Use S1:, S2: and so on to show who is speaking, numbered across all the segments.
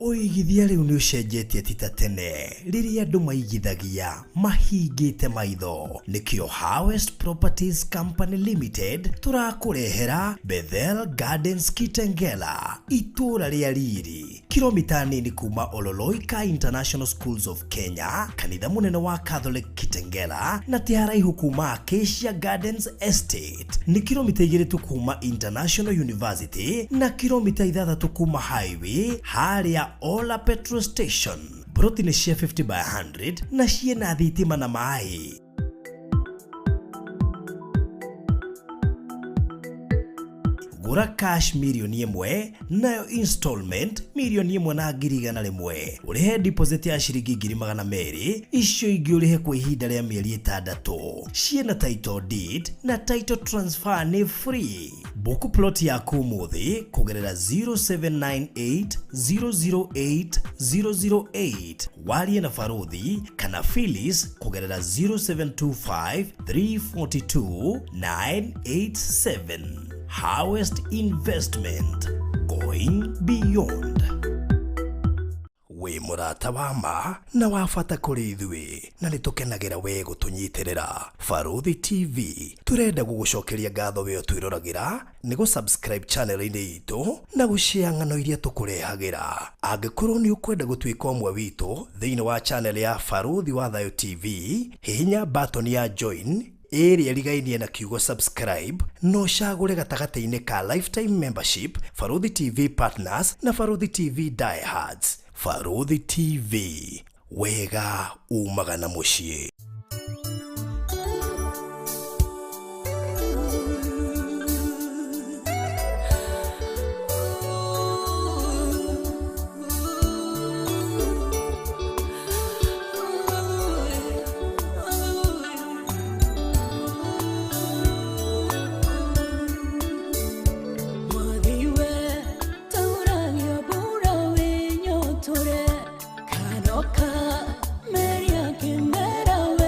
S1: Ũigithia rĩu nĩ ũcenjetie ti ta tene rĩrĩa andũ maigithagia mahingĩte maitho. Nĩkĩo Harvest Properties Company Limited tũrakũrehera Bethel Gardens Kitengela, itũũra rĩa riri, kilomita nini kuma Ololoika International Schools of Kenya, kanitha mũnene wa Catholic Kitengela, na ti haraihu kuma Acacia Gardens Estate. Nĩ kilomita 2 tu kuma International University na kilomita 6 kuma highway harĩa Ola Petrol Station. Broti nĩ cia 50 by 100 na ciĩna thitima na maĩ. Gũra cash 1 mirioni nayo installment 1,100,000, ũrĩhe deposit ya ciringi 200,000, icio ingĩ ũrĩhe kwa ihinda rĩa mĩeri 6. Ciĩna title deed na title transfer nĩ free. Book plot yaku ũmũthĩ kũgerera 0798 008 008, warie na Baruthi kana Phyllis kũgerera 0725 342 987. Harvest Investment, going beyond. Wĩ mũrata wa ma na wa bata kũrĩ ithuĩ na nĩ tũkenagĩra we gũtũnyitĩrĩra. Baruthi TV tũrenda gũgũcokeria ngatho we ũtwĩroragĩra nĩ gũ subscribe channel-inĩ itũ na gũshare ng'ano iria tũkũrehagĩra. Angĩkorwo nĩ ũkwenda gũtuĩka ũmwe witũ thĩinĩ wa channel ya Baruthi wa Thayo TV, hihinya button ya join ĩrĩa ĩrigainie na kiugo subscribe na ũcagũre gatagatĩ-inĩ ka lifetime membership, Baruthi TV partners na Baruthi TV diehards. Baruthi TV, wega umaga na mũciĩ.
S2: Mwathiwe tauragio mbura wĩnyotore karoka meria kĩmera.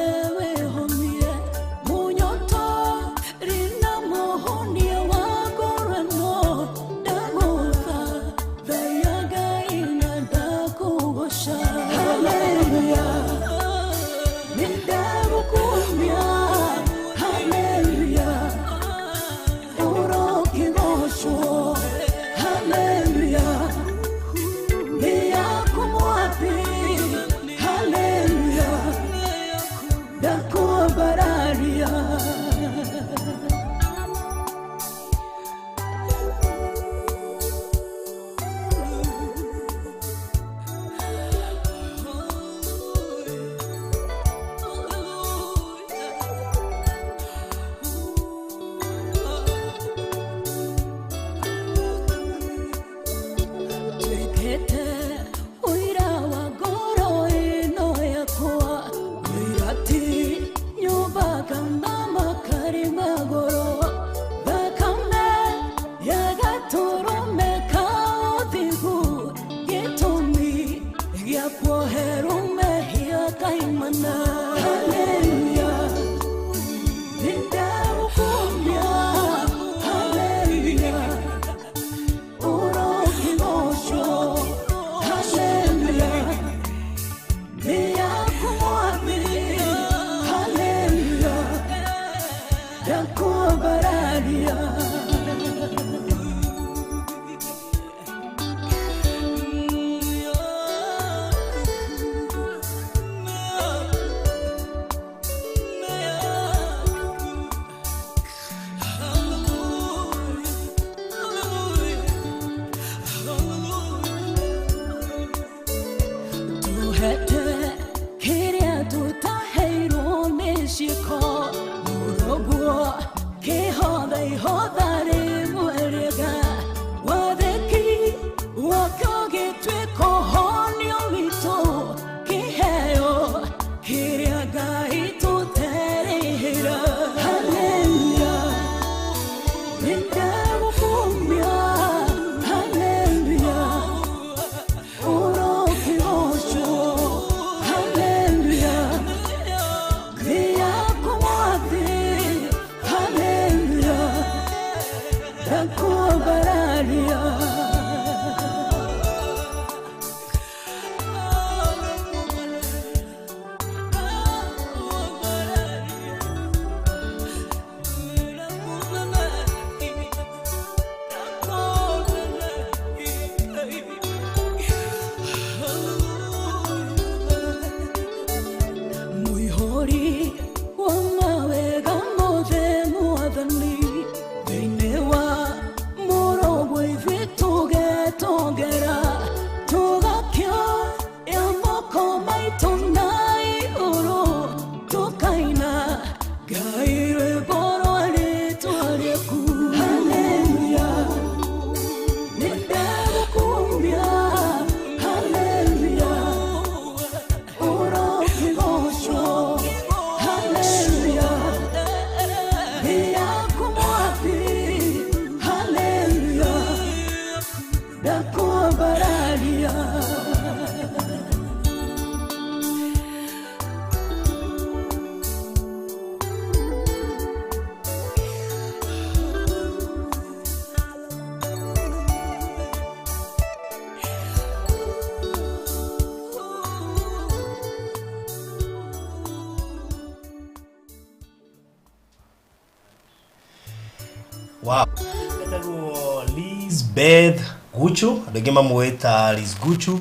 S1: Etagwo Lisbeth Guchu, andũ aingĩ mamũĩ ta Liz Guchu,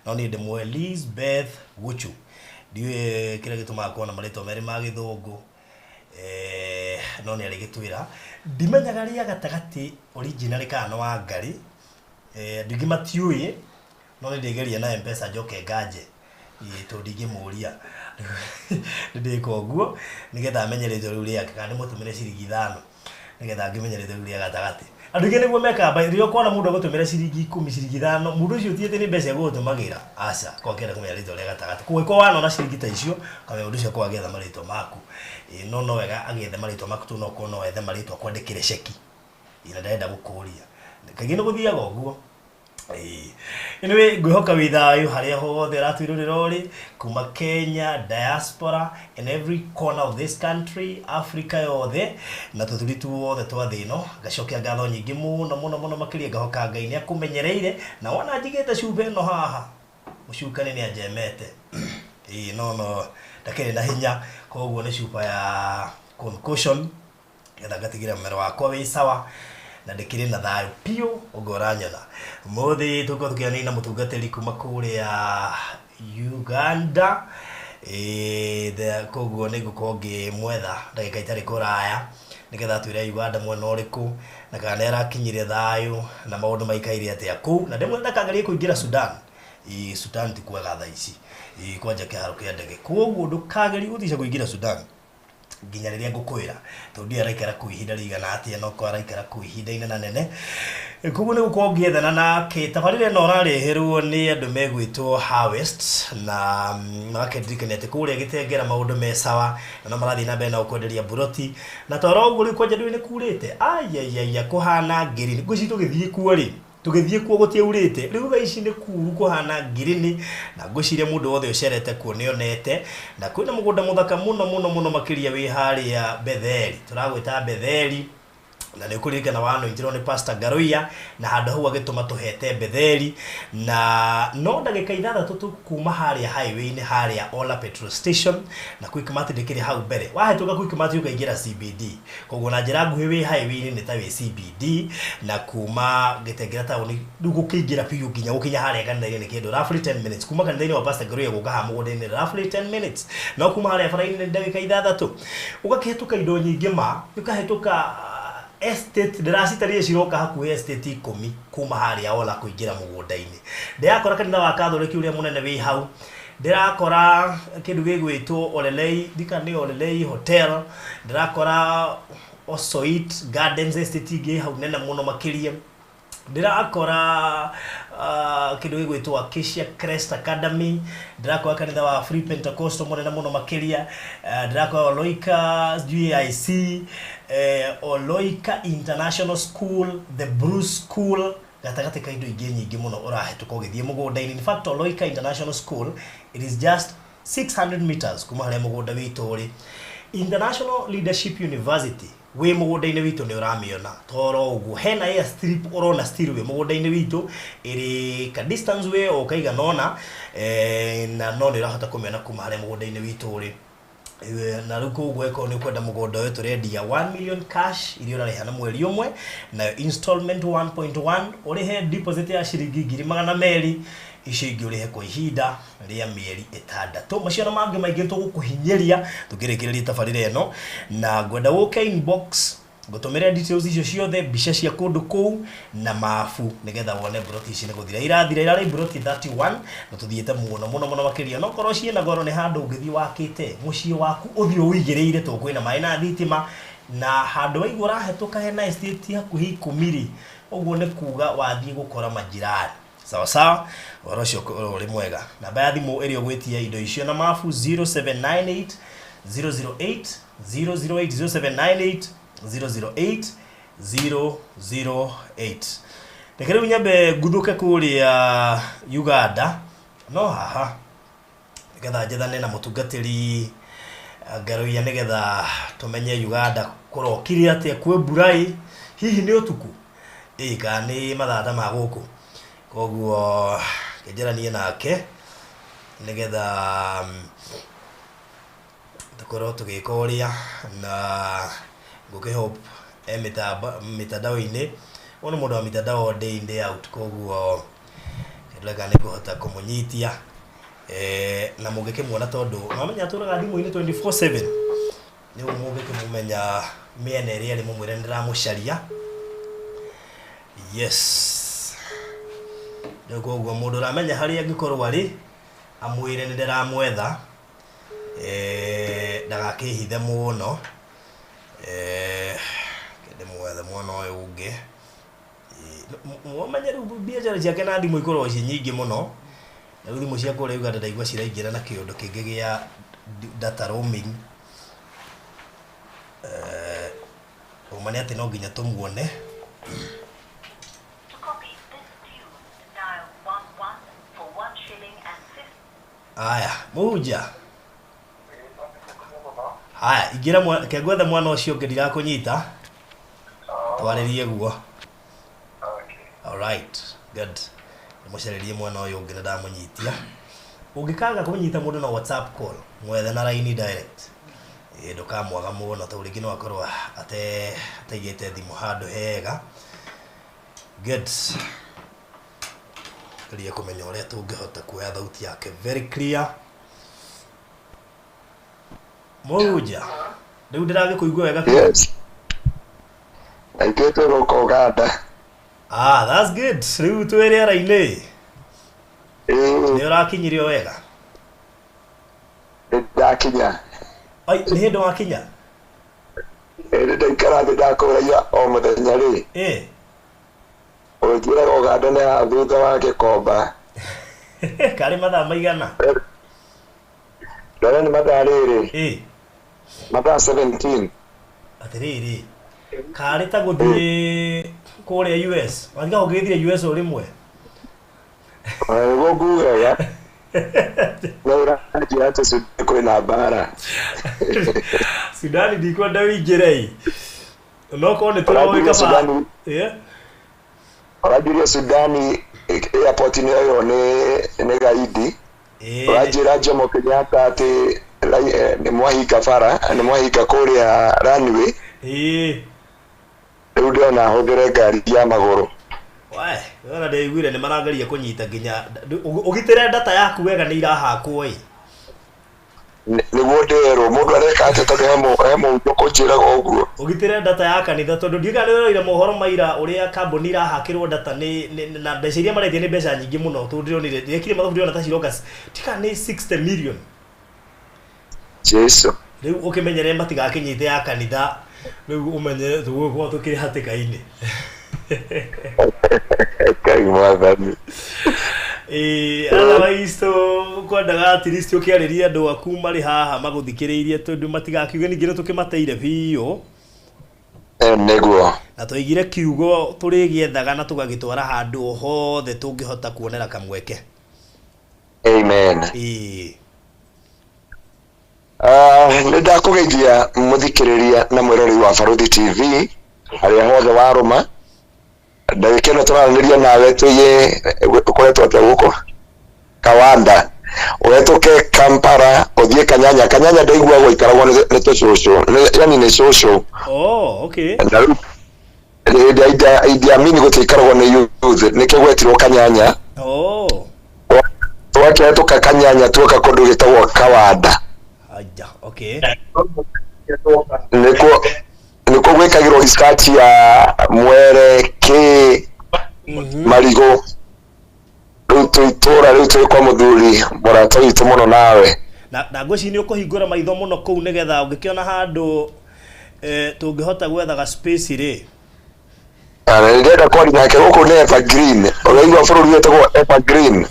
S1: no niĩ ndĩmũĩ Lisbeth Guchu. Ndiũĩ kĩrĩa gĩtũmaga akorwo na marĩtwa merĩ ma gĩthũngũ, no nĩ arĩgĩtwĩra. Ndimenyaga rĩa gatagatĩ originally kana nĩ Wangarĩ, andũ aingĩ matiũĩ, no nĩ ndĩgeria na Mpesa njoke nganje, ĩĩ tondũ ndingĩmũria. Nĩ ndĩka ũguo nĩgetha menye rĩtwa rĩu rĩake kana ndĩmũtũmĩre ciringi ithano nĩgetha ngĩmenye rĩtwa rĩu rĩa gatagatĩ. Andũ aingĩ nĩguo mekaga by rĩrĩa ũkona mũndũ agũtũmĩra ciringi ikũmi, ciringi ithano, mũndũ ũcio ti atĩ nĩ mbeca egũgũtũmagĩra, aca, akoragwo akĩenda kũmenya rĩtwa rĩa gatagatĩ. Koguo angĩkorwo wanona ciringi ta icio, ũkamenya mũndũ ũcio akoragwo agĩetha marĩtwa maku. Ĩĩ no no wega agĩethe marĩtwa maku tondũ no ũkorwo no ethe marĩtwa akwandĩkĩre ceki, ĩĩ na ndarenda gũkũria. Kaingĩ nĩ gũthiaga ũguo. Ĩĩ. Anyway, ngwĩhoka wĩ thayũ harĩa hothe ũratwĩrorera ũrĩ, kuma Kenya, diaspora, in every corner of this country, Africa yothe, na tũthuri tuothe twa thĩ ĩno. Ngacokia ngatho nyingĩ mũno mũno mũno makĩria, ngahoka Ngai nĩ akũmenyereire, na wona njigĩte cuba ĩno haha, mũcukani nĩ anjemete. Ĩĩ no no ndakĩrĩ na hinya, koguo nĩ cuba ya concoction. Nĩgetha ngatigĩrĩra mũmero wakwa wĩ sawa na ndĩkĩrĩ na thayũ biũ ũguo ũranyona. Ũmũthĩ tũgũkorwo tũkĩaranĩria na mũtungatĩri kuma kũrĩa Uganda, ĩĩ koguo nĩ ngũkorwo ngĩmwetha ndagĩka itarĩ kũraya nĩgetha atwĩre Uganda mwena ũrĩkũ na kana nĩ arakinyire thayũ na maũndũ maikaire atĩa kũu, na ndĩmwĩre ndakagerie kũingĩra Sudan, ĩĩ Sudan ti kwega thaa ici, ĩĩ kwanja kĩharo kĩa ndege, koguo ndũkagerie gũtica kũingĩra Sudan. Nginya rĩrĩa ngũkwĩra, tondũ ndiũĩ araikara kũu ihinda rĩigana atĩa, no korwo araikara kũu ihinda inenanene. Koguo nĩ gũkorwo ngĩethana nake. Tabarĩra ĩno ũrareherwo nĩ andũ megwĩtwo Harvest, na magakĩndirikania atĩ kũrĩa Gĩtengera maũndũ me sawa, na no marathiĩ na mbere na gũkwenderia mburoti. Na toro ũguo rĩu kwanja ndũĩ nĩ kurĩte, aiaiaia kũhana ngirini. Ngwĩciria tũgĩthiĩ kuo rĩ, Tũgĩthiĩ kuo gũtiaurĩte, rĩu thaa ici nĩ kuru kũhana ngirini, na ngwĩciria mũndũ wothe ũcerete kuo nĩ onete, na kwĩna mũgũnda mũthaka mũno mũno mũno makĩria wĩ harĩa Betheli, tũragwĩta Betheli, na nĩ ũkũririkana wanointirwo nĩ Pastor Ngaruiya, na handũ hau agĩtũma tũhete Betheli, na no ndagĩka ithathatũ tu kuma harĩa highway-inĩ harĩa Ola petrol station, na Quickmart ndĩkĩrĩ hau mbere, wahĩtũka Quickmart ũkaingĩra CBD. Koguo na njĩra nguhĩ wĩ highway-inĩ nĩ ta wĩ CBD na kuma Gĩtengera taũni rĩu gũkĩingĩra biũ nginya gũkinya harĩa kanitha-inĩ nĩ kĩndũ roughly 10 minutes. Kuma kanitha-inĩ wa Pastor Ngaruiya gũka haha mũgũnda-inĩ roughly 10 minutes. No kuma harĩa bara-inĩ nĩ ndagĩka ithathatũ. Ũgakĩhĩtũka indo nyingĩ ma, ũkahĩtũka estate, ndĩracitarire ciroka hakuhĩ estate ikũmi kuma harĩa Ola kũingĩra mũgũnda-inĩ. Ndĩrakora kanitha wa Katholeki ũrĩa mũnene wĩ hau. Ndĩrakora kĩndũ gĩgwĩtwo Olelei, ndiũĩ kana nĩ Olelei Hotel, ndĩrakora Osoit Gardens Estate ĩngĩ ĩ hau nene mũno makĩria, ndĩrakora kĩndũ gĩgwĩtwo Acacia Crest Academy, ndĩrakora kanitha wa Free Pentecostal mũnene mũno makĩria, ndĩrakora Oloika sijui AIC, Oloika International School, The Bruce School, Gatagatĩ ka indo ingĩ nyingĩ mũno ũrahĩtũka ũgĩthiĩ mũgũnda-inĩ. In fact, Oloika International School, it is just 600 meters kuma harĩa mũgũnda witũ ũrĩ. International Leadership University wĩ mũgũnda-inĩ witũ nĩ ũramĩona toro ũguo. Hena airstrip ũrona still wĩ mũgũnda-inĩ witũ ĩrĩ ka distance wĩ o kaigana ũna na no nĩ ũrahota kũmĩona kuma harĩa mũgũnda-inĩ witũ ũrĩ. Na rĩu koguo ĩkorwo nĩ ũkwenda mũgũnda ũyũ tũrendia 1 million cash iria ũrarĩha na mweri ũmwe, nayo installment 1.1 ũrĩhe deposit ya ciringi ngiri magana merĩ, icio ingĩ ũrĩhe kwa ihinda rĩa mĩeri ĩtandatũ. Macio na mangĩ maingĩ tũgũkũhinyĩria tũkĩrĩkĩrĩria tabarĩra ĩno, na ngwenda ũke inbox Ngũtũmĩre details icio ciothe, mbica cia kũndũ kũu na mabu nĩgetha wone mburoti ici nĩ gũthira irathira. Irarĩ mburoti 31 na tũthiĩte mũno mũno mũno makĩria. No korwo ciĩna goro nĩ handũ ũngĩthiĩ wakĩte mũciĩ waku ũthiĩ ũigĩrĩire tondũ kwĩna maĩ na thitima na handũ waigua ũrahĩtũka hena estate hakuhĩ ikũmi rĩ, ũguo nĩ kuga wathiĩ gũkora majirani. Sawa sawa, ũhoro ũcio ũkorwo ũrĩ mwega. Namba ya thimũ ĩrĩa ũgwĩtia indo icio na mabu 0798 008 008 0798 008 008. Reke rĩu nyambe nguthũke kũrĩa Uganda no haha nĩgetha njethane na mũtungatĩri Ngaruiya nĩgetha tũmenye Uganda kũrokire atĩa, kwĩ mbura ĩ, hihi nĩ ũtukũ ĩ kana nĩ mathaa ta ma gũkũ. Koguo reke njaranie nake nĩgetha tũkorwo tũgĩka ũrĩa na ngũkĩ hope e mĩtandao-inĩ. Ũyũ nĩ mũndũ wa mitandao day in day out, koguo ndĩreka nĩ ngũhota kũmũnyitia na mũngĩkĩmuona tondũ mamenya atũraga thimũ-inĩ 24/7, nĩguo mũngĩkĩmũmenya mĩena ĩrĩa ĩrĩ, mũmwĩre nĩ ndĩramũcaria. Yes, rĩu koguo mũndũ ũramenya harĩa angĩkorwo arĩ, amwĩre nĩ ndĩramwetha, ndagakĩhithe mũno. Ndĩmwethe mwana ũyũ ũngĩ. Ũmenye rĩu biacara ciake na thimũ ikoragwo ciĩ nyingĩ mũno. Rĩu thimũ cia kũrĩa Uganda ndaigua ciraingĩra na kĩũndũ kĩngĩ gĩa data roaming. Ũma nĩ atĩ no nginya tũmuone.
S3: To copy this tune, dial 11 for 1 shilling and 50.
S1: Aya, mũhunjia. Haya, ingĩra ke ngwethe mwana ũcio ũngĩ, ndirakũnyita. Twarĩrie guo. Alright, good. Ndĩmũcarĩrie mwana ũyũ ũngĩ na ndamũnyitia. Ũngĩkaga kũnyita mũndũ na WhatsApp call, mwethe na raini direct. Ĩĩ, ndũkamwaga mũno tondũ rĩngĩ no akorwo ataigĩte thimũ handũ hega. Good. Geria kũmenya ũrĩa tũngĩhota kuoya thauti yake very clear. Mũhunjia, rĩu ndĩragĩkũigua wega biũ.
S4: Yes. Na ithuĩ twĩ gũkũ Uganda.
S1: Ah, that's good. Rĩu twĩ rĩera-inĩ.
S4: Ĩĩ.
S1: Nĩ ũrakinyire o wega?
S4: Nĩ ndakinya.
S1: Ai, nĩ hĩndĩ wakinya?
S4: Ĩĩ, nĩ ndaikara thĩ ndakũragia o mũthenya rĩ. Ũnjĩraga Uganda nĩ haha thutha wa Gĩkomba.
S1: Karĩ mathaa maigana?
S4: Ndona nĩ mathaa rĩrĩ. Mathaa 17.
S1: Atĩrĩrĩ, karĩ ta gũthiĩ kũrĩa US. Watiga ũgĩthiĩ US o rĩmwe?
S4: Ona nĩguo ngugaga. No ũranjĩra atĩ Sudan kwĩna mbara.
S1: Sudani ndikwenda ũingĩre ĩ. No korwo nĩ tũroĩ
S4: Ũranjĩria
S1: kaba.
S4: Sudani. Ũranjĩria Sudani airport nĩ yoywo nĩ gaidi. Ũranjĩra Jomo Kenyatta atĩ nĩ mwahinga bara, nĩ mwahinga kũrĩa runway. Rĩu ndĩrona hũthĩre ngari ya magũrũ.
S1: We, wona ndĩiguire nĩ marageria kũnyita nginya ũgitĩre data yaku wega nĩ irahakwo ĩ.
S4: Nĩguo ndĩrerwo mũndũ areka atĩa tondũ he mũndũ kũnjĩraga ũguo.
S1: Ũgitĩre data ya kanitha tondũ ndiũĩ kana nĩũroire mohoro maira ũrĩa kambuni irahakĩrwo data nĩ na mbeca iria maretia nĩ mbeca nyingĩ mũno tondũ ndĩronire ndekire mathabu ndĩrona ta ciroka tika nĩ 60 million.
S4: Jesu.
S1: Rĩu ũkĩmenyere matigakĩnyite ya kanitha, rĩu ũmenye tũgũkorwo tũkĩrĩ hatĩka-inĩ.
S4: Ngai mwathani.
S1: Otherwise tũkwendaga at least ũkĩarĩria andũ aku marĩ haha magũthikĩrĩirie tondũ matigakiuge ningĩ nĩ tũkĩmateire biũ.
S4: Nĩguo.
S1: Na twaigire kiugo tũrĩgĩethaga na tũgagĩtwara handũ hothe tũngĩhota kuonera kamweke.
S4: Amen. Nĩ ndakũgeithia mũthikĩrĩria na mwĩroreri wa Barũthi TV harĩa hothe warũma. Ndagĩka ĩno tũraranĩria nawe tũiye ũkoretwo atĩa gũkũ Kawanda, ũhetũke Kampala ũthiĩ Kanyanya. Kanyanya ndaigua gũikaragwo nĩ tũcũcũ, yani nĩ cũcũ.
S1: Oh, okay.
S4: Na rĩu hĩndĩ ya Idi Amin gũtiikaragwo nĩ youth, nĩkĩo gwetirwo Kanyanya.
S1: Oh.
S4: Twakĩhetũka Kanyanya tuoka kũndũ gĩtagwo Kawanda.
S1: Aja, okay.
S4: Nĩkuo gwĩkagĩrwo research ya mwere kĩ marigũ. Rĩu twĩ itũũra rĩu twĩ kwa mũthuri mũrata witũ mũno nawe.
S1: Na ngwĩciria nĩ ũkũhingũra maitho mũno kũu nĩgetha ũngĩkĩona handũ tũngĩhota gwethaga space rĩ.
S4: Ndĩrenda kwaria nake gũkũ nĩ Evergreen. Ũraigua bũrũri wĩtagwo Evergreen.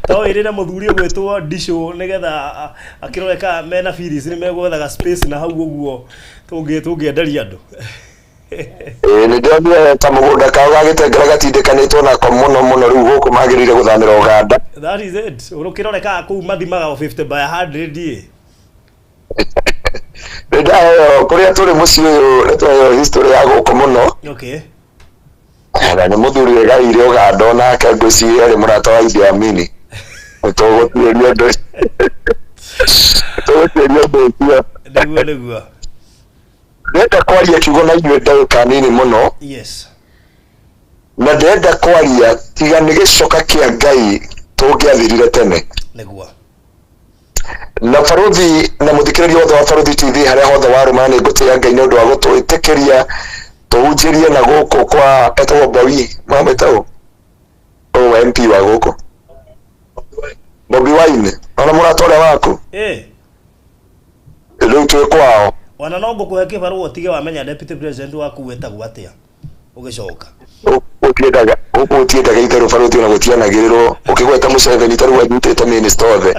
S1: To wĩrĩre mũthuri ũgwĩtwo Ndicũ nĩgetha akĩrore kana mena feelings nĩ megwethaga space na hau ũguo tũngĩenderia andũ.
S4: Nĩ ndĩronire ta mũgũnda kao gagĩtengera gatindĩkanĩtwo nako mũno mũno rĩu gũkũ magĩrĩire gũthamĩra Uganda.
S1: That is it. Ũkĩrore kana kũu mathimaga o 50 by 100 ĩ.
S4: Nĩ ndaheo kũrĩa tũrĩ mũciĩ ũyũ nĩ twaheo history ya gũkũ mũno.
S1: Okay.
S4: Na nĩ mũthuri wĩgaĩire Uganda onake ngwĩciria arĩ mũrata wa Idi Amin. Tũgũtuĩria ũndũ. Tũgũtuĩria ũndũ ũcio.
S1: Nĩguo, nĩguo.
S4: Ndĩrenda kwaria kiugo na inyuĩ ndagĩka nini mũno.
S1: Yes.
S4: Na ndĩrenda kwaria tiga nĩ gĩcoka kĩa Ngai tũngĩathirire tene.
S1: Nĩguo.
S4: Na baruthi na mũthikĩrĩria wothe wa Baruthi TV harĩa hothe warũma, nĩ ngũtĩĩa Ngai nĩ ũndũ wa gũtwĩtĩkĩria tũhunjĩrie na gũkũ kwa etagwo Bobi, mamwĩta ũ ũyũ MP wa gũkũ Bobi Wine, ona mũrata ũrĩa waku.
S1: Ĩ.
S4: Rĩu twĩ kwao.
S1: Ona no ngũkũhe kĩbarũa ũtige wamenya deputy president waku wĩtagwo atĩa ũgĩcoka.
S4: Gũtiendaga gũkũ, gũtiendaga itherũ baruthi, ona gũtianagĩrĩrwo ũkĩgweta Museveni ta rĩu anyitĩte minister othe.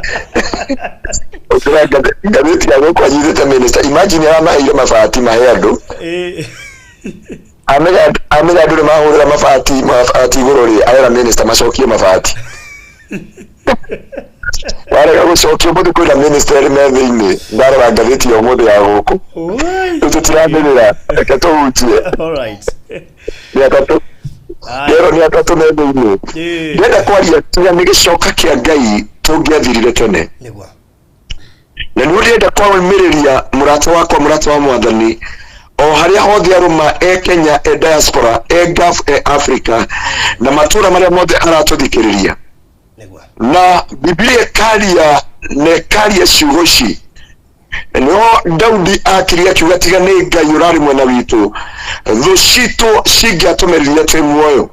S4: Ũkĩra ngathĩti ya gũkũ anyitĩte minister, imagine aramaheire mabati mahe andũ.
S1: Ĩ.
S4: Amenya andũ nĩ mahũrĩra mabati igũrũ rĩ, arera minister macokie mabati, warega gũcokia ũmũthĩ kwĩna minister erĩ me thĩinĩ. Ndarora ngathĩti ya ũmũthĩ ya gũkũ.
S1: Oi.
S4: Rĩu tũtiranĩrĩra, reke tũhunjie.
S1: All right.
S4: Nĩ atatũ.
S1: Aya.
S4: Rĩero nĩ atatũ me thĩinĩ.
S1: Ĩ.
S4: Ndĩrenda kwaria tiga nĩ gĩcoka kĩa Ngai tũngĩathirire tene.
S1: Nĩguo.
S4: Na nĩ ndĩrenda kwaumĩrĩria mũrata wakwa, mũrata wa mwathani, o harĩa hothe arũma, e Kenya, e diaspora, e Gulf, e Africa, na matũra marĩa mothe aratũthikĩrĩria.
S1: Nĩguo.
S4: Na Biblia ĩkaria na ĩkaria ciugo ici, no Daudi akirie akiuga tiga nĩ Ngai ũrarĩ mwena witũ, thũ citũ cingĩatũmeririe twĩ muoyo.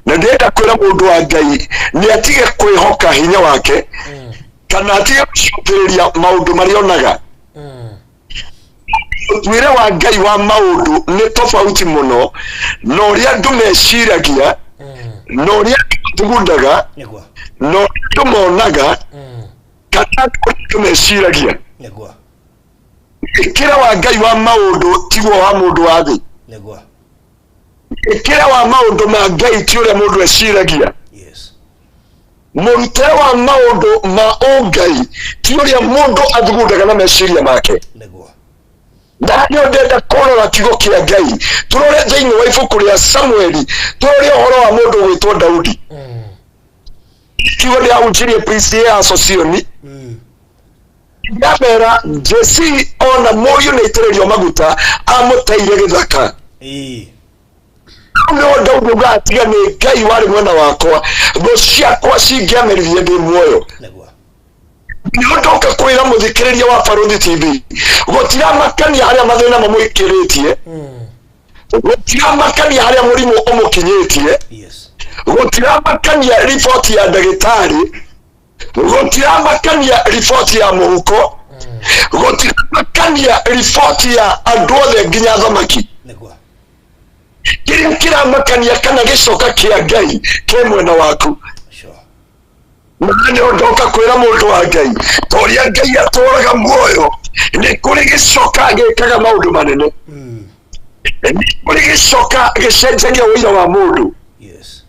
S4: Na ndĩrenda kwĩra mũndũ wa Ngai nĩ atige kwĩhoka hinya wake kana atige gũcokereria maũndũ marĩa onaga. Mũtuĩre wa Ngai wa maũndũ nĩ tofauti mũno na ũrĩa andũ meciragia, na ũrĩa andũ mathugundaga,
S1: Nĩguo.
S4: na ũrĩa andũ monaga kana ũrĩa andũ meciragia.
S1: Nĩguo.
S4: Ĩkĩra wa Ngai wa maũndũ tiguo wa mũndũ wa thĩ.
S1: Nĩguo.
S4: Ĩkĩra wa maũndũ ma Ngai ti ũrĩa mũndũ eciragia.
S1: Yes.
S4: Mũrutĩre wa maũndũ ma ũngai ti ũrĩa mũndũ athugundaga na meciria make.
S1: Nĩguo.
S4: Na nĩo ndĩrenda kũrora kiugo kĩa Ngai, tũrore thĩinĩ wa ibuku rĩa Samueli, tũrore ũhoro wa mũndũ ũgwĩtwo Daudi. Kiugo ndĩrahunjirie PCA Association, ndamera Jesi ona mũriũ nĩ aitĩrĩrio maguta amũteire gĩthaka.
S1: Ĩ.
S4: Hau nĩho Daudi augaga tiga nĩ Ngai warĩ mwena wakwa, thũ ciakwa cingĩameririe ndĩ muoyo.
S1: Nĩguo.
S4: Nĩho ndoka kwĩra mũthikĩrĩria wa Baruthi TV, gũtiramakania harĩa mathĩna mamũikĩrĩtie, gũtiramakania harĩa mũrimũ ũmũkinyĩtie,
S1: Yes.
S4: gũtiramakania riboti ya ndagĩtarĩ, gũtiramakania riboti ya mũhuko, gũtiramakania riboti ya andũ othe nginya thamaki.
S1: Nĩguo.
S4: Kĩrĩa kĩramakania kana gĩcoka kĩa Ngai kĩ mwena waku.
S1: Sure.
S4: Na nĩho ndoka kwĩra mũndũ wa Ngai, ta ũrĩa Ngai atũraga muoyo, nĩ kũrĩ gĩcoka gĩkaga maũndũ manene, nĩ kũrĩ gĩcoka gĩcenjagia ũira wa mũndũ,
S1: Yes.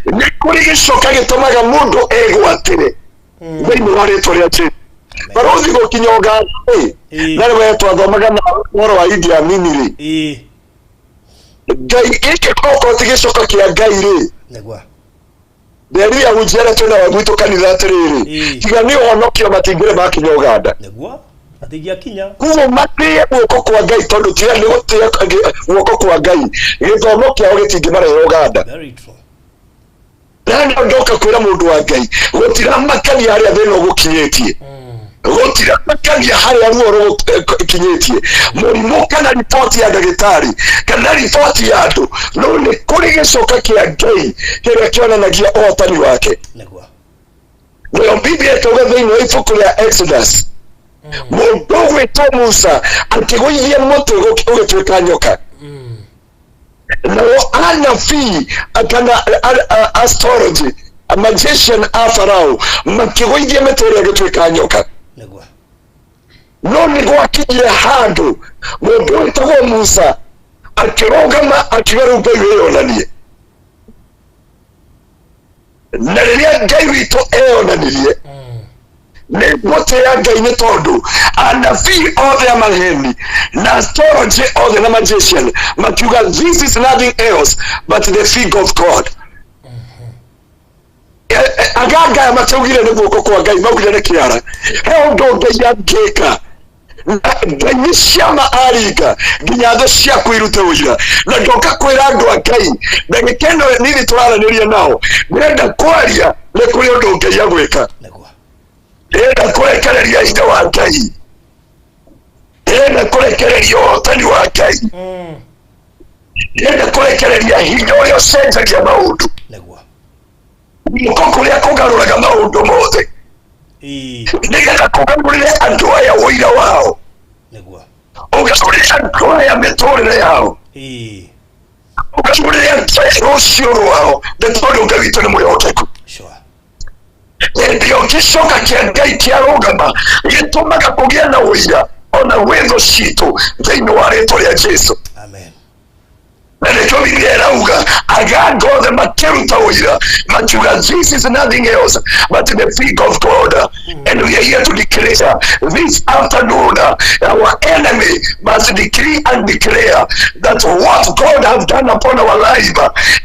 S4: nĩ kũrĩ gĩcoka gĩtũmaga mũndũ egwatĩre thĩinĩ wa rĩtwa rĩa Jesu. Barothi gũkinya Uganda rĩ,
S1: Ĩ.
S4: na rĩwe twathomaga na ũhoro wa Idi Amin rĩ,
S1: Ĩ.
S4: Ngai gĩkĩ okorwo ti gĩcoka kĩa Ngai rĩ,
S1: Nĩguo.
S4: nderire ahunjia arĩa twĩna wa gwitũ kanitha atĩrĩrĩ,
S1: Ĩ.
S4: tiga nĩ ũhonokio matingĩrĩ makinya Uganda.
S1: Nĩguo. Matingĩakinya.
S4: Koguo matĩe guoko kwa Ngai, tondũ tiga nĩ gũtĩĩa guoko kwa Ngai, gĩthomo kĩao gĩtingĩmarehe Uganda.
S1: Very true.
S4: Na nĩo ndoka kwĩra mũndũ wa Ngai, gũtiramakania harĩa thĩna ũgũkinyĩtie, gũtiramakania harĩa ruo rũgũkinyĩtie, mũrimũ kana riboti ya ndagĩtarĩ kana riboti ya andũ, no nĩ kũrĩ gĩcoka kĩa Ngai kĩrĩa kĩonanagia ũhotani wake.
S1: Nĩguo.
S4: Nayo Biblia ĩkauga thĩinĩ wa ibuku rĩa Exodus, mũndũ ũgwĩtwo Musa akĩgũithia mũtĩ ũgĩtuĩka nyoka, nao anabii kana astrology magician a Farao makĩgũithia mĩtĩ ĩrĩa ĩgĩtuĩka nyoka.
S1: Nĩguo.
S4: No nĩ gwakinyire handũ mũndũ wĩtagwo Musa akĩrũgama akiuga rĩu Ngai wĩyonanie, na rĩrĩa Ngai witũ eyonanirie, nĩ ngũtĩĩa Ngai nĩ tondũ anabii othe a maheni na astrology othe na magician makiuga this is nothing else but the finger of God. Aganga aya mataugire nĩ guoko kwa Ngai, maugire nĩ kĩara. He ũndũ Ngai angĩka Na Ngai nĩ ciama aringa nginya thũ ciaku irute ũira. Na ndoka kwĩra andũ a Ngai ndagĩka ĩno nini tũraranĩria nao, ndĩrenda kwaria nĩ kũrĩ ũndũ Ngai agwĩka.
S1: Nĩguo.
S4: Ndĩrenda kũrekereria hinya wa Ngai, ndĩrenda kũrekereria ũhotani wa Ngai, ndĩrenda kũrekereria hinya ũrĩa ũcenjagia maũndũ,
S1: Nĩguo.
S4: guoko kũrĩa kũgarũraga maũndũ mothe,
S1: Ĩĩ.
S4: nĩgetha kũgarũrĩre andũ aya ũira wao,
S1: Nĩguo.
S4: ũgarũrĩre andũ aya mĩtũrĩre yao,
S1: Ĩĩ.
S4: ũgarũrĩre andũ aya rũciũ rwao, nĩ tondũ Ngai witũ nĩ mwĩhokeku.
S1: Sure.
S4: Hĩndĩ ĩyo gĩcoka kĩa Ngai kĩarũgama gĩtũmaga kũgĩa na ũira ona gwĩ thũ citũ thĩinĩ wa rĩtwa rĩa Jesu.
S1: Amen.
S4: Na nĩkĩo Biblia ĩrauga aganga othe makĩruta ũira makiuga, "This is nothing else but the finger of God." And we are here to declare this afternoon, our enemy must decree and declare that what God have done upon our life,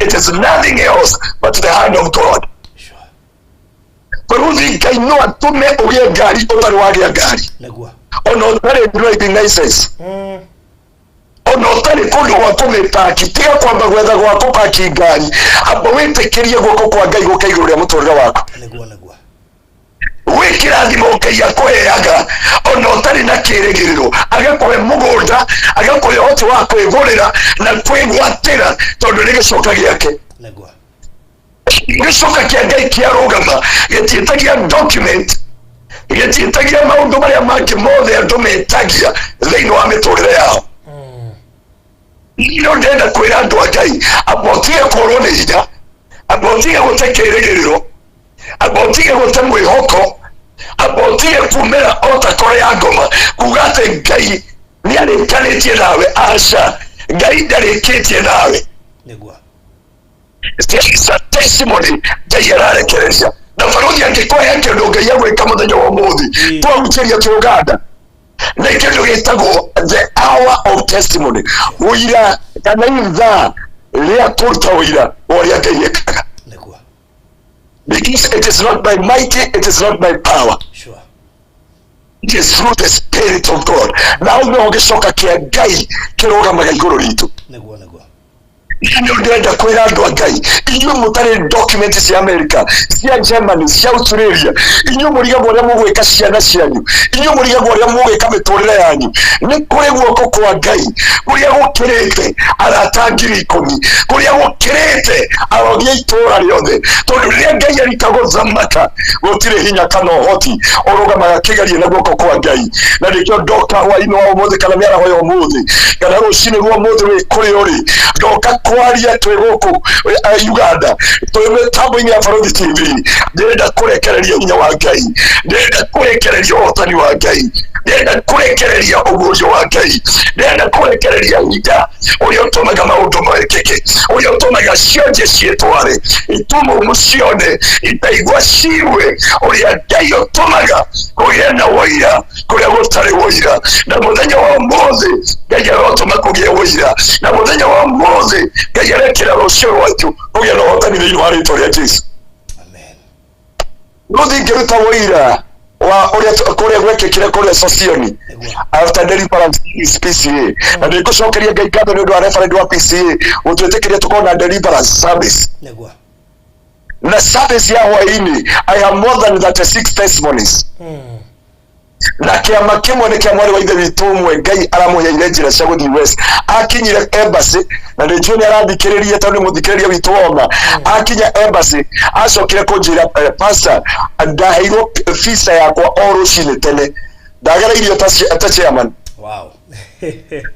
S4: it is nothing else but the hand of God.
S1: Sure.
S4: Baruthi, Ngai no atũme ũgĩe ngari ũtarĩ wagĩa ngari,
S1: Nĩguo.
S4: ona ũtarĩ driving license, ona ũtarĩ kũndũ gwa kũmĩpaki. Tiga kwamba gwetha gwa kũpaki ngari, amba wĩtĩkĩrie guoko kwa Ngai gũke igũrũ rĩa mũtũrĩre waku.
S1: Nĩguo, nĩguo.
S4: Gwĩ kĩrathimo Ngai akũheaga ona ũtarĩ na kĩrĩgĩrĩro, agakũhe mũgũnda, agakũhe ũhoti wa kwĩgũrĩra na kwĩgwatĩra, tondũ nĩ gĩcoka gĩake.
S1: Nĩguo.
S4: Gĩcoka kĩa Ngai kĩarũgama gĩtiĩtagia document, gĩtiĩtagia maũndũ marĩa mangĩ mothe andũ metagia thĩinĩ wa mĩtũrĩre yao. No ndĩrenda kwĩra andũ a Ngai, amba ũtige kũrwo nĩ hinya, amba ũtige gũte kĩrĩgĩrĩro, amba ũtige gũte mwĩhoko, amba ũtige kumĩra o ta koro ya ngoma kuga atĩ Ngai nĩ arĩkanĩtie nawe. Aca, Ngai ndarĩkĩtie nawe.
S1: Nĩguo.
S4: There is a testimony Ngai ararekereria. Na barothi angĩkũhe kĩndũ Ngai agwĩka mũthenya wa ũmũthĩ, twahunjĩria twĩ Uganda nĩ kĩndũ gĩtagwo the hour of testimony, ũira kana ithaa rĩa kũruta ũira wa ũrĩa Ngai ekaga.
S1: Nĩguo.
S4: Because it is not by might, it is not by power,
S1: Sure.
S4: it is through the Spirit of God. Na hau nĩho gĩcoka kĩa Ngai kĩrũgamaga igũrũ ritũ.
S1: Nĩguo, nĩguo.
S4: Nĩ ndĩrenda kwĩra andũ a Ngai, inyuĩ mũtarĩ document cia America, cia Germany, cia Australia, inyuĩ mũrigagwo ũrĩa mũgwĩka ciana cianyu, inyuĩ mũrigagwo ũrĩa mũgwĩka mĩtũrĩre yanyu, nĩ kũrĩ guoko kwa Ngai kũrĩa gũkĩrĩte arata 10,000, kũrĩa gũkĩrĩte arogi a itũũra rĩothe, tondũ rĩrĩa Ngai arika gũthamaka gũtirĩ hinya kana ũhoti ũrũgamaga kĩgerie na guoko kwa Ngai. Na nĩkĩo ndoka hwainĩ wa ũmũthĩ, kana mĩaraho ya ũmũthĩ, kana rũcinĩ rwa ũmũthĩ, wĩ kũrĩa ũrĩ, ndoka kwaria twĩ gũkũ Uganda, twĩ mĩtambo-inĩ ya Barothi TV. Ndĩrenda kũrekereria hinya wa Ngai, ndĩrenda kũrekereria ũhotani wa Ngai, ndĩrenda kũrekereria ũguũrio wa Ngai, ndĩrenda kũrekereria hinya ũrĩa ũtũmaga maũndũ mekĩke, ũrĩa ũtũmaga cionje ciĩtware, itumumu cione, itaigua ciigue, ũrĩa Ngai ũtũmaga kũgĩe na ũira kũrĩa gũtarĩ ũira. Na mũthenya wa ũmũthĩ Ngai arotũma kũgĩe ũira, na mũthenya wa ũmũthĩ Ngai arekĩra rũciũ rwaku kũgĩa na ũhotani thĩinĩ wa rĩtwa rĩa Jesu.
S1: Amen.
S4: Rũthi ngĩruta ũira wa ũrĩa kũrĩa gwekĩkire kũrĩa Sosioni
S1: Nĩguo.
S4: after deliverance is PCA, na nĩ ngũcokeria Ngai ngatho nĩ ũndũ wa referend wa PCA gũtwĩtĩkĩria tũkorwo na deliverance service.
S1: Nĩguo.
S4: Na service ya hwaĩ-inĩ, I have more than 36 testimonies, na kĩama kĩmwe nĩ kĩa mwarĩ wa ithe witũ ũmwe Ngai aramũheire njĩra cia gũthiĩ West. Akinyire embassy, na nĩ njũĩ nĩ arathikĩrĩria tondũ nĩ mũthikĩrĩria witũ woma. Akinya embassy acokire kũnjĩra, "Pastor, ndaheirwo visa yakwa o rũcinĩ tene, ndagereirio ta chairman."
S1: Wow.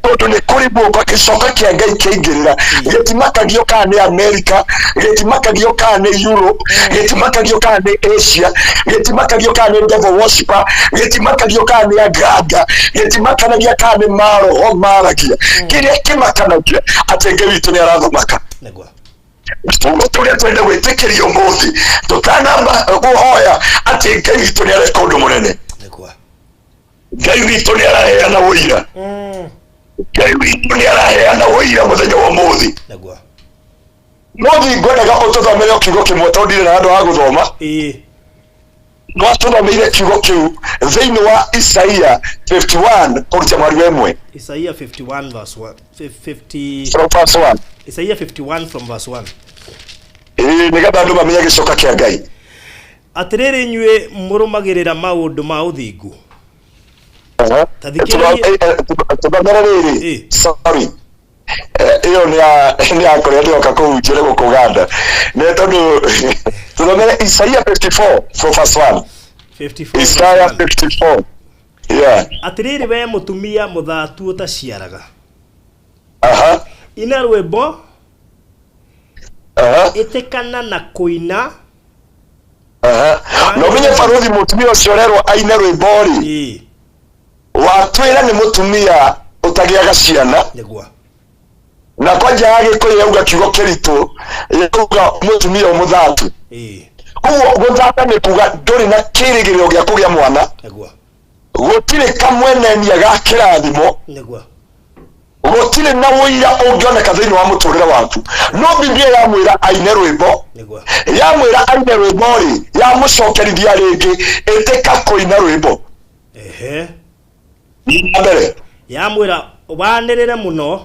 S4: Tondũ nĩ kũrĩ guoko gĩcoka kĩa Ngai kĩaingĩrĩra, gĩtimakagio kana nĩ America, gĩtimakagio kana nĩ Europe, gĩtimakagio kana nĩ Asia, gĩtimakagio kana nĩ devil worshiper, gĩtimakagio kana nĩ aganga, gĩtimakanagia kana nĩ maroho maragia. Kĩrĩa kĩmakanagia atĩ Ngai witũ nĩ arathamaka.
S1: Nĩguo.
S4: Tũguo tũrĩa twenda gwĩtĩkĩria ũmũthĩ tũtanamba kũhoya atĩ Ngai witũ nĩ areka ũndũ mũnene.
S1: Nĩguo.
S4: Ngai witũ nĩ araheana ũira. Ngai witũ nĩ araheana ũira mũthenya wa ũmũthĩ.
S1: Nĩguo.
S4: Mũthi, ngwendaga ũtũthomere o kiugo kĩmwe tondũ ndirĩ na handũ ha gũthoma.
S1: Ĩĩ.
S4: Watũthomeire kiugo kĩu thĩinĩ wa Isaia 51 kũruta mweri wa ĩmwe.
S1: Isaiah 51 verse 1. 50.
S4: From verse 1.
S1: Isaiah 51 from verse 1.
S4: Ĩĩ, nĩgetha andũ mamenye gĩcoka kĩa Ngai.
S1: Atĩrĩrĩ inyuĩ mũrũmagĩrĩra maũndũ ma ũthingu. Ta thikĩrĩria-
S4: Tũthomere rĩrĩ.
S1: Ĩ.
S4: Sorry. Ĩyo nĩ ya nĩ ya kũrĩa ndĩroka kũhunjĩre gũkũ Uganda. Nĩ tondũ tũthomere Isaia 54 from verse 1.
S1: 54 verse
S4: Isaiah
S1: 1.
S4: 54. Yeah.
S1: Atĩrĩrĩ we mũtumia mũthatu ũtaciaraga.
S4: Aha.
S1: Ina rwĩmbo
S4: Aha.
S1: ĩtĩkana na kũina.
S4: Aha. Na ũmenye barothi mũtumia ũcio ũrerwo aine rwĩmbo rĩ,
S1: Ĩ,
S4: watwĩra nĩ mũtumia ũtagĩaga ciana.
S1: Nĩguo.
S4: Na kwanja ya Gĩkũyũ yauga kiugo kĩritũ, yauga mũtumia mũthatu.
S1: Ĩ,
S4: Koguo gũthata nĩ kuga ndũrĩ na kĩrĩgĩrĩro gĩa kũgĩa mwana,
S1: nĩguo.
S4: gũtirĩ kamwenenia ga kĩrathimo,
S1: Nĩguo.
S4: gũtirĩ na ũira ũngĩoneka thĩinĩ wa mũtũrĩre waku. No Biblia yamwĩra aine rwĩmbo,
S1: Nĩguo.
S4: yamwĩra aine rwĩmbo rĩ, yamũcokerithia rĩngĩ, ĩtĩka kũina rwĩmbo.
S1: Ehe.
S4: Na mbere
S1: Yamwĩra wanĩrĩre mũno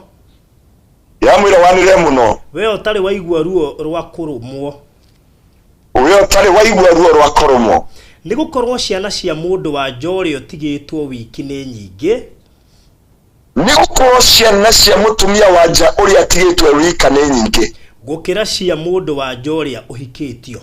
S4: yamwĩra wanĩrĩre mũno,
S1: we ũtarĩ waigua ruo rwa kũrũmwo.
S4: we ũtarĩ waigua ruo rwa kũrũmwo.
S1: Nĩ gũkorwo ciana cia mũndũ wa nja ũrĩa ũtigĩtwo wiki nĩ nyingĩ
S4: Nĩ gũkorwo ciana cia mũtumia wa nja ũrĩa atigĩtwo wika nĩ nyingĩ
S1: gũkĩra cia mũndũ wa nja ũrĩa ũhikĩtio.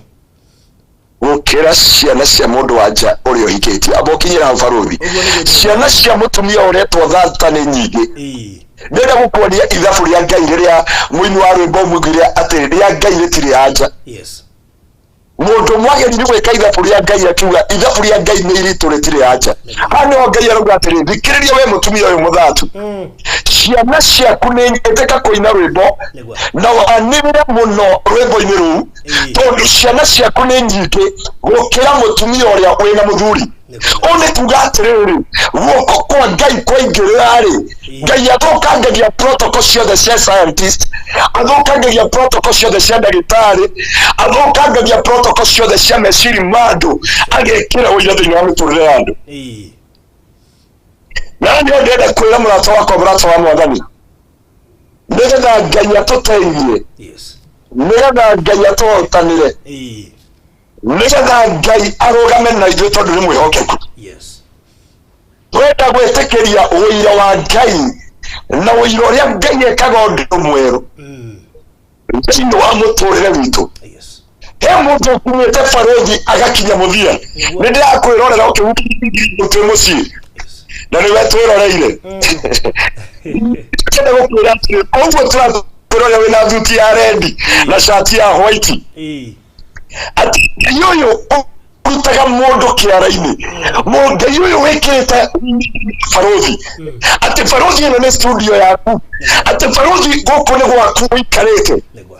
S4: gũkĩra ciana cia mũndũ wa nja ũrĩa ũhikĩtie. Amba ũkinyĩra hau barothi.
S1: Ũguo nĩguo.
S4: Ciana cia mũtumia ũretwo thata nĩ nyingĩ.
S1: Ĩ,
S4: Ndĩrenda gũkuonia ithabu rĩa Ngai rĩrĩa mũini wa rwĩmbo mũgire atĩ rĩa Ngai rĩtirĩ anja.
S1: Yes.
S4: Mũndũ mwagĩrĩire gwĩka ithabu rĩa Ngai akiuga ithabu rĩa Ngai nĩ iritũ rĩtirĩ anja. Haha nĩho Ngai arauga atĩrĩ, thikĩrĩria we mũtumia ũyũ mũthatu, ciana ciaku nĩ ĩtĩka kũina rwĩmbo
S1: Nĩguo.
S4: na wanĩrĩre mũno rwĩmbo-inĩ rũu,
S1: Ĩĩ.
S4: tondũ ciana ciaku nĩ nyingĩ gũkĩra mũtumia ũrĩa wĩna mũthuri.
S1: Nĩguo.
S4: Ũũ nĩ kuga atĩrĩrĩ, guoko kwa Ngai kwaingĩrĩra rĩ,
S1: Ĩĩ.
S4: Ngai athũkangagia protocol ciothe cia scientist, athũkangagia protocol ciothe cia ndagĩtarĩ, athũkangagia protocol ciothe cia meciri ma andũ, agekĩra ũira thĩinĩ wa mĩtũrĩre ya andũ.
S1: Ĩ,
S4: Na nĩo ndĩrenda kwĩra mũrata wakwa, mũrata wa mwathani, nĩgetha Ngai atũteithie,
S1: Yes.
S4: nĩgetha Ngai atũhotanĩre,
S1: Ĩ,
S4: nĩgetha Ngai arũgame na ithuĩ tondũ nĩ mwĩhokeku.
S1: Yes.
S4: Twenda gwĩtĩkĩria ũira wa Ngai na ũira ũrĩa Ngai ekaga ũndũ mwerũ thĩinĩ wa mũtũrĩre witũ.
S1: Yes.
S4: He mũndũ ũkinyĩte barothi agakinya mũthia, nĩ ndĩrakwĩrorera ũkĩhutĩ mũciĩ
S1: Yes.
S4: na nĩwe twĩroreire. Ndĩrenda gũkwĩra atĩrĩ, ũguo tũrakwĩrorera wĩna thuti ya rendi na cati ya white,
S1: Ĩ,
S4: atĩ Ngai ũyũ ũrutaga mũndũ kĩara-inĩ, Ngai ũyũ wĩkĩrĩte barothi, atĩ barothi ĩno nĩ studio yaku, atĩ barothi gũkũ nĩ gwaku ũikarĩte.
S1: Nĩguo.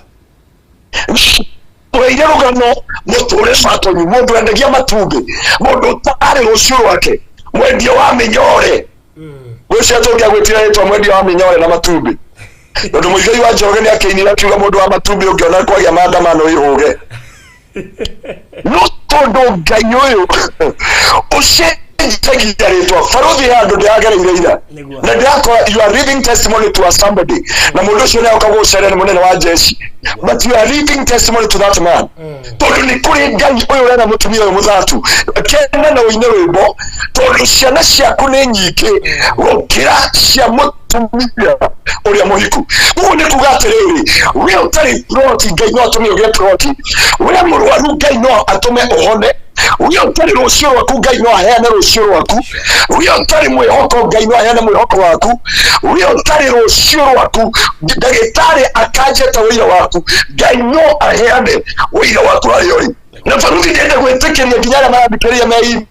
S4: Tũheire rũgano mũtũrĩre matonyu, mũndũ wendagia matumbĩ, mũndũ ũtarĩ rũciũ rwake, mwendia wa mĩnyore. Rũcio tũngĩagwĩtire rĩtwa mwendia wa mĩnyore na matumbĩ, tondũ Mũigai wa Njoroge nĩ akĩinire akiuga mũndũ wa matumbĩ ũngĩona kwagĩa maandamano ĩhũge. No tondũ Ngai ũyũ ũcenjagia rĩtwa, barothi handũ ndĩragereire ira
S1: Nĩguo.
S4: na ndĩrakora you are living testimony to a somebody, na mũndũ ũcio nĩ agoka gũgũceria nĩ mũnene wa jeshi, but you are living testimony to that man, tondũ nĩ kũrĩ Ngai ũyũ ũrera mũtumia ũyũ mũthatu. Kena na ũine rwĩmbo tondũ ciana ciaku nĩ nyingĩ gũkĩra cia mũtumia ũrĩa mũhiku. Ũguo nĩ kuga atĩrĩrĩ, we ũtarĩ ploti, Ngai no atũme ũgĩe ploti. We mũrwaru, Ngai no atũme ũhone. We ũtarĩ rũciũ rwaku, Ngai no aheane rũciũ rwaku. We ũtarĩ mwĩhoko, Ngai no aheane mwĩhoko waku. We ũtarĩ rũciũ rwaku, ndagĩtarĩ akanjete ũira waku, Ngai no aheane ũira waku harĩa ũrĩ. Na baruthi ndĩrenda gwĩtĩkĩria nginya arĩa marathikĩrĩria me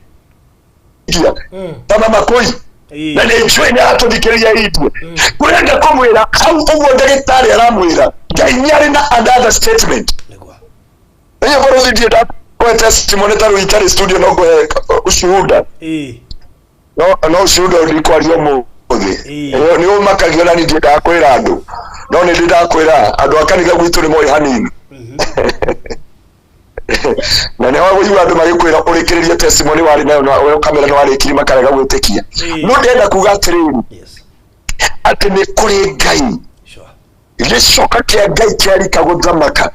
S4: India ta mama kũi,
S1: Ĩ,
S4: na nĩ njũĩ nĩ aratũthikĩrĩria India. Kũrenda kũmwĩra hau ũguo ndagĩtarĩ aramwĩra, Ngai nĩ arĩ na another statement.
S1: Nĩguo.
S4: Hiyo baruthi ndiĩ ndakũhe testimony ta rĩu itarĩ studio, no ngũhe ushuhuda.
S1: Ĩ,
S4: No ushuhuda ndikwaria ũmũthĩ.
S1: Ĩĩ.
S4: Nĩ ũmakagia na niĩ ndiendaga kwĩra andũ, no nĩ ndĩ ndakwĩra andũ a kanitha gwitũ nĩ moĩ hanini. Na nĩho ũigua andũ magĩkwĩra ũrĩkĩrĩrie testimony warĩ nayo na we ũkamera nĩ warĩkirie makarega gwĩtĩkia. No ndĩrenda kuga atĩrĩrĩ, atĩ nĩ kũrĩ Ngai. Gĩcoka kĩa Ngai kĩarika gũthamaka,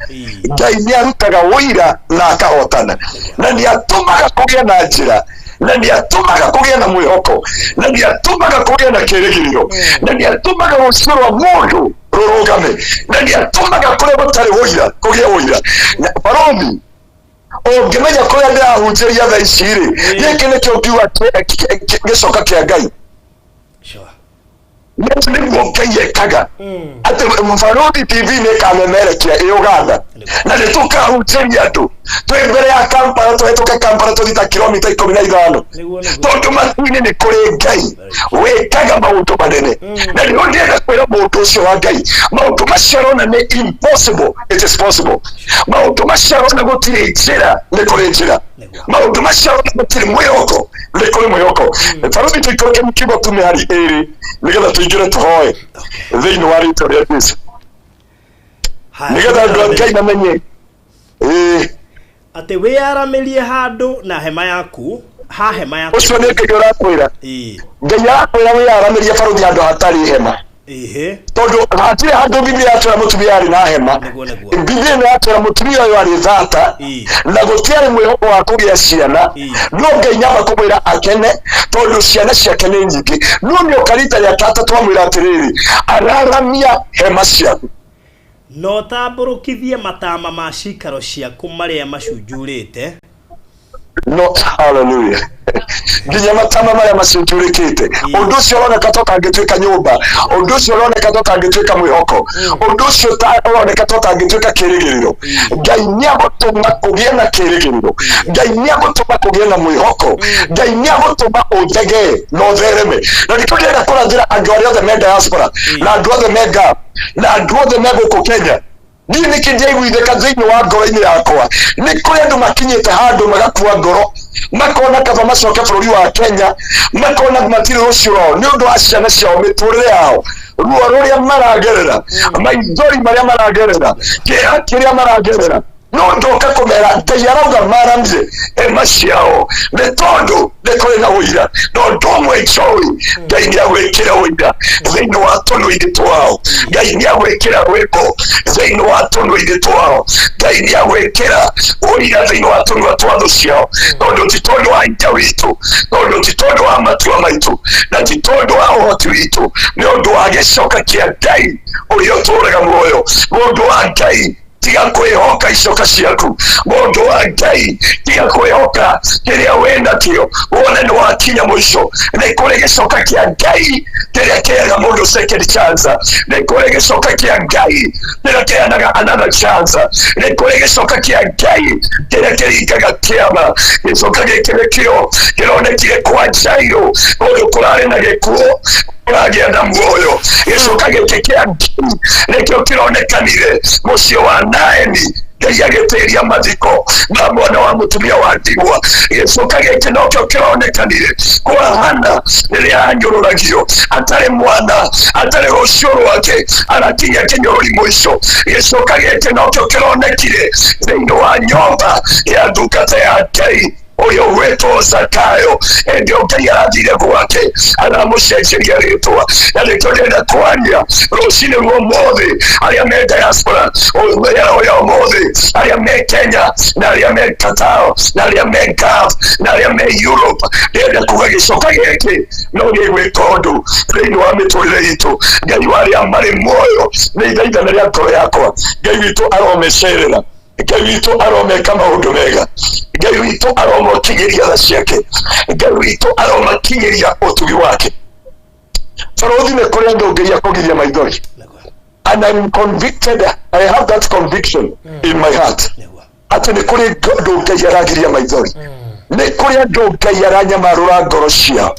S4: Ngai nĩ arutaga ũira na akahotana, na nĩ atũmaga kũgĩa na njĩra, na nĩ atũmaga kũgĩa na mwĩhoko, na nĩ atũmaga kũgĩa na kĩĩrĩgĩrĩro, na nĩ atũmaga rũciũ rwa mũndũ rũrũgame, na nĩ atũmaga kũrĩa gũtarĩ ũira kũgĩe ũira. Na barothi ũngĩmenya kũrĩa ndĩrahunjĩria thaa ici rĩ, gĩkĩ nĩkĩo ngiuga gĩcoka kĩa Ngai. Nĩguo Ngai ekaga atĩ Barũthi TV nĩ ĩkamemerekia ĩ Uganda, na nĩ tũkahunjĩria andũ twĩ mbere ya Kampala, tũhĩtũke Kampala tũthiĩ ta kilomita 15, tondũ matu-inĩ nĩ kũrĩ Ngai wĩkaga maũndũ manene. Na nĩho ndĩrenda kwĩra mũndũ ũcio wa Ngai, maũndũ macio arona nĩ impossible, it is possible. Maũndũ macio arona gũtirĩ njĩra, nĩ kũrĩ njĩra. Maũndũ macio arona gũtirĩ mwĩhoko, nĩ kũrĩ mwĩhoko. Barũthi, tũikũrũke kiugo tu mĩhari ĩrĩ nĩgetha tũingĩre tũhoe thĩinĩ wa rĩtwa rĩa Jesu, nĩgetha andũ a Ngai mamenye. Ĩĩ.
S1: Atĩ wĩyaramĩrie handũ na hema yaku, ha hema yaku.
S4: Ũcio nĩ Ngai ũrakwĩra. Ngai arakwĩra wĩyaramĩrie, barũthi, handũ hatarĩ hema, tondũ hatirĩ handũ Biblia yatwĩra mũtumia arĩ na hema.
S1: Nĩguo, nĩguo.
S4: Biblia ĩno yatwĩra mũtumia ũyũ arĩ thata na gũtiarĩ mwĩhoko wa kũgĩa ciana, no Ngai nyamba kũmwĩra akene tondũ ciana ciake nĩ nyingĩ. No nĩ oka rita rĩa gatatũ amwĩra atĩrĩrĩ, araramia hema ciaku.
S1: Na ũtambũrũkithie matama ma cikaro ciaku marĩa macunjurĩte.
S4: No hallelujah, nginya matama marĩa macunjurĩkĩte. Ũndũ ũcio ũroneka ta ũtangĩtuĩka nyũmba, ũndũ ũcio ũroneka ta ũtangĩtuĩka mwĩhoko, ũndũ ũcio ta ũroneka ta ũtangĩtuĩka kĩĩrĩgĩrĩro, Ngai nĩ agũtũma kũgĩe na kĩĩrĩgĩrĩro. Ngai nĩ agũtũma kũgĩe na mwĩhoko. Ngai nĩ agũtũma ũthegee na ũthereme. Na nĩkĩo ndĩrenda kũrathĩra andũ arĩa othe me diaspora, na andũ othe me Gulf, na andũ othe me gũkũ Kenya. Niĩ nĩkĩ ndiaiguithĩka thĩinĩ wa ngoro-inĩ yakwa? Nĩ kũrĩ andũ makinyĩte handũ magakua ngoro, makona kaba macoke bũrũri wa Kenya, makona matirĩ rũciũ rwao nĩ ũndũ wa ciana ciao, mĩtũrĩre yao, ruo rũrĩa maragerera, maithori marĩa maragerera, kĩeha kĩrĩa maragerera. No ndoka kũmera Ngai arauga maramie hema ciao nĩ tondũ nĩ kũrĩ na ũira. Na ũndũ ũmwe njũĩ, Ngai nĩ agwĩkĩra ũira thĩinĩ wa tũnua-inĩ twao. Ngai nĩ agwĩkĩra rwĩmbo thĩinĩ wa tũnua-inĩ twao. Ngai nĩ agwĩkĩra ũira thĩinĩ wa tũnua twa thũ ciao, tondũ ti tondũ wa hinya witũ, tondũ ti tondũ wa matua maitũ, na ti tondũ wa ũhoti witũ, nĩ ũndũ wa gĩcoka kĩa Ngai ũrĩa ũtũũraga muoyo. Mũndũ wa Ngai, tiga kwĩhoka icoka ciaku. Mũndũ wa Ngai, tiga kwĩhoka kĩrĩa wĩ nakĩo wone nĩ wakinya mũico. Nĩ kũrĩ gĩcoka kĩa Ngai kĩrĩa kĩheaga mũndũ second chance. Nĩ kũrĩ gĩcoka kĩa Ngai kĩrĩa kĩheanaga another chance. Nĩ kũrĩ gĩcoka kĩa Ngai kĩrĩa kĩringaga kĩama. Gĩcoka gĩkĩ nĩkĩo kĩronekire kwa Jairũ, kũndũ kũrarĩ na gĩkuũ kũragĩa na muoyo. Gĩcoka gĩkĩ kĩa Ngai nĩkĩo kĩronekanire mũciĩ wa Naemi, Ngai agĩtĩria mathiko ma mwana wa mũtumia wa ndigwa. Gĩcoka gĩkĩ nokĩo kĩronekanire kwa Hana rĩrĩa anyũrũragio, atarĩ mwana, atarĩ rũciũ rwake, arakinya kĩnyũrũri mũico. Gĩcoka gĩkĩ nokĩo kĩronekire thĩinĩ wa nyũmba ya ndungata ya Ngai ũyũ gwĩtwo Zakayo, hĩndĩ ĩyo Ngai arathire gwake aramũcenjeria rĩtwa. Na nĩkĩo ndĩrenda kwaria rũcinĩ rwa ũmũthĩ arĩa me diaspora, ũmũthĩ ũyũ ũmũthĩ arĩa me Kenya, na arĩa me Qatar, na arĩa me Gulf, na arĩa me Europe, ndĩrenda kuga gĩcoka gĩkĩ no gĩgwĩka ũndũ thĩinĩ wa mĩtũrĩre itũ. Ngai wa arĩa marĩ muoyo, nĩ ithaithana rĩa ngoro yakwa, Ngai witũ aromecerera, Ngai witũ aromeka maũndũ mega, Ngai witũ aromokinyĩria tha ciake, Ngai witũ aromakinyĩria ũtugi wake. Barũthi, nĩ kũrĩ andũ Ngai akũgiria maithori, and I'm convicted, I have that conviction in my heart atĩ nĩ kũrĩ andũ Ngai aragiria maithori, nĩ kũrĩ andũ Ngai aranyamarũra ngoro ciao.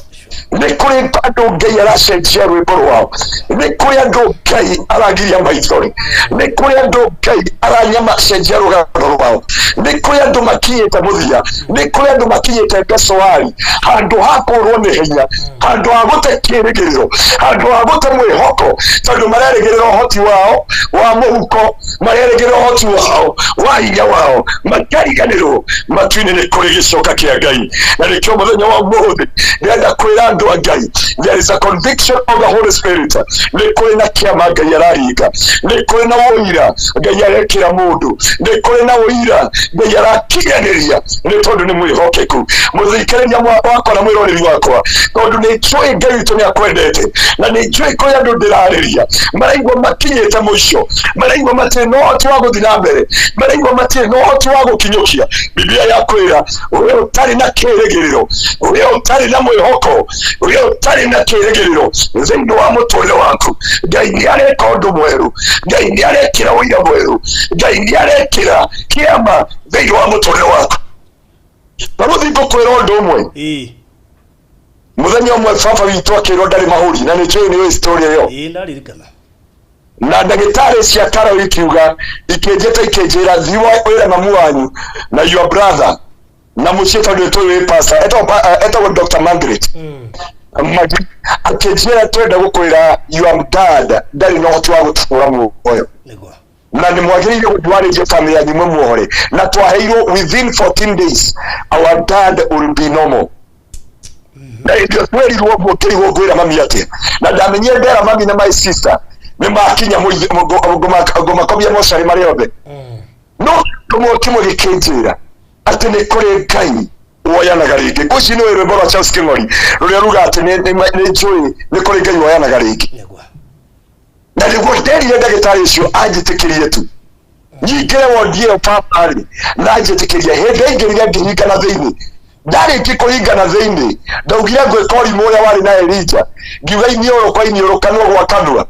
S4: Nĩ kũrĩ andũ Ngai aracenjia rwĩmbo rwao, nĩ kũrĩ andũ Ngai aragiria maithori, nĩ kũrĩ andũ Ngai aranyamacenjia rũgano rwao, nĩ kũrĩ andũ makinyĩte mũthia, nĩ kũrĩ andũ makinyĩte ngacoari, handũ ha kũrwo nĩ hinya, handũ ha gũte kĩrĩgĩrĩro, handũ ha gũte mwĩhoko, tondũ marerĩgĩrĩra ũhoti wao wa mũhuko, marerĩgĩrĩra ũhoti wao wa hinya wao, makariganĩrwo matu-inĩ nĩ kũrĩ gĩcoka kĩa Ngai. Na nĩkĩo mũthenya wa ũmũthĩ ndĩrenda kwĩra andũ a Ngai, there is a conviction of the Holy Spirit. Nĩ kũrĩ na kĩama Ngai araringa, nĩ kũrĩ na ũira Ngai arekĩra mũndũ, nĩ kũrĩ na ũira Ngai arakinyanĩria, nĩ tondũ nĩ mwĩhokeku. Mũthikĩrĩria wakwa na mwĩroreri wakwa, tondũ nĩ njũĩ Ngai witũ nĩ akwendete, na nĩ njũĩ kũrĩ andũ ndĩrarĩria maraigua makinyĩte mũico, maraigua matirĩ na ũhoti wa gũthiĩ na mbere, maraigua matirĩ na ũhoti wa gũkinyũkia. Biblia yakwĩra we ũtarĩ na kĩrĩgĩrĩro, we ũtarĩ na mwĩhoko, we ũtarĩ na kĩrĩgĩrĩro thĩinĩ wa mũtũrĩre waku, Ngai nĩ areka ũndũ mwerũ, Ngai nĩ arekĩra ũira mwerũ, Ngai nĩ arekĩra kĩama thĩinĩ wa mũtũrĩre waku. Na rĩu ngũkwĩra ũndũ ũmwe. Mũthenya ũmwe baba witũ akĩrwo ndarĩ mahũri, na nĩ njũĩ nĩ ũĩ story ĩyo.
S1: Ĩĩ, ndaririkana.
S4: Na ndagĩtarĩ cia Karau ikiuga, ikĩnjĩta ikĩnjĩra, thiĩ wĩre mamu wanyu na your brother na mũciĩ, tondũ nĩtũĩ wĩ pastor, etagwo Dr. Margaret. Akĩnjĩra twenda gũkwĩra your dad ndarĩ na ũhoti wa gũtũra muoyo.
S1: Nĩguo.
S4: Na nĩ mwagĩrĩire gũtwarĩria family yanyu mũmuohore, na twaheirwo within 14 days our dad will be normal. Na hĩndĩ ĩyo twerirwo ũguo, ngĩrigwo ngwĩra mami atĩa, na ndamenyire ndera mami na my sister nĩ makinya ngũmakomia mocarĩ marĩ othe. No kĩmwe kĩmwe gĩkĩnjĩra atĩ nĩ kũrĩ Ngai woyanaga rĩngĩ. Ngwĩciria nĩ rwĩmbo rwa Charles Kĩng'ori rũrĩa ruga atĩ nĩ njũĩ nĩ kũrĩ Ngai woyanaga rĩngĩ.
S1: Nĩguo.
S4: Na nĩguo nderire ndagĩtarĩ ũcio anjĩtĩkĩrie tu nyingĩre wondi ĩyo baba-rĩ, na anjĩtĩkĩria. Hĩndĩ aingĩrire ngĩhingana thĩinĩ, ndarĩki kũhingana thĩinĩ, ndaugire ngwĩka ũrimũ ũrĩa warĩ na Elija, ngiuga iniũrũ kwa iniũrũ, kanua gwa kanua.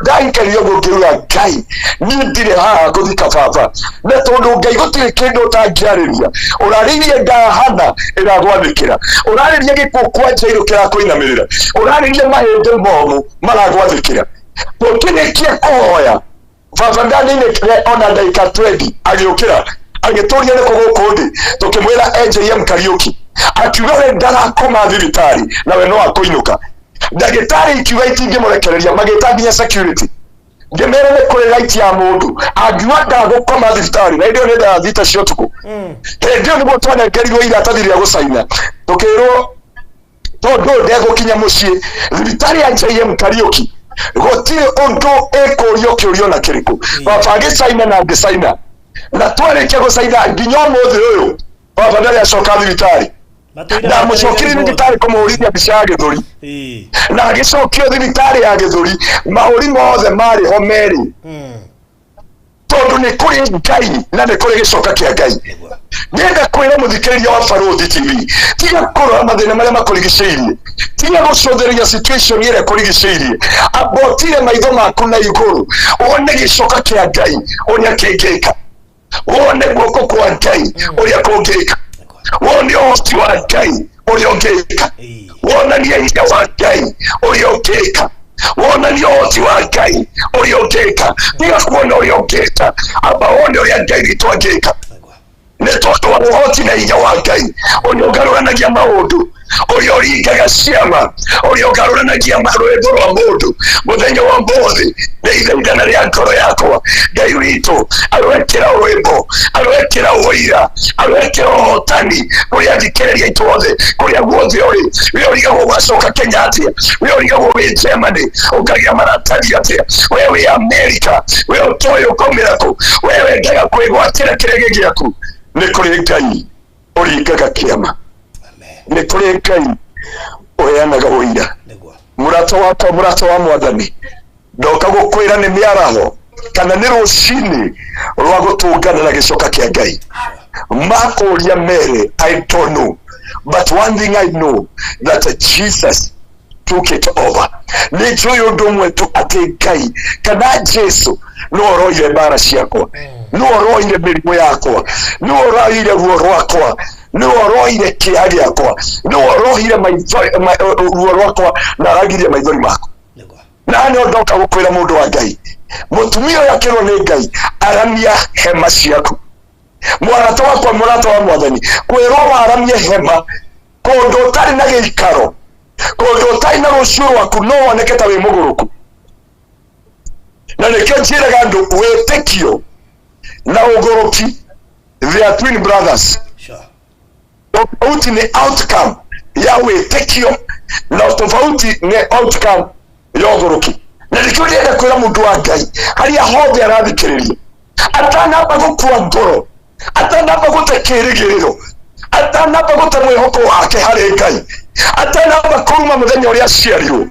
S4: Ndaikarire ũguo ngĩuga, Ngai, niĩ ndirĩ haha gũthika baba, na tondũ Ngai gũtirĩ kĩndũ ũtangĩarĩria, ũrarĩirie ndahana ĩragwathĩkĩra, ũrarĩria gĩkuũ kwa Njairũ kĩrakũinamĩrĩra, ũrarĩria mahĩndĩ momũ maragwathĩkĩra. Tũkĩrĩkia kũhoya, baba ndaninĩkire ona ndagĩka 20, agĩũkĩra agĩtũria nĩkũ gũkũ ndĩ, tũkĩmwĩra AJM Kariũki, akiuga we ndarakoma thibitarĩ na we no akũinũka. Ndagĩtarĩ ikiuga itingĩmũrekereria, magĩta nginya security, ngĩmera nĩ kũrĩ right ya mũndũ angiuga ndagũkoma thibitarĩ, na hĩndĩ ĩyo nĩ thaa 3 cia ũtukũ. Hĩndĩ ĩyo nĩguo twanengerirwo iratathi rĩa gũcaina, tũkĩrwo tondũ ndegũkinya mũciĩ thibitarĩ ya JM Kariũki gũtirĩ ũndũ ĩkũrio kĩũrio na kĩrĩkũ. Baba agĩcaina na ngĩcaina, na twarĩkia gũcaina nginya ũmũthĩ ũyũ baba ndarĩ acoka thibitarĩ.
S1: Matũire
S4: Ndamũcokirie
S1: metereire
S4: thibitarĩ kũmũhũrithia mbica ya gĩthũri,
S1: Ĩĩ.
S4: na agĩcokio thibitarĩ ya gĩthũri, mahũri mothe marĩ ho merĩ, tondũ nĩ kũrĩ Ngai na nĩ kũrĩ gĩcoka kĩa Ngai.
S1: Nĩguo.
S4: Ndĩrenda kwĩra mũthikĩrĩria wa Barũthi TV, tiga kũrora mathĩna marĩa makũrigicĩirie, tiga gũcũthĩrĩria situation ĩrĩa ĩkũrigicĩirie, ambotire maitho maku na igũrũ wone gĩcoka kĩa Ngai ũrĩa kĩngĩka, wone guoko kwa Ngai ũrĩa kũngĩka, wone ũhoti wa Ngai ũrĩa ũngĩka,
S1: Ĩĩ.
S4: wonanie hinya wa Ngai ũrĩa ũngĩka, wonanie ũhoti wa Ngai ũrĩa ũngĩka. Tiga kuona ũrĩa ũngĩka, amba wone ũrĩa Ngai witũ angĩka,
S1: Nĩguo.
S4: nĩ tondũ wa ũhoti na hinya wa Ngai ũrĩa ũgarũranagia maũndũ, ũrĩa ũringaga ciama, ũrĩa ũgarũranagia rwĩmbo rwa mũndũ. Mũthenya wa ũmũthĩ nĩ ithaithana rĩa ngoro yakwa, Ngai witũ aroekĩra rwĩmbo, aroekĩra ũira, aroekĩra ũhotani kũrĩ athikĩrĩria aitũ othe kũrĩa guothe ũrĩ. We ũrigagwo wacoka Kenya atĩa, we ũrigagwo wĩ Germany ũkagĩa maratathi atĩa, we wĩ America, we ũtoĩ ũkaumĩra kũ, we wendaga kwĩgwatĩra kĩrĩa gĩ gĩaku. Nĩ kũrĩ Ngai ũringaga kĩama,
S1: Amen.
S4: nĩ kũrĩ Ngai ũheanaga ũira.
S1: Nĩguo.
S4: Mũrata wakwa, mũrata wa Mwathani, ndoka gũkwĩra nĩ mĩaraho kana nĩ rũcinĩ rwa gũtũngana na gĩcoka kĩa Ngai. Makũria mere, I don't know, but one thing I know, that Jesus took it over. Nĩ njũĩ ũndũ ũmwe tu, atĩ Ngai kana Jesu no oroire mbara ciakwa. Nĩwe ũroire mĩrimũ yakwa, nĩwe ũroire ruo rwakwa, nĩwe ũroire kĩeha gĩakwa, nĩwe ũroire ruo rwakwa na aragirie maithori makwa.
S1: Nĩguo.
S4: Na nĩ ndoka gũkwĩra mũndũ wa Ngai, mũtumia ũyũ akĩrwo nĩ Ngai, aramia hema ciaku. Mũrata wakwa, mũrata wa mwathani, kwĩrwo waramie hema kũndũ ũtarĩ na gĩikaro, kũndũ ũtarĩ na rũciũ rwaku, no woneke ta wĩ mũgũrũku. Na nĩkĩo njĩraga andũ wĩtĩkio na ũgũrũki, they are twin brothers.
S1: Sure.
S4: Tofauti nĩ outcome ya wĩtĩkio na tofauti nĩ outcome ya ũgũrũki. Na nĩkĩo ndĩrenda kwĩra mũndũ wa Ngai harĩa hothe arathikĩrĩria, atanamba gũkua ngoro, atanamba gũte kĩĩrĩgĩrĩro, atanamba gũte mwĩhoko wake harĩ Ngai, atanamba kũruma mũthenya ũrĩa aciarirwo,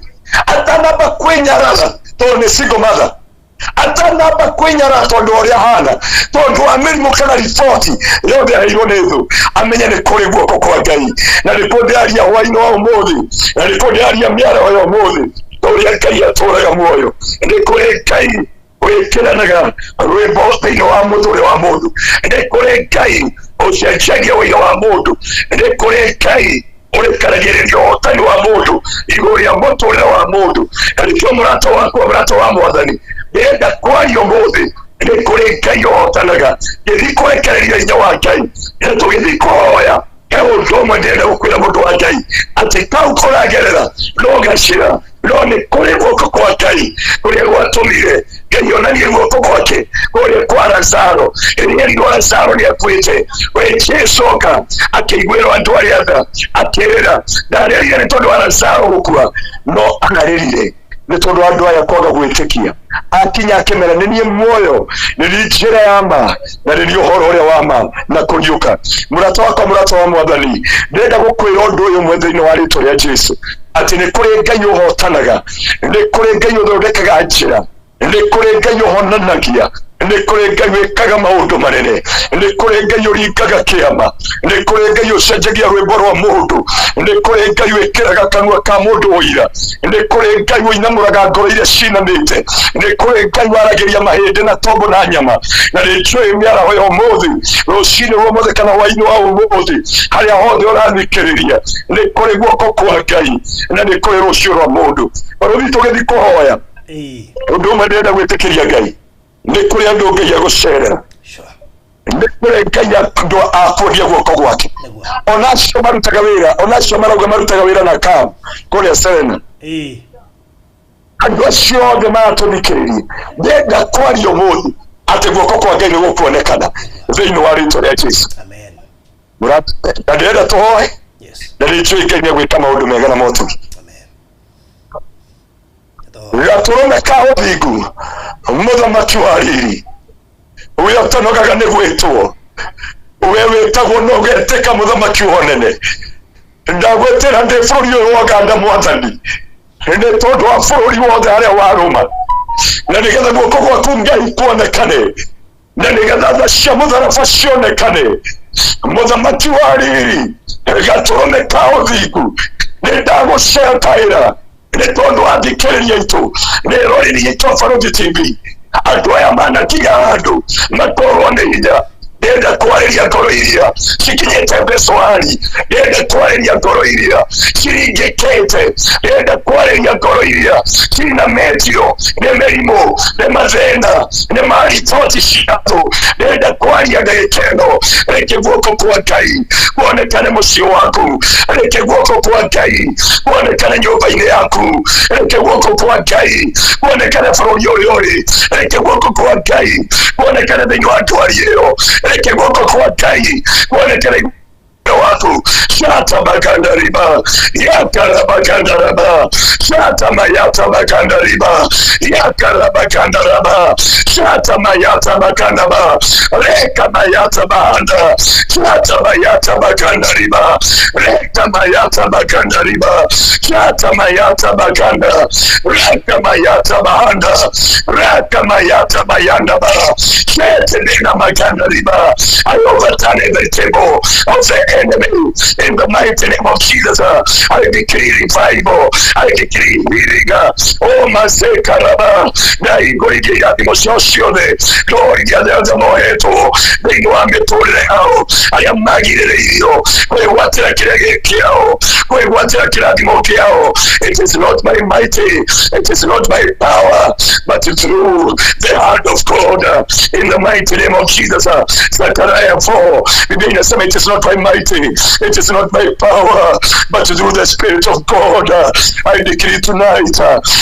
S4: atanamba kwĩnyarara tondũ nĩ single mother, atanamba kwĩnyarara tondũ ũrĩa ahana, tondũ wa mĩrimũ kana riboti yothe aheirwo nĩ thũ, amenye nĩ kũrĩ guoko kwa Ngai. Na nĩkuo ndĩraria hwainĩ wa ũmũthĩ, na nĩkuo ndĩraria mĩaraho ya ũmũthĩ, ũrĩa Ngai atũraga muoyo. Nĩ kũrĩ Ngai wĩkĩranaga rwĩmbo thĩinĩ wa mũtũrĩre wa mũndũ, nĩ kũrĩ Ngai ũcenjagia ũira wa mũndũ, nĩ kũrĩ Ngai ũrekaragĩrĩria ũhotani wa mũndũ igũrũ rĩa mũtũrĩre wa mũndũ. Na nĩkĩo mũrata wakwa, mũrata wa mwathani, ndĩrenda kwaria ũmũthĩ, nĩ kũrĩ Ngai ũhotanaga. Ngĩthiĩ kũrekereria hinya wa Ngai na tũgĩthiĩ kũhoya, he ũndũ ũmwe ndĩrenda gũkwĩra mũndũ wa Ngai, atĩ kau kũragerera no gacĩra, no nĩ kũrĩ guoko kwa Ngai kũrĩa gwatũmire Ngai onanie guoko gwake kũrĩa kwa Lazaro. Rĩrĩa erirwo Lazaro nĩ akuĩte, we Jesu oka akĩiguĩrwo andũ arĩa tha, akĩrĩra. Ndarĩrire nĩ tondũ wa Lazaro gũkua, no ararĩrire nĩ tondũ andũ aya kwaga gwĩtĩkia. Akinya akĩmera, nĩ niĩ muoyo, nĩ niĩ njĩra ya ma, na nĩ niĩ ũhoro ũrĩa wa ma na kũriũka. Mũrata wakwa, mũrata wa mwathani, ndĩrenda gũkwĩra ũndũ ũyũ ũmwe thĩinĩ wa rĩtwa rĩa Jesu, atĩ nĩ kũrĩ Ngai ũhotanaga, nĩ kũrĩ Ngai ũthondekaga njĩra, nĩ kũrĩ Ngai ũhonanagia, nĩ kũrĩ Ngai wĩkaga maũndũ manene, nĩ kũrĩ Ngai ũringaga kĩama, nĩ kũrĩ Ngai ũcenjagia rwĩmbo rwa mũndũ, nĩ kũrĩ Ngai wĩkĩraga kanua ka mũndũ ũira, nĩ kũrĩ Ngai ũinamũraga ngoro iria cinamĩte, nĩ kũrĩ Ngai waragĩria mahĩndĩ na tombo na nyama. Na nĩ njũĩ mĩaraho ya ũmũthĩ, rũcinĩ rwa ũmũthĩ kana hwainĩ wa ũmũthĩ, harĩa hothe ũrathikĩrĩria, nĩ kũrĩ guoko kwa Ngai na nĩ kũrĩ rũciũ rwa mũndũ. Barũthi, tũgĩthiĩ kũhoya, ũndũ ũmwe ndĩrenda gwĩtĩkĩria Ngai, nĩ kũrĩ andũ Ngai agũcerera,
S1: Sure.
S4: nĩ kũrĩ Ngai andũ akuonia guoko gwake.
S1: Nĩguo.
S4: Ona acio marutaga wĩra, ona acio marauga marutaga wĩra na kam kũrĩa Serena, andũ acio othe maratũthikĩrĩria, ndĩrenda kwaria ũmũthĩ atĩ guoko kwa Ngai nĩ gũkuonekana thĩinĩ wa rĩtwa rĩa Jesu.
S1: Amen.
S4: Na ndĩrenda tũhoe,
S1: Yes.
S4: na nĩ njũĩ Ngai nĩ egwĩka maũndũ mega na motugi.
S1: Amen. Tũhoe.
S4: Gatũrũme ka ũthingu, mũthamaki wa riri, we ũtanogaga nĩ gwĩtwo, we wĩtagwo na ũgetĩka, mũthamaki wa ũnene, ndagwĩtĩra ndĩ bũrũri ũyũ wa Uganda, mwathani, nĩ tondũ wa bũrũri wothe harĩa warũma, na nĩgetha guoko gwaku Ngai kuonekane, na nĩgetha tha cia mũtharaba cionekane. Mũthamaki wa riri, gatũrũme ka ũthingu, nĩ ndagũcetaĩra nĩ tondũ wa thikĩrĩria itũ nĩ roreri itũ a Barũthi TV. Andũ aya manakinya handũ makorwo nĩ hinya. Ndĩrenda kwarĩria ngoro iria cikinyĩte mbecoari, ndĩrenda kwarĩria ngoro iria ciringĩkĩte, ndĩrenda kwarĩria ngoro iria cinamĩtio nĩ mĩrimũ, nĩ mathĩna, nĩ mariboti ciatũ. Ndĩrenda kwaria ndagĩka ĩno, reke guoko kwa Ngai kuonekane mũciĩ waku, reke guoko kwa Ngai kuonekane nyũmba-inĩ yaku, reke guoko kwa Ngai kuonekane bũrũri ũrĩa ũrĩ, reke guoko kwa Ngai kuonekane thĩinĩ wa ndwari ĩyo, reke guoko kwa Ngai kuonekane waku. Shata baganda riba yakara baganda raba shata mayata baganda riba yakara baganda raba shata mayata baganda ba reka mayata bahanda shata mayata baganda riba reka mayata baganda riba shata mayata baganda reka mayata bahanda reka mayata bayanda ba shete bena maganda riba. I overturn every table of the enemy. enemy in the mighty name of Jesus. I decree revival, I decree healing. Oh masekaraba na ingũrĩrie irathimo ciao ciothe no iria othe mohetwo thĩinĩ wa mĩtũrĩre yao arĩa magirĩrĩirio kwĩgwatĩra kĩrĩa gĩ kĩao kwĩgwatĩra kĩrathimo kĩao. It is not by mighty, it is not by power, but through the hand of God in the mighty name of Jesus. Zechariah 4, Biblia inasema it is not by mighty, it is not by power, but through the Spirit of God. I decree tonight,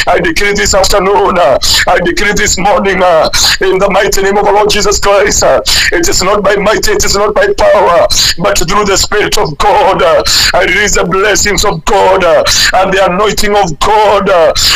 S4: I decree this afternoon, I decree this morning, in the mighty name of our Lord Jesus Christ. It is not by might, it is not by power, but through the Spirit of God. I release the blessings of God and the anointing of God.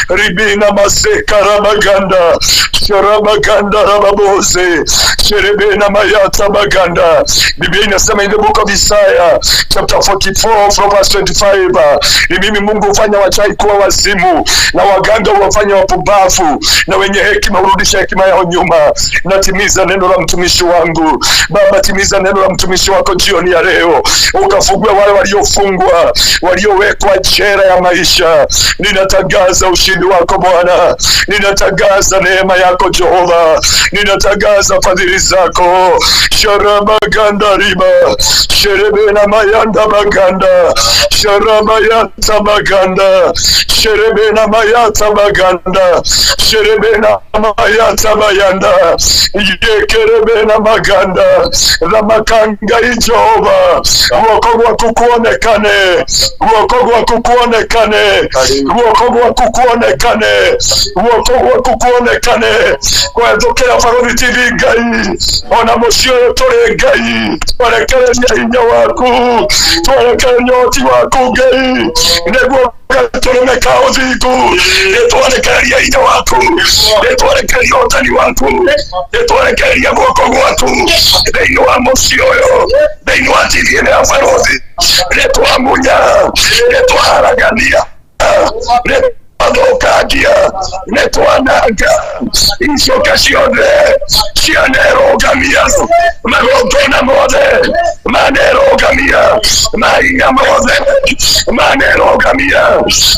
S4: Ribina maseka rabaganda, sharabaganda rababose, sherebena mayata baganda. Biblia inasema in the book of Isaiah chapter 44 from verse 25, ni mimi Mungu hufanya wachawi kuwa wazimu na waganga huwafanya wapumbavu na wenye hekima hurudisha hekima yao nyuma. Natimiza neno la mtumishi wangu. Baba, timiza neno la mtumishi wako jioni ya leo, ukafungue wale waliofungwa, waliowekwa jela ya maisha. Ninatangaza ushindi wako Bwana, ninatangaza neema yako Jehova, ninatangaza fadhili zako. Sharabaganda riba sherebena mayanda baganda sharabayata baganda sherebena mayata baganda sherebena mayata bayanda yekerebena maganda ramakanga ijehova guoko gwaku kuonekane guoko gwaku kuonekane guoko gwaku kuonekane guoko gwaku kuonekane kwethũkĩra Barũthi TV Ngai ona mũciĩ ũyũ tũrĩ Ngai twerekereria hinya waku twerekereria ũhoti waku Ngai nĩguo gatũrũme ka ũthingu nĩtwarekereria hinya waku nĩtwarekereria ũhotani waku nĩtwarekereria guoko gwaku thĩinĩ wa mũciĩ ũyũ thĩinĩ wa TV ĩno ya Barũthi nĩtwamunya nĩtwaharagania nĩtwathũkangia nĩtwananga icoka ciothe cianerũgamia magongona mothe manerũgamia mahinya mothe manerũgamia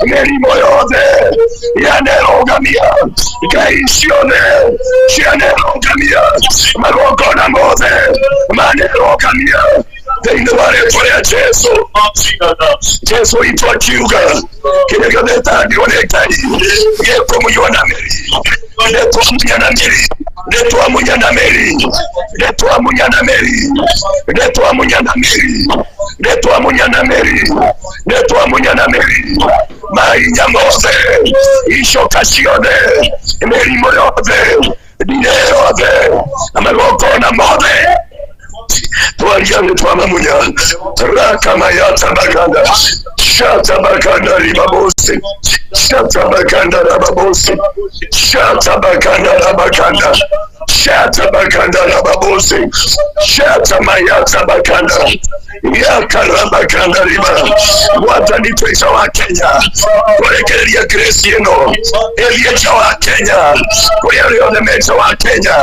S4: mĩrimũ yothe yanerũgamia ngai ciothe cianerũgamia magongona mothe manerũgamia thĩinĩ wa rĩtwa rĩa Jesu. Jesu witũ akiuga kĩrĩa gĩothe ĩtangĩrwo nĩ Ngai gĩkũmunywo na mĩri nĩtwamunya na mĩri nĩtwamunya na mĩri nĩtwamunya na mĩri nĩtwamunya na mĩri nĩtwamunya na mĩri nĩtwamunya na mĩri mahinya mothe icoka ciothe mĩrimũ yothe ndine yothe na magongona mothe twaria nĩtwamamunya rakamayata baganda shatabaganda ribabose shatabaganda rababose shatabaganda rabaganda shatabaganda rababose shatamayata baganda yakarabaganda riba mwathani twĩca wa Kenya kũrekereria grace ĩno ĩthiĩ nja wa Kenya kũrĩ arĩa othe me nja wa Kenya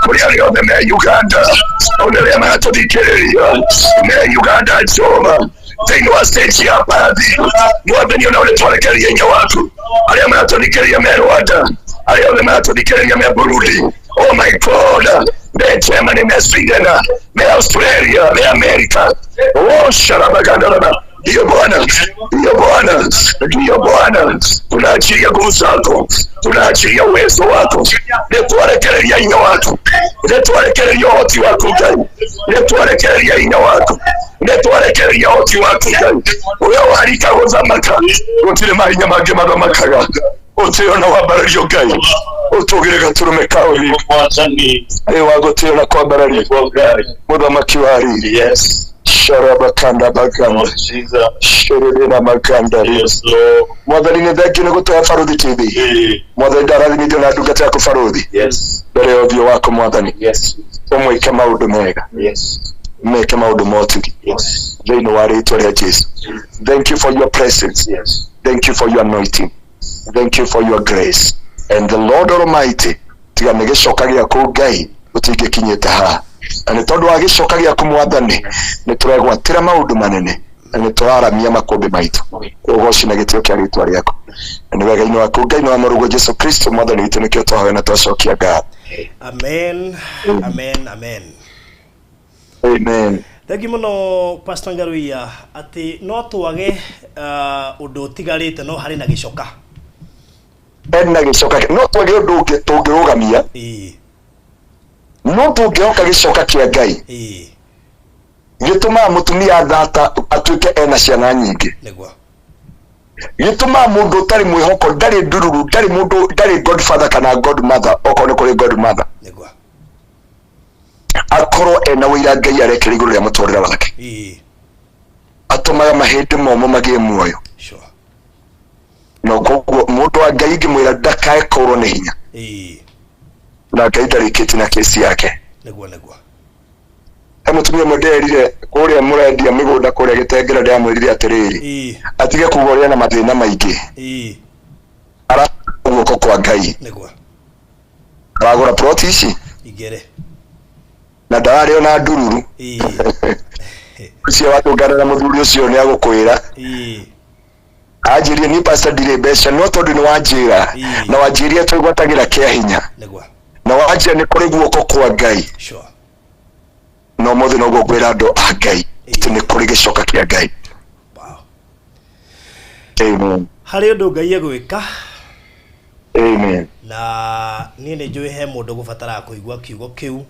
S4: kũrĩ arĩa othe me Uganda ona arĩa maratũthikĩrĩria me Uganda Jehova thĩinĩ wa stage ya bathi mwathani ona ũrĩa twarekereria hinya waku arĩa maratũthikĩrĩria me Rwanda arĩa othe maratũthikĩrĩria me Burundi oh my God me Germany me Sweden me Australia me America oh sharabagandalaba ndiyo Bwana, ndiyo Bwana, ndiyo Bwana, tunaachilia nguvu zako, tunaachilia uwezo wako, nĩtwarekereria hinya waku, nĩtwarekereria ũhoti waku Ngai, nĩtwarekereria hinya waku, nĩtwarekereria ũhoti waku Ngai, ũrĩa warika gũthamaka, gũtirĩ mahinya mangĩ mathamakaga, ũtĩo na wambarario Ngai, ũtũgĩre gatũrũme ka ũthingu,
S5: Mwathani
S4: ĩ wa gũtĩo na kwambarario,
S5: Ngai.
S4: mũthamaki wa riri,
S5: Yes.
S4: sharabakanda baganda
S5: Lord Jesus.
S4: sherebena maganda.
S5: Yes, Lord.
S4: Mwathani nĩ thengiũ nĩ gũtũhe Barũthi TV.
S5: Eh,
S4: Mwathani ndarathimithio na ndungata yaku Barũthi
S5: Yes.
S4: mbere ya ũthiũ waku Mwathani,
S5: Yes.
S4: ũmwĩke maũndũ mega,
S5: Yes.
S4: meke maũndũ ma ũtugi
S5: Yes.
S4: thĩinĩ wa rĩtwa rĩa Jesu. Thank you for your presence.
S5: Yes.
S4: Thank you for your anointing. Thank you for your grace. And the Lord Almighty, tiga nĩ gĩcoka gĩaku Ngai Tũtingĩkinyĩte haha na nĩ tondũ wa gĩcoka gĩaku Mwathani, nĩ tũregwatĩra maũndũ manene na nĩ tũraramia makũmbĩ maitũ. Ũgoci na gĩtĩo kĩa rĩtwa rĩaku, na nĩ wega-inĩ waku Ngai na wa mũrũguo Jesu Kristo Mwathani witũ nĩkĩo twahoya na twacokia ngatho.
S1: Amen, amen, amen.
S4: Amen.
S1: Thengi mũno, Pastor Ngaruiya, atĩ no twage ũndũ ũtigarĩte, no harĩ na gĩcoka.
S4: Ena gĩcoka. No twage ũndũ ũngĩ tũngĩrũgamia, no tũngĩhoka gĩcoka kĩa Ngai gĩtũmaga mũtumia thata atuĩke ena ciana nyingĩ, gĩtũmaga mũndũ ũtarĩ mwĩhoko, ndarĩ ndururu, ndarĩ mũndũ, ndarĩ godfather kana godmother, okorwo nĩ kũrĩ godmother, akorwo ena ũira Ngai arekera igũrũ rĩa mũtũrĩre wake. Atũmaga mahĩndĩ momũ magĩe muoyo. Na koguo mũndũ wa Ngai ingĩmwĩra ndakae kũrwo nĩ hinya, na Ngai ndarĩkĩtie na kesi yake.
S1: Nĩguo, nĩguo.
S4: He mũtumia ũmwe nderire kũrĩa mũrendia mĩgũnda kũrĩa Gĩtengera, ndĩramwĩrire atĩrĩrĩ, atige kuga ũrĩa na mathĩna maingĩ, ara guoko kwa Ngai. Aragũra ploti ici
S1: Igere.
S4: Na ndararĩ ona ndururu. Ũcio watũngana na mũthuri ũcio nĩ agũkwĩra, anjĩrie, "Niĩ pastor ndirĩ mbeca, no tondũ nĩ wanjĩra na wanjĩria twĩgwatagĩra kĩa hinya na wanjĩra nĩ kũrĩ guoko kwa Ngai, na ũmũthĩ noguo ngwĩra andũ a Ngai atĩ nĩ kũrĩ gĩcoka kĩa Ngai." Amen.
S1: Harĩ ũndũ Ngai egwĩka.
S4: Amen.
S1: Na niĩ nĩ njũĩ he mũndũ gũbataraga kũigua kiugo kĩu,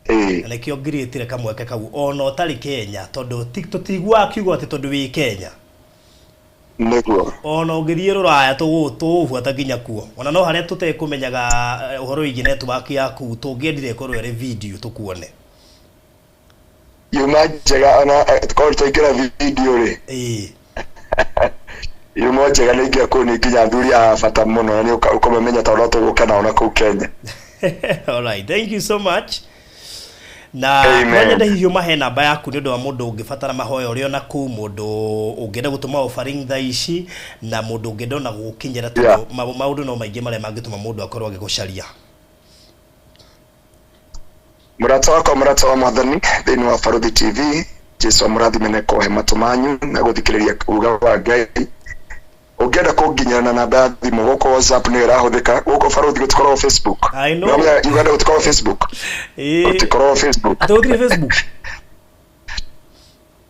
S1: na nĩkĩo ngirĩtire kamweke kau ona ũtarĩ Kenya, tondũ tũtiguaga kiugo atĩ tondũ wĩ Kenya. Ona ũngĩthiĩ rũraya, tũgũbuata nginya kuo, ona no harĩa tũtekũmenyaga ũhoro wĩgiĩ network yaku, tũngĩendire ĩkorwo ĩrĩ video tũkuone.
S4: Yuma njega ona korwo twaingĩra video rĩ, yuma njega nĩ ingĩa kũu, nĩ nginya athuri a bata mũno na nĩ ũkamamenya tondũ no tũgũka nao na kũu Kenya.
S1: All right, thank you so much. Na
S4: Amen.
S1: no nyende hihi ũmahe namba yaku nĩ ũndũ wa mũndũ ũngĩbatara mahoya ũrĩ ona kũu, mũndũ ũngĩenda gũtũma offering thaa ici, na mũndũ ũngĩenda ona gũgũkinyĩra, tondũ maũndũ no maingĩ marĩa mangĩtũma mũndũ akorwo agĩgũcaria.
S4: Mũrata wakwa, mũrata wa Mwathani thĩinĩ wa Baruthi TV, Jesu amũrathime na kũhe matũ manyu na gũthikĩrĩria uga wa Ngai. Ũngĩenda kũnginyĩra na namba ya thimũ, gũkũ WhatsApp nĩyo ĩrahũthĩka. Gũkũ Baruthi gũtikoragwo Facebook.
S1: I know.
S4: Nĩũramenya Uganda gũtikoragwo Facebook? Gũtikoragwo Facebook.
S1: Atĩ gũtirĩ Facebook?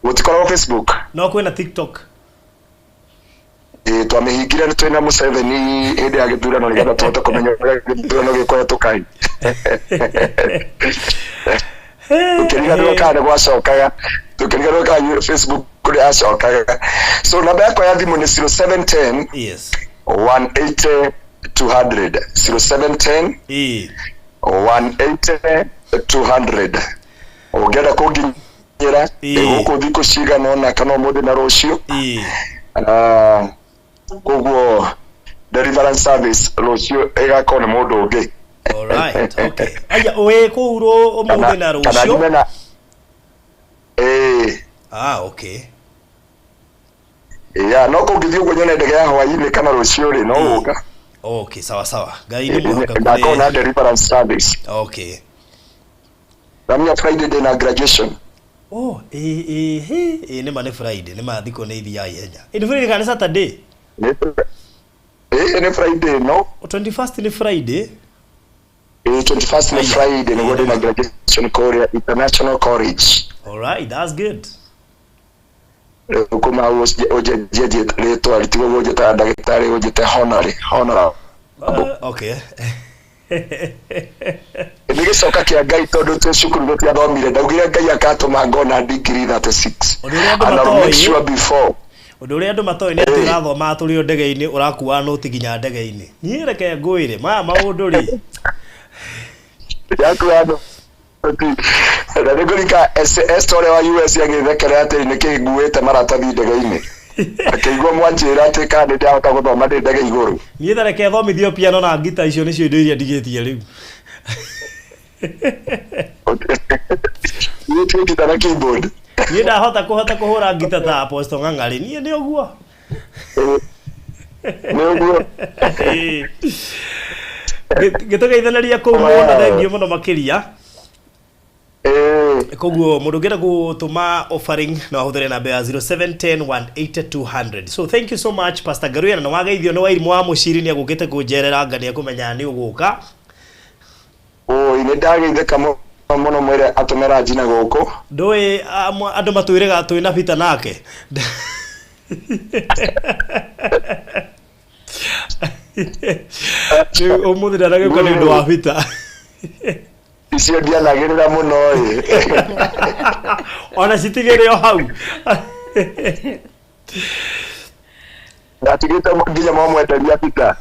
S4: Gũtikoragwo Facebook.
S1: No kwĩna TikTok.
S4: Ĩĩ, twamĩhingire nĩ twĩna Museveni hĩndĩ ya gĩthurano nĩgetha tũhote kũmenya ũrĩa gĩthurano gĩkũhetũka. Tũkĩriganĩrwo kana nĩ gwacokaga, tũkĩriganĩrwo kana Facebook kũrĩa yacokaga. So namba yakwa ya thimũ nĩ 0710 180 200, 0710 180 200. Ũngĩenda kũnginyĩra, gũkũ thikũ cigana ũna kana ũmũthĩ na rũciũ. Ah, koguo deliverance service rũciũ ĩgakorwo nĩ mũndũ ũngĩ.
S1: Alright, okay. Aya, wĩ kũu rũ ũmũthĩ na
S4: Kana
S1: rũciũ?
S4: nyume na, ĩĩ.
S1: Ah, okay.
S4: Ya, no kũngĩthiĩ ũguo nyone ndege ya hwaĩ-inĩ kana rũciũ rĩ, no gũka.
S1: Okay, sawa sawa. Ngai nĩ mwĩhokeku.
S4: Ngakorwo na deliverance service. Ramia Friday ndĩna graduation.
S1: Oh, ĩ ĩ hĩ, ĩ nĩ ma nĩ Friday, nĩ ma thikũ nĩ ithiaga ihenya. Ĩ nĩ Friday kana nĩ Saturday?
S4: Ĩĩ, nĩ Friday, no.
S1: 21st nĩ Friday.
S4: Ĩĩ, 21st nĩ
S1: Aya.
S4: Friday nĩguo ndĩna graduation kũrĩa International College.
S1: Alright, that's good.
S4: Rĩu kuma hau ũnjenjie rĩtwa, rĩtigwo ũnjĩtaga ndagĩtarĩ, ũnjĩte honore honora.
S1: Okay.
S4: Nĩ gĩcoka kĩa Ngai, tondũ twĩ cukuru tũtiathomire, ndaugire Ngai akatũma ngona degree 36
S1: Ũndũ ũrĩa andũ
S4: and I'll make
S1: matoĩ-
S4: sure before.
S1: Ũndũ ũrĩa andũ matoĩ nĩ atĩ ũrathomaga tũrĩ o ndege-inĩ, ũrakuaga nũti nginya ndege-inĩ. Niĩ reke ngwĩre maya maũndũ rĩ.
S4: Yaku ya noti na nĩ ngũrika Esther ũrĩa wa US agĩthekera atĩ nĩkĩ nguĩte maratathi ndege-inĩ, akĩigua mwanjĩra atĩ kana nĩ ndahota gũthoma ndĩ ndege igũrũ.
S1: Niĩ ta reke thomithio piano na ngita, icio nĩcio indo iria ndigĩtie rĩu.
S4: Niĩ ngita na keyboard.
S1: Niĩ ndahota kũhota kũhũra ngita ta Apostle Ng'ang'arĩ, niĩ nĩ ũguo.
S4: Nĩ ũguo.
S1: Ĩĩ. Gĩtũgeithanĩria kũu mũno, thengiũ mũno makĩria. Koguo mũndũ ũngĩenda gũtũma offering no ahũthĩre namba ya 0710180200. So thank you so much, Pastor Ngaruya, na nĩwageithio nĩ Wairimũ wa Mũciri, nĩ agũkĩte kũnjerera anga nĩ ekũmenya nĩ ũgũka.
S4: Oi, nĩ ndageithĩka mũno mũno, mwĩre atũme ranji na gũkũ.
S1: Ndũĩ andũ matwĩrĩga twĩ na bita nake. Rĩu ũmũthĩ ndanagĩũka nĩ ũndũ wa bita.
S4: Icio ndianagĩrĩra mũno ĩ.
S1: Ona citigĩrĩ o hau.
S4: Ndatigĩte nginya mwamwenderia bita.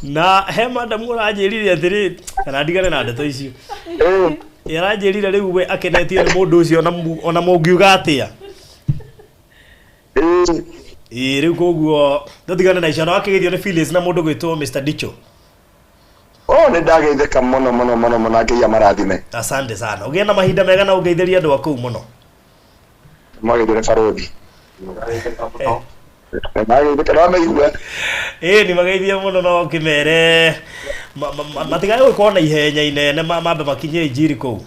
S1: Na he madamu ũranjĩrire atĩrĩ, kana ndigane na ndeto icio. Aranjĩrire rĩu we akenetio nĩ mũndũ ũcio ona mũngiuga atĩa. Ĩĩ, rĩu koguo tũtigane na icio, na wakĩgeithio nĩ Phyllis na mũndũ gwĩtwo Mr. Dicho.
S4: Oh, nĩ ndageithĩka mũno mũno mũno mũno, Ngai amarathime.
S1: Asante sana, ũgĩe na mahinda mega na ũngeithĩrie andũ a kũu mũno.
S4: Mwageithĩre barothi. Ndageithĩka, nĩwameigua.
S1: Ĩĩ, nĩ mageithie mũno no ũkĩmere matigae gũkorwo na ihenya inene, mambe makinyie injiri kũu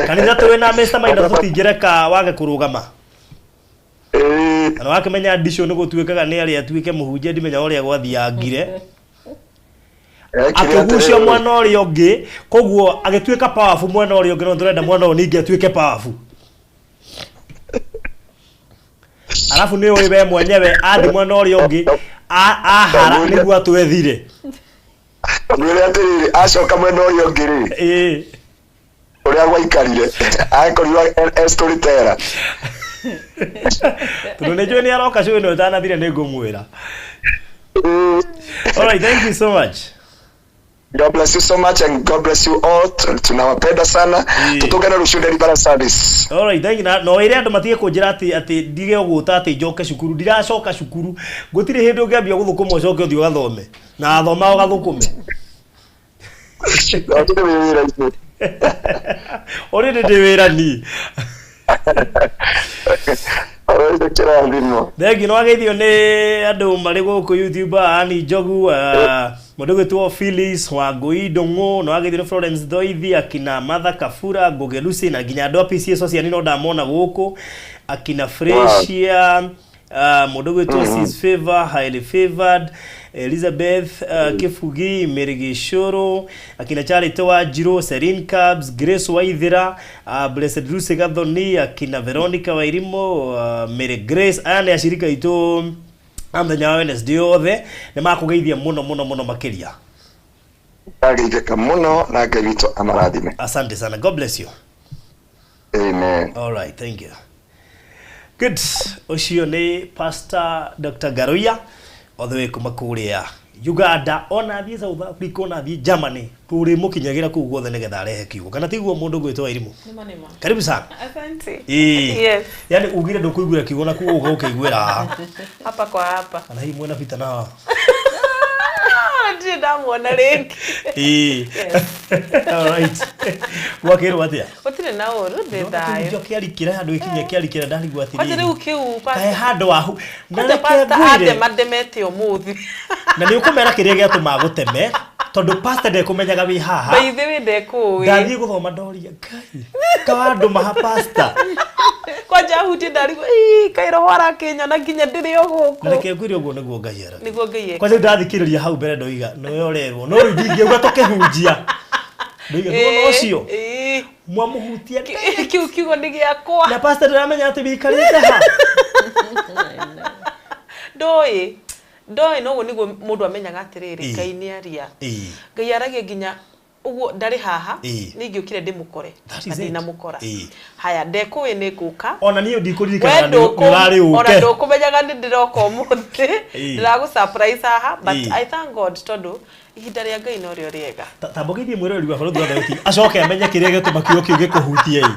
S1: kanitha. Twĩ na Mr. Maina, tũtingĩreka wage kũrũgama. Na wakĩmenya ndicio nĩ gũtuĩkaga nĩ arĩa atuĩke mũhunjia, ndimenya ũrĩa gwathiangire.
S4: Ekire
S1: akĩgucia
S4: atĩrĩrĩ.
S1: Mwena ũrĩa ũngĩ, koguo agĩtuĩka powerful mwena ũrĩa ũngĩ, no tũrenda mwena ũyũ ningĩ atuĩke powerful. Arabu nĩ ũĩ we mwenyewe athi mwena ũrĩa ũngĩ ahara nĩguo atwethire.
S4: Ngwĩre atĩrĩrĩ, acoka mwena ũrĩa ũngĩ rĩ, ũrĩa gwaikarire akorirwo e storyteller.
S1: Tondũ nĩ njũĩ nĩ aroka cũĩ ĩno ĩtanathire, nĩ ngũmwĩra. Alright, thank you so much.
S4: God bless you so much and God bless you all. Tunawapenda sana. Tutungane rũciũ Deliverance Service.
S1: Alright, thank you. Na no ĩre andũ matige kũnjĩra atĩ ndige ũgũta atĩ njoke cukuru. Ndiracoka cukuru. Gũtirĩ hĩndĩ ũngĩambia gũthũkũma ũcoke ũthiĩ ũgathome. Na thoma ũgathũkũme.
S4: Ndokire wĩ wĩra-inĩ.
S1: Ũrĩ ndĩ wĩra ni.
S4: Alright, kĩrathimo.
S1: Thank you. No ageithio nĩ andũ marĩ gũkũ YouTube, Ani Njogu, mũndũ gwĩtwo Phyllis Wangũi Ndũng'ũ, no ageithio nĩ Florence Thoithi, akina Martha Kafura, Ngũgĩ Lucy, na nginya andũ a PCA Sociani no ndamona gũkũ, akina Fresia, mũndũ gwĩtwo Sis Favor, highly favored, Elizabeth Kibugi, Mary Gĩcũrũ, akina Charity Wanjirũ, Serene Cabs, Grace Waithira, Blessed Lucy Gathoni, akina Veronica Wairimu, Mary Grace, aya nĩ acirika aitũ a mũthenya wa Wednesday othe, nĩ makũgeithia mũno mũno mũno makĩria.
S4: Ndageithĩka mũno na Ngai witũ amarathime.
S1: Asante sana. God bless you.
S4: Amen.
S1: All right, thank you. Good. Ũcio nĩ Pastor Dr. Garuya all the way kuma kũrĩa Uganda, ona athiĩ South Africa, ona athiĩ Germany, tũrĩmũkinyagĩra kũu guothe nĩgetha arehe kiugo, kana tiguo mũndũ gwĩtwo Irimũ?
S5: Nĩma nĩma.
S1: Karibu sana.
S5: Asante.
S1: Ĩĩ.
S5: Yes.
S1: Yani ugire ndũkũiguĩra kiugo na kuo ũgũkĩiguĩra haha.
S5: Hapa kwa hapa.
S1: Kana hihi mwena bita na haha?
S5: Ah, ndirĩ ndamuona rĩngĩ.
S1: Ĩĩ. All right, gwakĩrwo atĩa?
S5: Gũtirĩ na ũru, ndĩ thayũ.
S1: Kĩhunjio kĩarikĩra handũ gĩkinya kĩarikĩra, ndarigwo
S5: Kwanja
S1: atĩrĩrĩ
S5: rĩu kĩu
S1: kae handũ wahu na
S5: kwanja
S1: reke
S5: pastor
S1: ngwĩre
S5: atema ndemete ũmũthĩ.
S1: Na nĩ ũkũmera kĩrĩa gĩatũma gũteme, tondũ pastor ndekũmenyaga wĩ haha.
S5: By the way, ndekũĩ.
S1: Ndathiĩ gũthoma ndoria Ngai kawandũma ha pastor.
S5: Kwanja ahutie ndarigwo, "Ii, kaĩ roho arakĩnyona nginya ndĩrĩ o
S1: Na
S5: gũkũ."
S1: reke ngwĩre, ũguo nĩguo Ngai aragia.
S5: Nĩguo Ngai ekaga.
S1: Kwanja rĩu ndathikĩrĩria hau mbere ndoiga nĩwe ũrerwo, no rĩu ndingĩuga tũkĩhunjia ndoiga nĩwona ũcio mwamũhutia.
S5: Kĩu kiugo nĩ gĩakwa.
S1: Na pastor ndĩramenya atĩ wĩikarĩte ha.
S5: Ndoĩ ndoĩ, noguo nĩguo mũndũ amenyaga atĩrĩrĩ, Ngai nĩ aria. Ngai aragia nginya ũguo ndarĩ haha. Nĩ ingĩũkire ndĩmũkore
S1: That
S5: na
S1: is it.
S5: ndinamũkora. Haya, ndekũĩ nĩ ngũka.
S1: Ona niĩ
S5: We
S1: ndikũririkana nĩ ũrarĩ
S5: ona
S1: ũke.
S5: ndũkũmenyaga nĩ ndĩroka ũmũthĩ. Ndĩragũ surprise haha, but I thank God tondũ ihinda rĩa Ngai norĩo rĩega.
S1: Tambũkithie mwĩroreri wa Barũthi wa Thayũ TV acoke amenye kĩrĩa gĩtũma kiugo kĩu gĩkũhutie ĩ,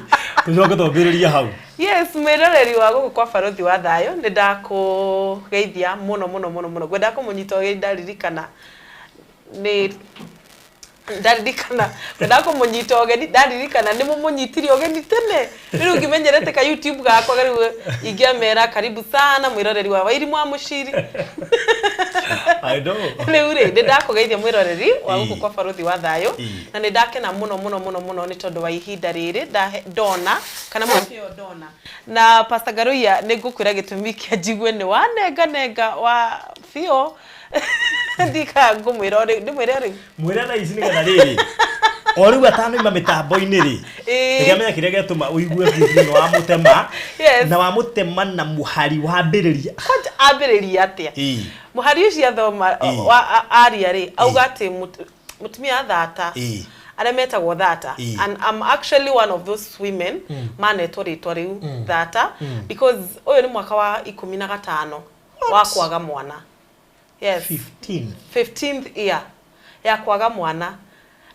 S1: tũcoke twambĩrĩrie hau.
S5: Yes, mwĩroreri wa gũkũ kwa Barũthi wa Thayũ, nĩ ndakũgeithia mũno mũno mũno mũno. Ngwendaga kũmũnyita ũgeni, ndaririkana nĩ Ndaririkana ngwendaga kũmũnyita ũgeni, ndaririkana nĩ mũmũnyitire ũgeni tene. Rĩu ngĩmenyerete ka YouTube gakwa rĩu ingĩamera karibu sana mwĩroreri wa Wairimu wa Mũciri.
S1: I know.
S5: Rĩu rĩ, nĩ ndakũgeithia mwĩroreri wa gũkũ kwa Barũthi wa Thayũ,
S1: Ĩĩ.
S5: na nĩ ndakena mũno mũno mũno mũno nĩ tondũ wa ihinda rĩrĩ ndona kana mweke ũyũ ndona. Na Pastor Ngaruiya, nĩ ngũkwĩra gĩtũmi kĩa njigue nĩ wanenga nenga wa biũ. Ndika ngũmwĩra o rĩu, ndĩmwĩre o rĩu.
S1: Mwĩre thaa ici nĩgetha rĩrĩ o rĩu atanoima mĩtambo-inĩ rĩ,
S5: Ĩĩ.
S1: nĩkĩamenya kĩrĩa gĩatũma ũigue biũ nĩ wamũtema.
S5: Yes.
S1: Na wamũtema na mũhari wambĩrĩria.
S5: Kwanja ambĩrĩria atĩa?
S1: Ĩĩ.
S5: Mũhari ũcio athoma
S1: Ĩĩ.
S5: wa aria rĩ, auga atĩ mũtumia thata,
S1: Ĩĩ.
S5: arĩa metagwo thata,
S1: Ĩĩ.
S5: and I'm actually one of those women manetwo rĩtwa rĩu thata, because ũyũ nĩ mwaka wa 15 wa kwaga mwana. Yes.
S1: 15.
S5: 15th year ya kwaga mwana.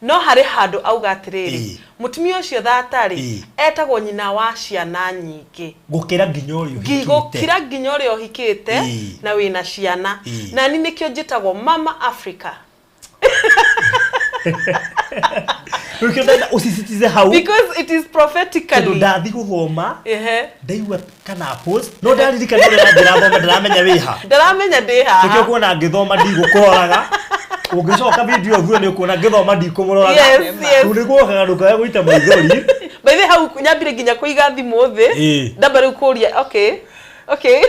S5: No harĩ handũ auga atĩrĩrĩ,
S1: Ĩĩ.
S5: mũtumia ũcio thata rĩ,
S1: Ĩĩ.
S5: etagwo nyina wa ciana nyingĩ.
S1: Gũkĩra nginya ũrĩa ũhikĩte.
S5: Gũkĩra nginya ũrĩa ũhikĩte
S1: Ĩĩ.
S5: na wĩna ciana.
S1: Ĩĩ.
S5: Na ni nĩkĩo njĩtagwo Mama Africa.
S1: Rĩu kĩo ndenda ũsisitize hau.
S5: Because it is
S1: Tondũ
S5: prophetically.
S1: ndathi gũthoma
S5: Ehe.
S1: ndaigua kana post no ndaririkana ũrĩa ndĩrathoma ndĩramenya wĩ ha.
S5: Ndaramenya ndĩ haha.
S1: Nĩkĩo kuona ngĩthoma ndigũkũroraga. Ũngĩcoka video ũguo nĩ ũkuona ngĩthoma ndikũmũroraga.
S5: Yes, yes.
S1: Rĩu nĩguokaga ndũkae gũita maithori.
S5: By the way, hau nyambire nginya kũiga thimũ thĩ.
S1: Ĩĩ.
S5: Ndamba rĩu kũria, okay. Okay.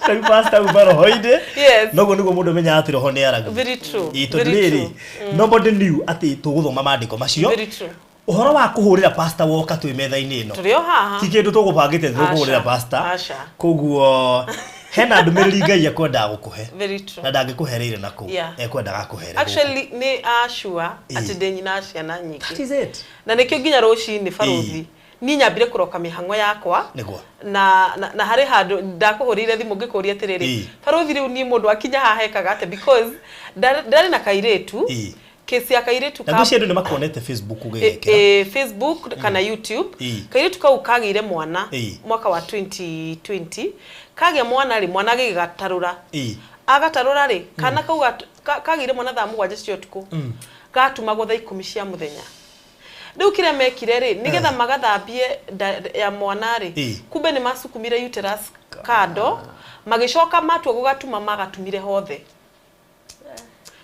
S1: Rĩu pastor uma roho-inĩ.
S5: Yes.
S1: Noguo nĩguo mũndũ amenyaga atĩ roho nĩ aragia.
S5: Very true.
S1: Ĩĩ, tondũ
S5: Very
S1: rĩrĩ,
S5: true.
S1: nobody knew atĩ tũgũthoma maandĩko macio.
S5: Very true.
S1: Ũhoro wa kũhũrĩra pastor woka twĩ metha-inĩ ĩno.
S5: Tũrĩ o haha.
S1: Ti kĩndũ tũgũbangĩte tũkũhũrĩra
S5: Aca,
S1: pastor.
S5: aca.
S1: Koguo hena ndũmĩrĩri Ngai ekwendaga gũkũhe.
S5: Very true.
S1: Na ndangĩkũhereire na kũu.
S5: Yeah.
S1: Ekwendaga akũhere gũkũ.
S5: Actually nĩ ashua
S1: Ĩĩ.
S5: atĩ ndĩ nyina wa ciana nyingĩ.
S1: That is it.
S5: Na nĩkĩo nginya rũcinĩ barũthi
S1: Ĩĩ.
S5: niĩ nyambire kũroka mĩhang'o yakwa.
S1: Nĩguo.
S5: Na harĩ handũ ndakũhũrĩire thimũ ngĩkũria atĩrĩrĩ,
S1: Ĩĩ.
S5: barũthi rĩu niĩ mũndũ akinya haha ekaga atĩa, because ndarĩ na kairĩtu.
S1: Ĩĩ.
S5: Kesi ya kairĩtu
S1: Na ngwĩciria andũ nĩ makuonete Facebook ũgĩgĩkĩra.
S5: Facebook kana YouTube.
S1: Ĩĩ.
S5: Kairĩtu kau kagĩire mwana
S1: Ĩĩ.
S5: mwaka wa 2020. Kagĩa mwana rĩ, mwana agĩgatarũra.
S1: Ĩĩ.
S5: Agatarũra rĩ, kana kau kagĩire mwana thaa 7 cia ũtukũ. Gatumagwo thaa 10 cia mũthenya. Rĩu kĩrĩa mekire rĩ, nĩgetha magathambie nda ya mwana rĩ,
S1: Ĩĩ.
S5: kumbe nĩ masukumire uterus kando, magĩcoka matua gũgatuma magatumire hothe.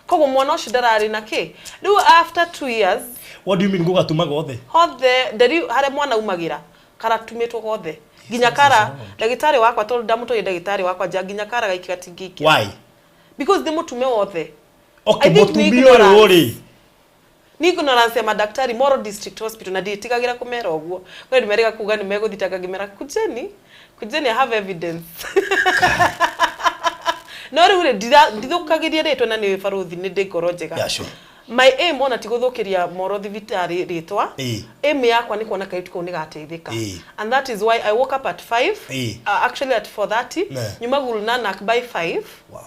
S5: Koguo mwana ũcio ndararĩ na kĩ. Rĩu after 2 years,
S1: What do you mean gũgatuma gothe?
S5: Hothe, nderi harĩa mwana umagĩra, karatumĩtwo gothe. Nginya kara, ndagĩtarĩ wakwa, tondũ ndamũtwarire ndagĩtarĩ wakwa nja, nginya kara gaiki gatingĩikĩra.
S1: Why?
S5: Because nĩ mũtume wothe.
S1: Okay,
S5: I think nĩ
S1: mũtumia ũyũ
S5: ignorance.
S1: rĩ.
S5: Ni ignorance ya madaktari Moro District Hospital, na nditigagĩra kũmera ũguo. Kwani nĩmerĩga kuga nĩ megũthitanga ngĩmera kujeni, kujeni, I have evidence. No rĩu rĩ, ndithũkagĩria rĩtwa na nĩ barũthi, nĩ ndĩ ngoro njega.
S1: Yeah, sure.
S5: My aim ona ti gũthũkĩria Moro thibitarĩ rĩtwa.
S1: Ĩĩ.
S5: Aim yakwa nĩ kuona kairĩtu kau nĩ gateithĩka.
S1: Ĩĩ.
S5: And that is why I woke up at 5,
S1: Ĩĩ.
S5: Actually at 4:30,
S1: Ne.
S5: nyuma Guru Nanak by 5.
S1: Wow.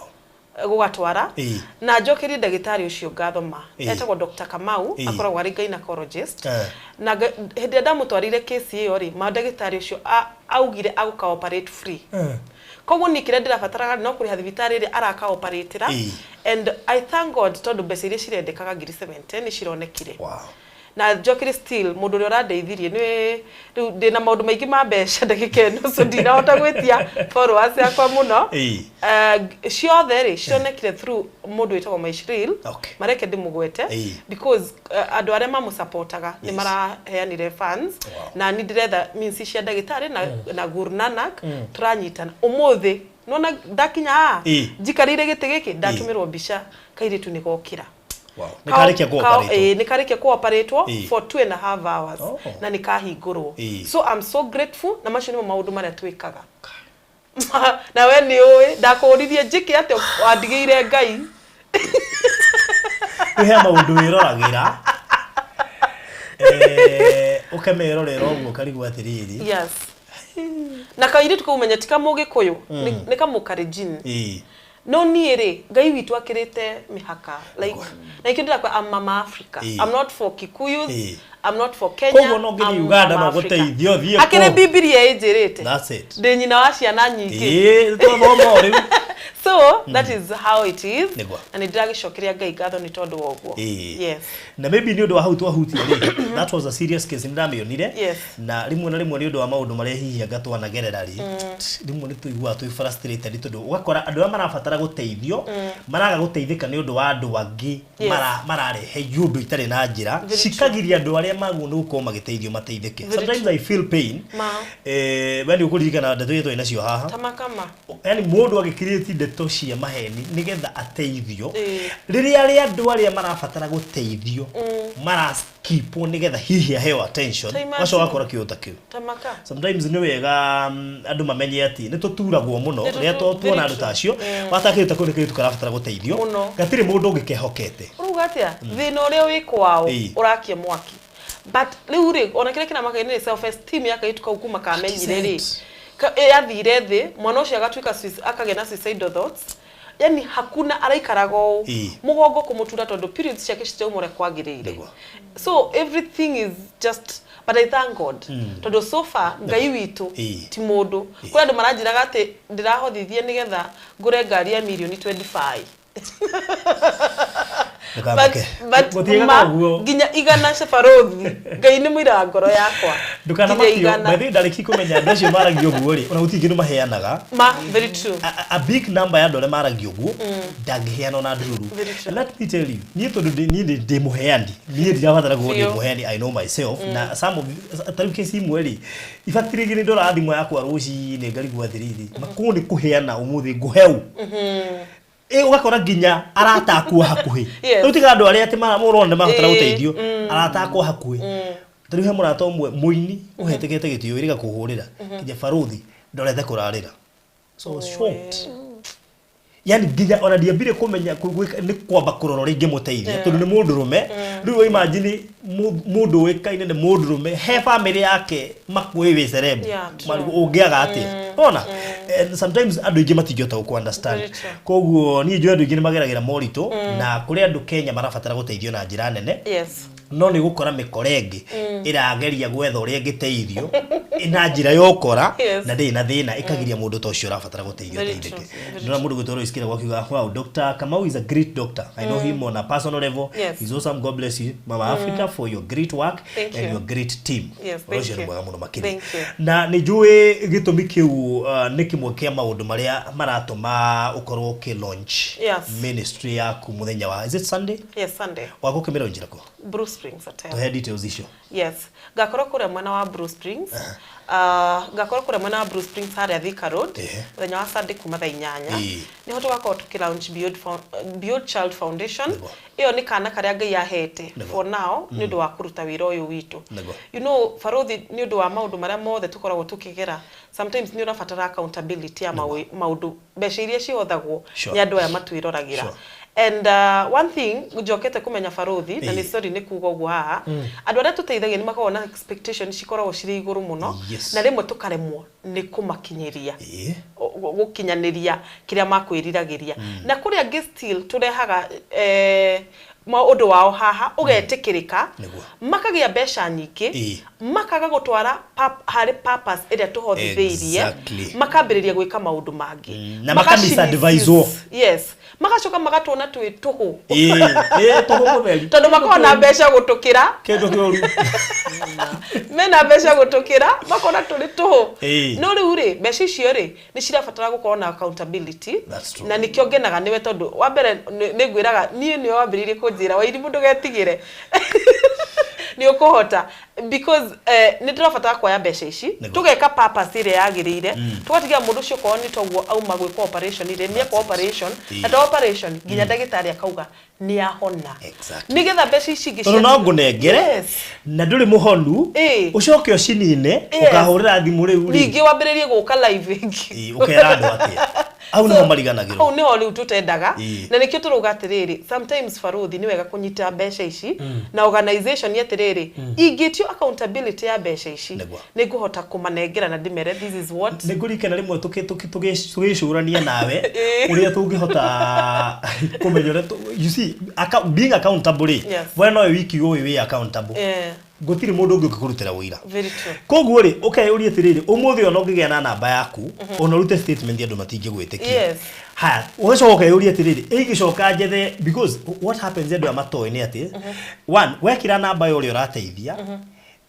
S5: Gũgatwara.
S1: Ĩĩ.
S5: Na njokerie ndagĩtarĩ ũcio ngatho ma.
S1: Ĩĩ.
S5: Etagwo Dr. Kamau,
S1: Ĩĩ.
S5: akoragwo arĩ gynecologist.
S1: Eh.
S5: Na hĩndĩ ĩrĩa ndamũtwarire kesi ĩyo rĩ, ma ndagĩtarĩ ũcio augire agũka operate free. Koguo niĩ kĩrĩa ndĩrabataraga no kũrĩha thibitarĩ ĩrĩa araka operatĩra.
S1: Ĩĩ.
S5: And I thank God tondũ mbeca iria cirendekaga ngiri 70 nĩ cironekire.
S1: Wow.
S5: Na njokire still mũndũ ũrĩa ũrandeithirie nĩ rĩu ndĩna maũndũ maingĩ ma mbeca ndagĩka ĩno, so ndinahota gwĩtia followers yakwa mũno.
S1: Ĩĩ.
S5: Ciothe rĩ cionekire through mũndũ wĩtagwo Maishril.
S1: Okay.
S5: Mareke ndĩmũgwete
S1: Ĩĩ.
S5: because andũ arĩa mamũsupportaga nĩ
S1: Yes.
S5: maraheanire funds.
S1: Wow.
S5: Na ni ndĩretha means cia ndagĩtarĩ na Guru Nanak tũranyitana ũmũthĩ. Nona ndakinya haha
S1: Ĩĩ.
S5: njikarĩire gĩtĩ gĩkĩ, ndatũmĩrwo mbica kairĩtu nĩ gokĩra.
S1: Wow. Nĩ karĩkia kũoperatwo.
S5: Ĩĩ, nĩ karĩkia kũoperatwo
S1: Ĩĩ.
S5: for 2.5 hours
S1: Oh.
S5: na nĩ kahingũrwo.
S1: Ĩĩ.
S5: So I'm so grateful, na macio nĩmo maũndũ marĩa twĩkaga. Na we nĩ ũĩ ndakũririe njĩke atĩa, wandigĩire Ngai.
S1: Rĩu he maũndũ wĩroragĩra. Ũkemerorera ũguo ũkarigwo atĩrĩrĩ.
S5: Yes. Na kairĩtu kau menye ti kamũgĩkũyũ, nĩ kamũkarenjin.
S1: Ĩĩ.
S5: No niĩ rĩ, Ngai witũ akĩrĩte mĩhaka, like, na ikĩo ndĩrakwa, I'm Mama Africa.
S1: Ĩĩ.
S5: I'm not for Kikuyus.
S1: Ĩĩ.
S5: I'm not for Kenya.
S1: Koguo no ngĩthiĩ
S5: I'm
S1: Uganda
S5: Mama
S1: no
S5: Africa.
S1: gũteithio thiĩ
S5: Akĩrĩ
S1: kũu.
S5: Bibilia ĩnjĩrĩte.
S1: That's it.
S5: Ndĩ nyina wa ciana nyingĩ.
S1: Ĩĩ, twathoma o rĩu.
S5: So that is how it is.
S1: Nĩguo.
S5: Na nĩ ndĩragĩcokeria Ngai ngatho nĩ tondũ wa ũguo.
S1: Ĩĩ.
S5: Yes.
S1: Na maybe nĩ ũndũ wa hau twahutia rĩ, that was a serious case, nĩ ndamĩonire.
S5: Yes.
S1: Na rĩmwe na rĩmwe nĩ ũndũ wa maũndũ marĩa hihi anga twanagerera rĩ, rĩmwe nĩ tũiguaga twĩ frustrated tondũ ũgakora andũ arĩa marabatara gũteithio maraga gũteithĩka nĩ ũndũ wa andũ angĩ
S5: Yes.
S1: mararehe iũndũ itarĩ na njĩra
S5: Very true.
S1: cikagiria andũ arĩa magwo nĩ gũkorwo magĩteithio mateithĩke.
S5: Very
S1: Sometimes I feel pain.
S5: Ma.
S1: We nĩ ũkũririkana ndeto iria twarĩ nacio haha.
S5: Tamakama.
S1: Yani mũndũ agĩkirĩti ndeto cia maheni nĩgetha ateithio.
S5: Ĩĩ.
S1: Rĩrĩa arĩa andũ arĩa marabatara gũteithio maraskipwo nĩgetha hihi aheo attention,
S5: Ta imagine.
S1: wacoka ũgakora kĩũndũ ta kĩu.
S5: Tamaka.
S1: Sometimes nĩ wega andũ mamenye atĩ nĩ tũturagwo mũno
S5: Nĩ tũtu-
S1: rĩrĩa tuona
S5: very
S1: andũ ta
S5: true.
S1: acio wata kĩndũ ta kĩu nĩ kĩndũ karabatara gũteithio.
S5: Mũno.
S1: Gatirĩ mũndũ ũngĩ kehokete.
S5: Ũrauga atĩa? Thĩna ũrĩa wĩ kwao
S1: Ĩĩ.
S5: ũrakia mwaki. But rĩu rĩ, ona kĩrĩa kĩramakagia nĩ self esteem ya kairĩtu kau kuma kamenyire rĩ.
S1: That is
S5: Yathire thĩ, mwana ũcio agatuĩka akagĩa na suicidal thoughts. Yani hakuna araikaraga ũũ.
S1: Ĩĩ.
S5: Mũgongo kũmũtura tondũ periods ciake citiauma ũrĩa kwagĩrĩire.
S1: Nĩguo.
S5: So everything is just, but I thank God. Tondũ so far Ngai witũ
S1: Ĩĩ.
S5: ti mũndũ. Kũrĩ andũ maranjĩraga atĩ ndĩrahothithie nĩgetha ngũre ngari ya mirioni 25.
S1: Ndũkamake.
S5: But
S1: Gũtiĩkaga
S5: ma
S1: ũguo.
S5: nginya igana barothi Ngai nĩ mũira wa ngoro yakwa. Nginya
S1: Ndũkanamakio.
S5: igana.
S1: By the way, ndarĩki kũmenya andũ acio maragia ũguo rĩ, ona gũtirĩ kĩndũ maheanaga.
S5: Ma, very true.
S1: A big number ya andũ arĩa maragia ũguo ndangĩheana ona ndururu.
S5: Very true.
S1: Let me tell you, niĩ tondũ niĩ ndĩ mũheani, niĩ ndirabatara gũkorwo ndĩ
S5: Biũ.
S1: mũheani, I know myself. Na some of ta rĩu kesi imwe rĩ, ibatirĩ nĩ ndora thimũ yakwa rũcinĩ ngarigwo atĩrĩrĩ, makũũ nĩ kũheana ũmũthĩ ngũheu. Ĩ ũgakora nginya arata akwa hakuhĩ.
S5: Yes.
S1: Rĩu tiga andũ arĩa atĩ ũrona nĩ marabatara
S5: Ĩĩ,
S1: gũteithio, arata akwa hakuhĩ. Ta rĩu he mũrata ũmwe mũini ũhetĩkĩte gĩtĩo wĩrĩga kũhũrĩra nginya barothi ndorete kũrarĩra. So I was shocked. Yani nginya ona ndiambire kũmenya nĩ kwamba kũrora ũrĩa ingĩmũteithia tondũ nĩ mũndũrũme. Rĩu imagine mũndũ ũĩkaine nĩ mũndũrũme he family yake makuĩ wĩ celeb.
S5: Yeah, true.
S1: Ũngĩaga atĩa? Ona and sometimes andũ aingĩ matingĩhota gũkũ understand.
S5: Very true.
S1: Koguo niĩ njũĩ andũ aingĩ nĩ mageragĩra moritũ na kũrĩ andũ Kenya marabatara gũteithio na njĩra nene.
S5: Yes.
S1: No nĩ gũkora mĩkora ĩngĩ ĩrageria gwetha ũrĩa ĩngĩteithio na njĩra ya ũkora
S5: Yes.
S1: na ndĩrĩ na thĩna ĩkagiria mũndũ ta ũcio ũrabatara gũteithio
S5: Very
S1: ateithĩke.
S5: true, very
S1: Ndĩrona mũndũ gwĩtwo Lois Kĩragũ akiuga, wow, Dr. Kamau is a great doctor. I know him on a personal level.
S5: Yes.
S1: He's awesome. God bless you, Mama Africa, for your great work
S5: Thank
S1: and
S5: you.
S1: your great team.
S5: Yes,
S1: Ũhoro
S5: thank
S1: ũcio nĩ
S5: you.
S1: mwega mũno makĩria.
S5: Thank you.
S1: Na nĩ njũĩ gĩtũmi kĩu nĩ kĩmwe kĩa maũndũ marĩa maratũma ũkorwo ũkĩ launch
S5: Yes.
S1: ministry yaku mũthenya wa, is it Sunday?
S5: Yes, Sunday.
S1: Wagũ kĩmĩra njĩra kũ?
S5: Blue Springs Hotel.
S1: Tũhe details icio.
S5: Yes. Ngakorwo kũrĩa mwena wa Blue Springs. Ngakorwo kũrĩa mwena wa Blue Springs harĩa Thika Road.
S1: Ehe.
S5: Mũthenya wa Sunday kuma thaa inyanya.
S1: Ĩĩ.
S5: Nĩho tũgakorwo tũkĩ launch Beyond Child Foundation.
S1: Nĩguo.
S5: Ĩyo nĩ kana karĩa Ngai ahete
S1: Nĩguo.
S5: for now nĩ ũndũ wa kũruta wĩra ũyũ witũ.
S1: Nĩguo.
S5: You know, barothi nĩ ũndũ wa maũndũ marĩa mothe tũkoragwo tũkĩgera, sometimes nĩ ũrabatara accountability ya maũndũ mbeca iria cihothagwo
S1: Sure.
S5: nĩ andũ aya matwĩroragĩra.
S1: Sure.
S5: And one thing njokete kũmenya barothi na nĩ
S1: Ĩĩ.
S5: sorry nĩ kuga ũguo haha, andũ arĩa tũteithagia nĩ makoragwo na expectation cikoragwo cirĩ igũrũ mũno
S1: Yes.
S5: na rĩmwe tũkaremwo nĩ kũmakinyĩria
S1: Ĩĩ.
S5: gũkinyanĩria kĩrĩa makwĩriragĩria. Na kũrĩ angĩ still tũrehaga ũndũ wao haha ũgetĩkĩrĩka.
S1: Nĩguo.
S5: Makagĩa mbeca nyingĩ.
S1: Ĩĩ.
S5: Makaga gũtwara harĩ purpose ĩrĩa tũhothithĩirie.
S1: Exactly.
S5: Makambĩrĩria gwĩka maũndũ mangĩ.
S1: Na maka misadvise-wo.
S5: Yes, magacoka magatuona twĩ tũhũ.
S1: Ĩĩ, ĩĩ, tũhũ mũtheri.
S5: Tondũ makoragwo na mbeca gũtũkĩra.
S1: Kĩndũ kĩũru.
S5: Mena mbeca gũtũkĩra, makona tũrĩ tũhũ.
S1: Ĩĩ.
S5: No rĩu rĩ, mbeca icio rĩ nĩ cirabatara gũkorwo na accountability.
S1: That's true.
S5: Na nĩkĩo ngenaga nĩwe tondũ wa mbere nĩ ngwĩraga niĩ nĩwe wambĩrĩirie kũnjĩra Wairimu ndũgetigĩre nĩ ũkũhota because nĩ tũrabatara kuoya mbeca ici
S1: Nĩguo.
S5: tũgeka purpose ĩrĩa yagĩrĩire, tũgatigira mũndũ ũcio okorwo nĩ toguo auma gwĩkwo operation rĩ, nĩ ekwo operation na to operation nginya ndagĩtarĩ akauga nĩ ahona.
S1: Exactly.
S5: Nĩgetha mbeca ici ingĩ
S1: Tondũ no ngũnengere
S5: Yes.
S1: na ndũrĩ mũhonu
S5: Ĩĩ.
S1: ũcoke ũcinine
S5: Yes.
S1: ũkahũrĩra thimũ rĩu rĩ.
S5: Ningĩ wambĩrĩrie gũka live ĩngĩ.
S1: Ĩĩ, ũkera andũ atĩa? Hau nĩho mariganagĩrwo.
S5: Hau nĩho rĩu tũtendaga.
S1: Ĩĩ.
S5: Na nĩkĩo tũrauga atĩrĩrĩ, sometimes barothi nĩ wega kũnyita mbeca ici na organization atĩrĩrĩ, ingĩtio accountability ya mbeca ici
S1: Nĩguo.
S5: nĩ ngũhota kũmanengera na ndĩmere this is what
S1: Nĩ ngũririkana rĩmwe tũgĩcũrania nawe ũrĩa tũngĩhota kũmenya ũrĩa you see, being accountable rĩ,
S5: Yes.
S1: we nowe wiki ũĩ wĩ accountable.
S5: Eh.
S1: Gũtirĩ mũndũ ũngĩ ũngĩkũrutĩra ũira.
S5: Very true.
S1: Koguo rĩ, ũkeyũria atĩrĩrĩ, ũmũthĩ ona ũngĩgĩa na namba yaku, ona ũrute statement, andũ matingĩgwĩtĩkia. Haya, ũgacoka ũkeyũria atĩrĩrĩ, ĩngĩcoka njethe, because what happens, andũ aya matoĩ nĩ atĩ one, wekĩra namba ya ũrĩa ũrateithia,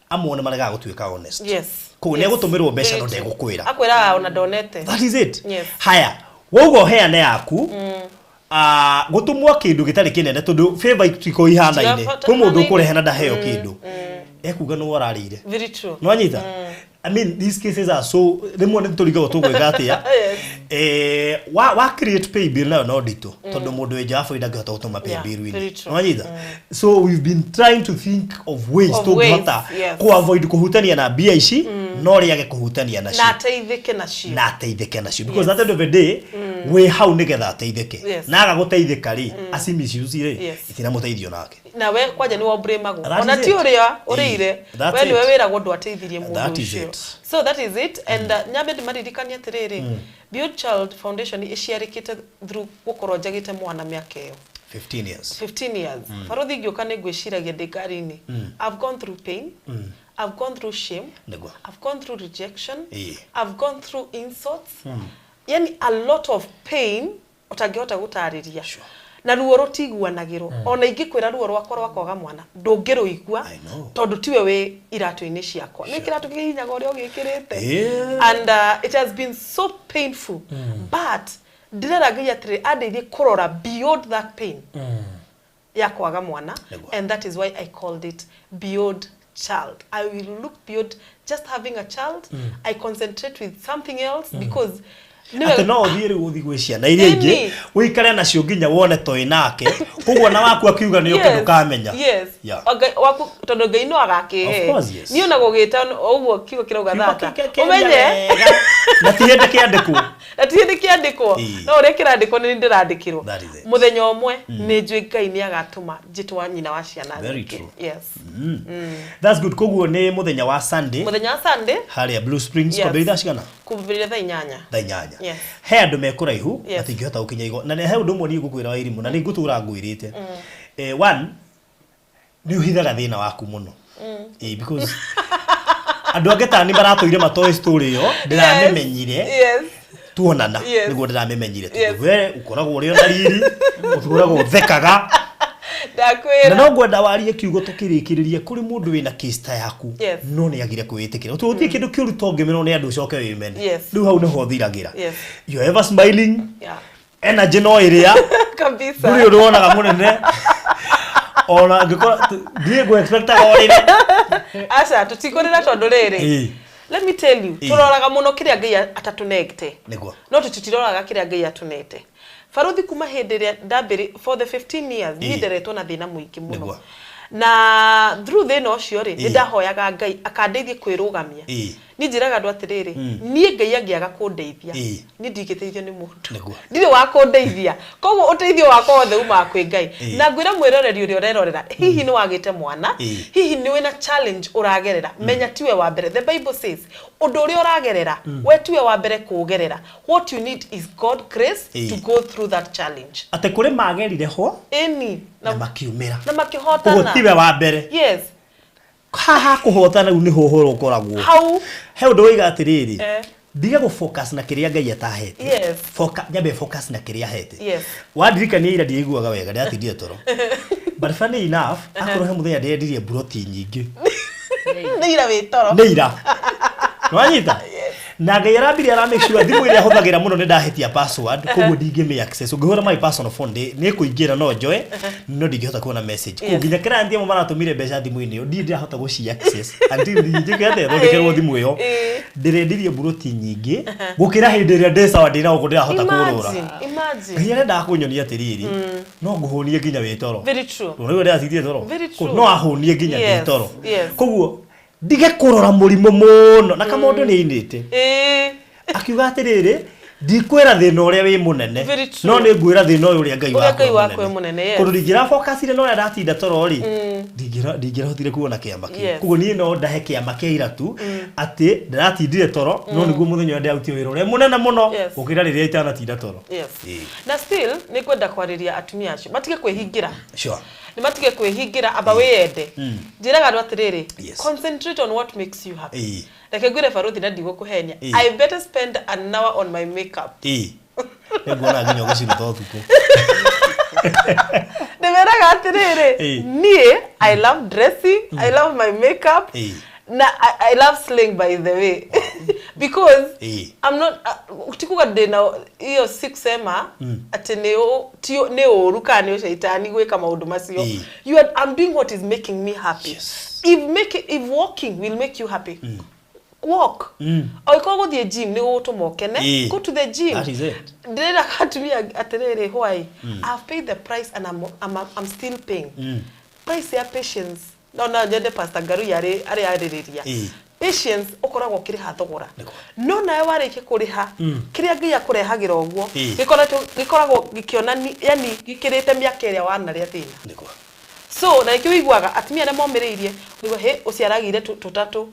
S1: amwe nĩ maregaga gũtuĩka honest. Koguo nĩ egũtũmĩrwo mbeca
S5: Very
S1: no
S5: true.
S1: ndegũkwĩra.
S5: Akwĩraga ona ndonete.
S1: That is it. Haya, woguo ũheane yaku, gũtũmwo kĩndũ gĩtarĩ kĩnene, tondũ favor itikoragwo ihanaine.
S5: Itirabata
S1: Kwĩ mũndũ
S5: ihanaine.
S1: ũkũrehe na ndaheo kĩndũ, ekuga nĩwe ũrarĩire.
S5: Very true.
S1: Nwanyita? I mean, these cases are so, rĩmwe nĩ tũrigagwo tũgwĩka atĩa. Wa create pay bill nayo no nditũ, tondũ mũndũ wĩ nja wa bũrũri ndangĩhota gũtũma pay
S5: Yeah,
S1: bill.
S5: very true.
S1: Nwanyita? So we've been trying to think of ways
S5: Of
S1: tũngĩhota
S5: ways, yes.
S1: ku avoid kũhutania na mbia ici, no rĩage kũhutania nacio
S5: Na ateithĩke nacio.
S1: Na ateithĩke nacio, because at the end of the day wĩ hau nĩgetha ateithĩke. Na aga gũteithĩka rĩ, aci misuse rĩ, itinamũteithio nake.
S5: Nawe kwanja nĩ woblamagwo.
S1: That
S5: Ona
S1: is
S5: ti
S1: it.
S5: ũrĩa ũrĩire,
S1: That's
S5: we nĩwe
S1: it.
S5: wĩragwo ndwateithirie mũndũ
S1: That is
S5: ũcio.
S1: it.
S5: So that is it. And nyambe ndĩmaririkanie atĩrĩrĩ, Beyond Child Foundation ĩciarĩkĩte through gũkorwo njagĩte mwana mĩaka ĩyo
S1: 15 years.
S5: 15 years. Barothi ngĩũka nĩ ngwĩciragia ndĩ ngari-inĩ, I've gone through pain, I've gone through shame, I've gone through rejection, I've gone through insults, yani a lot of pain ũtangĩhota gũtarĩria. Na ruo rũtiguanagĩrwo. Ona ingĩkwĩra ruo rwakwa rwa kwaga mwana, ndũngĩrũigua,
S1: I know.
S5: tondũ tiwe wĩ iratũ-inĩ ciakwa. Nĩ kĩratũ kĩhihinyaga ũrĩa ũgĩkĩrĩte. And it has been so painful, but ndĩrera Ngai atĩrĩ, andeithie kũrora beyond that pain ya kwaga mwana. And that is why I called it Beyond Child. I will look beyond just having a child. I concentrate with something else because
S1: Atĩ no ũthiĩ rĩu, ũthiĩ gwĩ ciana iria ingĩ, ũikare nacio nginya wone toĩ nake, koguo na waku akiuga nĩ ũke, ndũkamenya.
S5: Waku tondũ Ngai no agakĩhe.
S1: Of course, yes.
S5: Niĩ ona gũgĩta ũguo kiugo kĩrauga
S1: Kiugo
S5: thata,
S1: kĩaria
S5: ũmenye
S1: wega. Na ti hĩndĩ kĩandĩkwo.
S5: Na ti hĩndĩ kĩandĩkwo. No ũrĩa kĩrandĩkwo nĩ ndĩrandĩkĩrwo.
S1: That is it.
S5: Mũthenya ũmwe nĩ njũĩ Ngai nĩ agatũma njĩtwa nyina wa ciana
S1: Very
S5: nyingĩ.
S1: true.
S5: Yes.
S1: That's good. Koguo nĩ mũthenya wa Sunday
S5: Mũthenya wa Sunday.
S1: harĩa Blue Springs,
S5: Yes.
S1: kwambĩrĩria thaa cigana?
S5: Kumbĩrĩria thaa 8.
S1: Thaa 8.
S5: Yes.
S1: He andũ me kũraihu matingĩhota gũkinya igo, na nĩ he ũndũ ũmwe niĩ ngũkwĩra wa irimũ, na nĩ ngũtũra ngwĩrĩte. One, nĩ ũhithaga thĩna waku mũno. Because andũ angĩ tani maratũire matoĩ story ĩyo, ndĩramĩmenyire tuonana, nĩguo ndĩramĩmenyire, tondũ we ũkoragwo ũrĩ ona riri, ũtũragwo ũthekaga. Na
S5: Ndakwĩra.
S1: No ngwenda warie kiugo tũkĩrĩkĩrĩria kũrĩ mũndũ wĩna case ta yaku, no nĩ agire kwĩĩtĩkĩra. Tondũ gũtirĩ kĩndũ kĩũru to ũngĩmenwo nĩ andũ ũcoke wĩmene. Rĩu hau nĩho thiragĩra. You are ever smiling, energy no ĩrĩa
S5: Kabisa.
S1: ndũrĩ ũndũ wonaga mũnene, ona angĩkorwo ndiĩ ngũ expectaga ũrĩre.
S5: Aca, tũtikũrĩra, tondũ rĩrĩ, let me tell you, tũroraga mũno kĩrĩa Ngai atatunete, no tũtitiroraga kĩrĩa Ngai atunete. Baruthi, kuma hĩndĩ ĩrĩa ndambĩrĩ for the 15 years, niĩ nderetwo na thĩna mũingĩ mũno. Na through thĩna ũcio rĩ, nĩ ndahoyaga Ngai akandeithie kwĩrũgamia. Niĩ njĩraga andũ atĩrĩrĩ, niĩ Ngai angĩaga kũndeithia, niĩ ndingĩteithio nĩ mũndũ. Ndirĩ wa kũndeithia, koguo ũteithio wakwa wothe umaga kwĩ Ngai. Na ngwĩra mwĩroreri ũrĩa ũrerorera, hihi nĩ wagĩte mwana, hihi nĩ wĩna challenge ũragerera, menya tiwe wa mbere. The Bible says ũndũ ũrĩa ũragerera, we tiwe wa mbere kũũgerera. What you need is God grace to go through that challenge.
S1: Atĩ kũrĩ magerire ho
S5: ĩni
S1: na makiumĩra.
S5: Na
S1: Koguo
S5: makĩhotana.
S1: tiwe wa mbere. Haha kũhotana rĩu nĩho ũhoro ũkoragwo.
S5: Hau.
S1: He ũndũ woiga atĩrĩrĩ, ndige gũ focus na kĩrĩa Ngai atahete. Nyambe focus na kĩrĩa ahete. Wandirikania ira ndiaiguaga wega, ndĩratindire toro, but funny enough, akorwo he mũthenya ndĩrendirie mburoti nyingĩ,
S5: Nĩ ira wĩ toro.
S1: Nĩ ira. Nĩwanyita? Na Ngai arambire ara make sure thimũ ĩrĩa hũthagĩra mũno nĩ ndahĩtia password, koguo ndingĩmĩ access. Ũngĩhũra my personal phone, nĩ kũingĩra no njoe, no ndingĩhota kuona message. Koguo nginya client amwe maratũmire mbeca thimũ-inĩ ĩyo, ndirĩ ndĩrahota gũci access until njĩke atĩa, thondekerwo thimũ ĩyo. Ndĩrendirie mburoti nyingĩ gũkĩra hĩndĩ ĩrĩa ndĩ sawa, ndĩ na gũkũ ndĩrahota kũrũra.
S5: Imagine, imagine.
S1: Ngai arendaga kũnyonia atĩrĩrĩ, no ngũhũnie nginya wĩ toro.
S5: Very true.
S1: Rĩu ndĩratindire toro.
S5: Very true.
S1: No ahũnie nginya ndĩ toro. Koguo ndige kũrora mũrimũ mũno, na kamondo nĩ ainĩte akiuga atĩrĩrĩ, ndikwĩra thĩna ũrĩa wĩ mũnene,
S5: Very true.
S1: no nĩ ngwĩra thĩna ũyũ ũrĩa Ngai
S5: Ũrĩa Ngai
S1: wakwa
S5: wakwa wĩ mũnene, yes.
S1: Kũndũ ndingĩra focusire na ũrĩa ndatinda toro rĩ, ndingĩrahotire kuona kĩama kĩu. Koguo niĩ no ndahe kĩama kĩa ira tu atĩ ndĩratindire toro, no nĩguo mũthenya ũrĩa ndĩrarutire wĩra ũrĩa mũnene mũno gũkĩra rĩrĩa itanatinda toro.
S5: Na still nĩ ngwenda kwarĩria atumia acio matige kwĩhingĩra. Nĩ matige kwĩhingĩra, amba wĩyende. Njĩraga andũ atĩrĩrĩ, concentrate on what makes you happy. Reke ngwĩre baruthi na ndigũkũhenia, I better spend an hour on my makeup.
S1: Ĩĩ. Nĩnguona nginya ũgĩciruta ũtukũ.
S5: Ndĩmeraga atĩrĩrĩ, niĩ I love dressing, I love my makeup, na I love sling, by the way, because I'm not ti kuga ndĩna hiyo, si kusema atĩ nĩ ũru kana nĩ ũcaitani gwĩka maũndũ macio. You are, I'm doing what is making me happy. If walking will make you happy, walk. Angĩkorwo gũthiĩ gym nĩ gũgũtũma ũkene, go to the gym.
S1: That is it.
S5: Ndĩrera atumia atĩrĩrĩ, why I've paid the price and I'm still paying price ya patience. No nyende Pastor Ngarui arĩ arĩrĩria patience, ũkoragwo ũkĩrĩha thogora.
S1: Nĩguo.
S5: No nawe warĩkia kũrĩha, kĩrĩa Ngai akũrehagĩra ũguo gĩkoragwo gĩkĩonani, yani gĩkĩrĩte mĩaka ĩrĩa wanarĩa thĩna. So na nĩkĩo wĩiguaga atumia arĩa momĩrĩirie, ũigua hĩ ũcio aragĩire tũtatũ,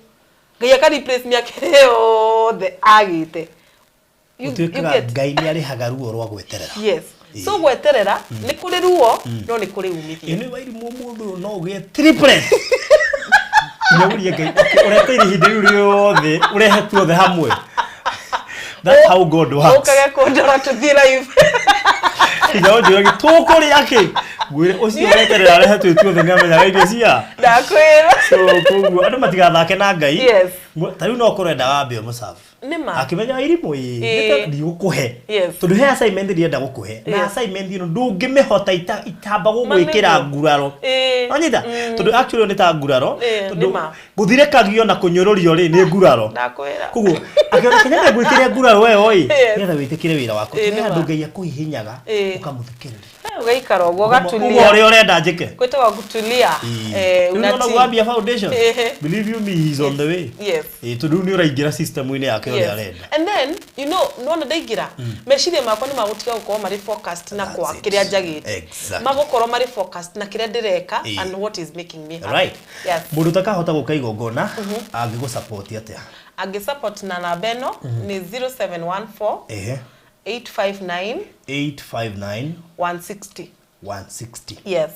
S5: Ngai aka replace mĩaka ĩrĩa yothe agĩte. You
S1: Gũtuĩkaga
S5: get?
S1: Ngai nĩ arĩhaga ruo rwa gweterera.
S5: Yes, so gweterera nĩ kũrĩ ruo, no nĩ kũrĩ umithio.
S1: Ĩ nĩ Wairimũ, ũmũthĩ ũyũ no ũgĩe triplets. Nginya ũrie Ngai, "Okay, ũreteire ihinda rĩu rĩothe ũrehe tuothe hamwe?" That's how God works.
S5: Ũkage kũndora tũthiĩ live.
S1: Nginya ũnjũrage tũkũrĩa kĩ, ngwĩre ũcio ũreterera arehe twĩ tuothe nĩ amenyaga irio cia.
S5: Ndakwĩra.
S1: So koguo andũ matigathake na Ngai. Ta rĩu no ũkorwo endaga wambe ũmũserve.
S5: Nĩ ma.
S1: Akĩmenya Wairimũ ĩ ndigũkũhe tondũ he assignment ndĩrenda gũkũhe, na assignment ĩno ndũngĩmĩhota itamba gũgwĩkĩra
S5: Ma nĩguo.
S1: nguraro. Wanyita? Tondũ actually nĩ ta nguraro,
S5: Ĩĩ,
S1: tondũ
S5: nĩ ma.
S1: gũthirĩkagio na kũnyũrũrio rĩ nĩ nguraro.
S5: Ndakwĩra.
S1: Koguo akĩona kenya ngwĩkĩre nguraro ĩyo ĩ nĩgetha wĩtĩkĩre wĩra waku.
S5: Ĩĩ,
S1: He
S5: nĩ
S1: andũ
S5: ma.
S1: Ngai akũhihinyaga ũkamũthikĩrĩria.
S5: Ũgaikara ũguo
S1: Uga
S5: ũgatulia.
S1: ũrĩa ũrenda njĩke.
S5: Gwĩtagwo kutulia.
S1: Rĩu nĩwona
S5: Unatii.
S1: gwambia foundation, believe you me, he's on the way. Ĩĩ, tondũ rĩu nĩ ũraingĩra system-inĩ yake ũrĩa arenda.
S5: And then nona ndaingĩra, meciria makwa nĩ magũtiga gũkorwo marĩ focused na
S1: That's
S5: kwa
S1: it.
S5: kĩrĩa njagĩte, magũkorwo marĩ focused na kĩrĩa ndĩreka and what is making me happy. Yes.
S1: Mũndũ ũtakahota gũka igongona angĩgũ support atĩa?
S5: Angĩ support na namba ĩno nĩ 0714 859
S1: 859
S5: 160.
S1: 160.
S5: Yes.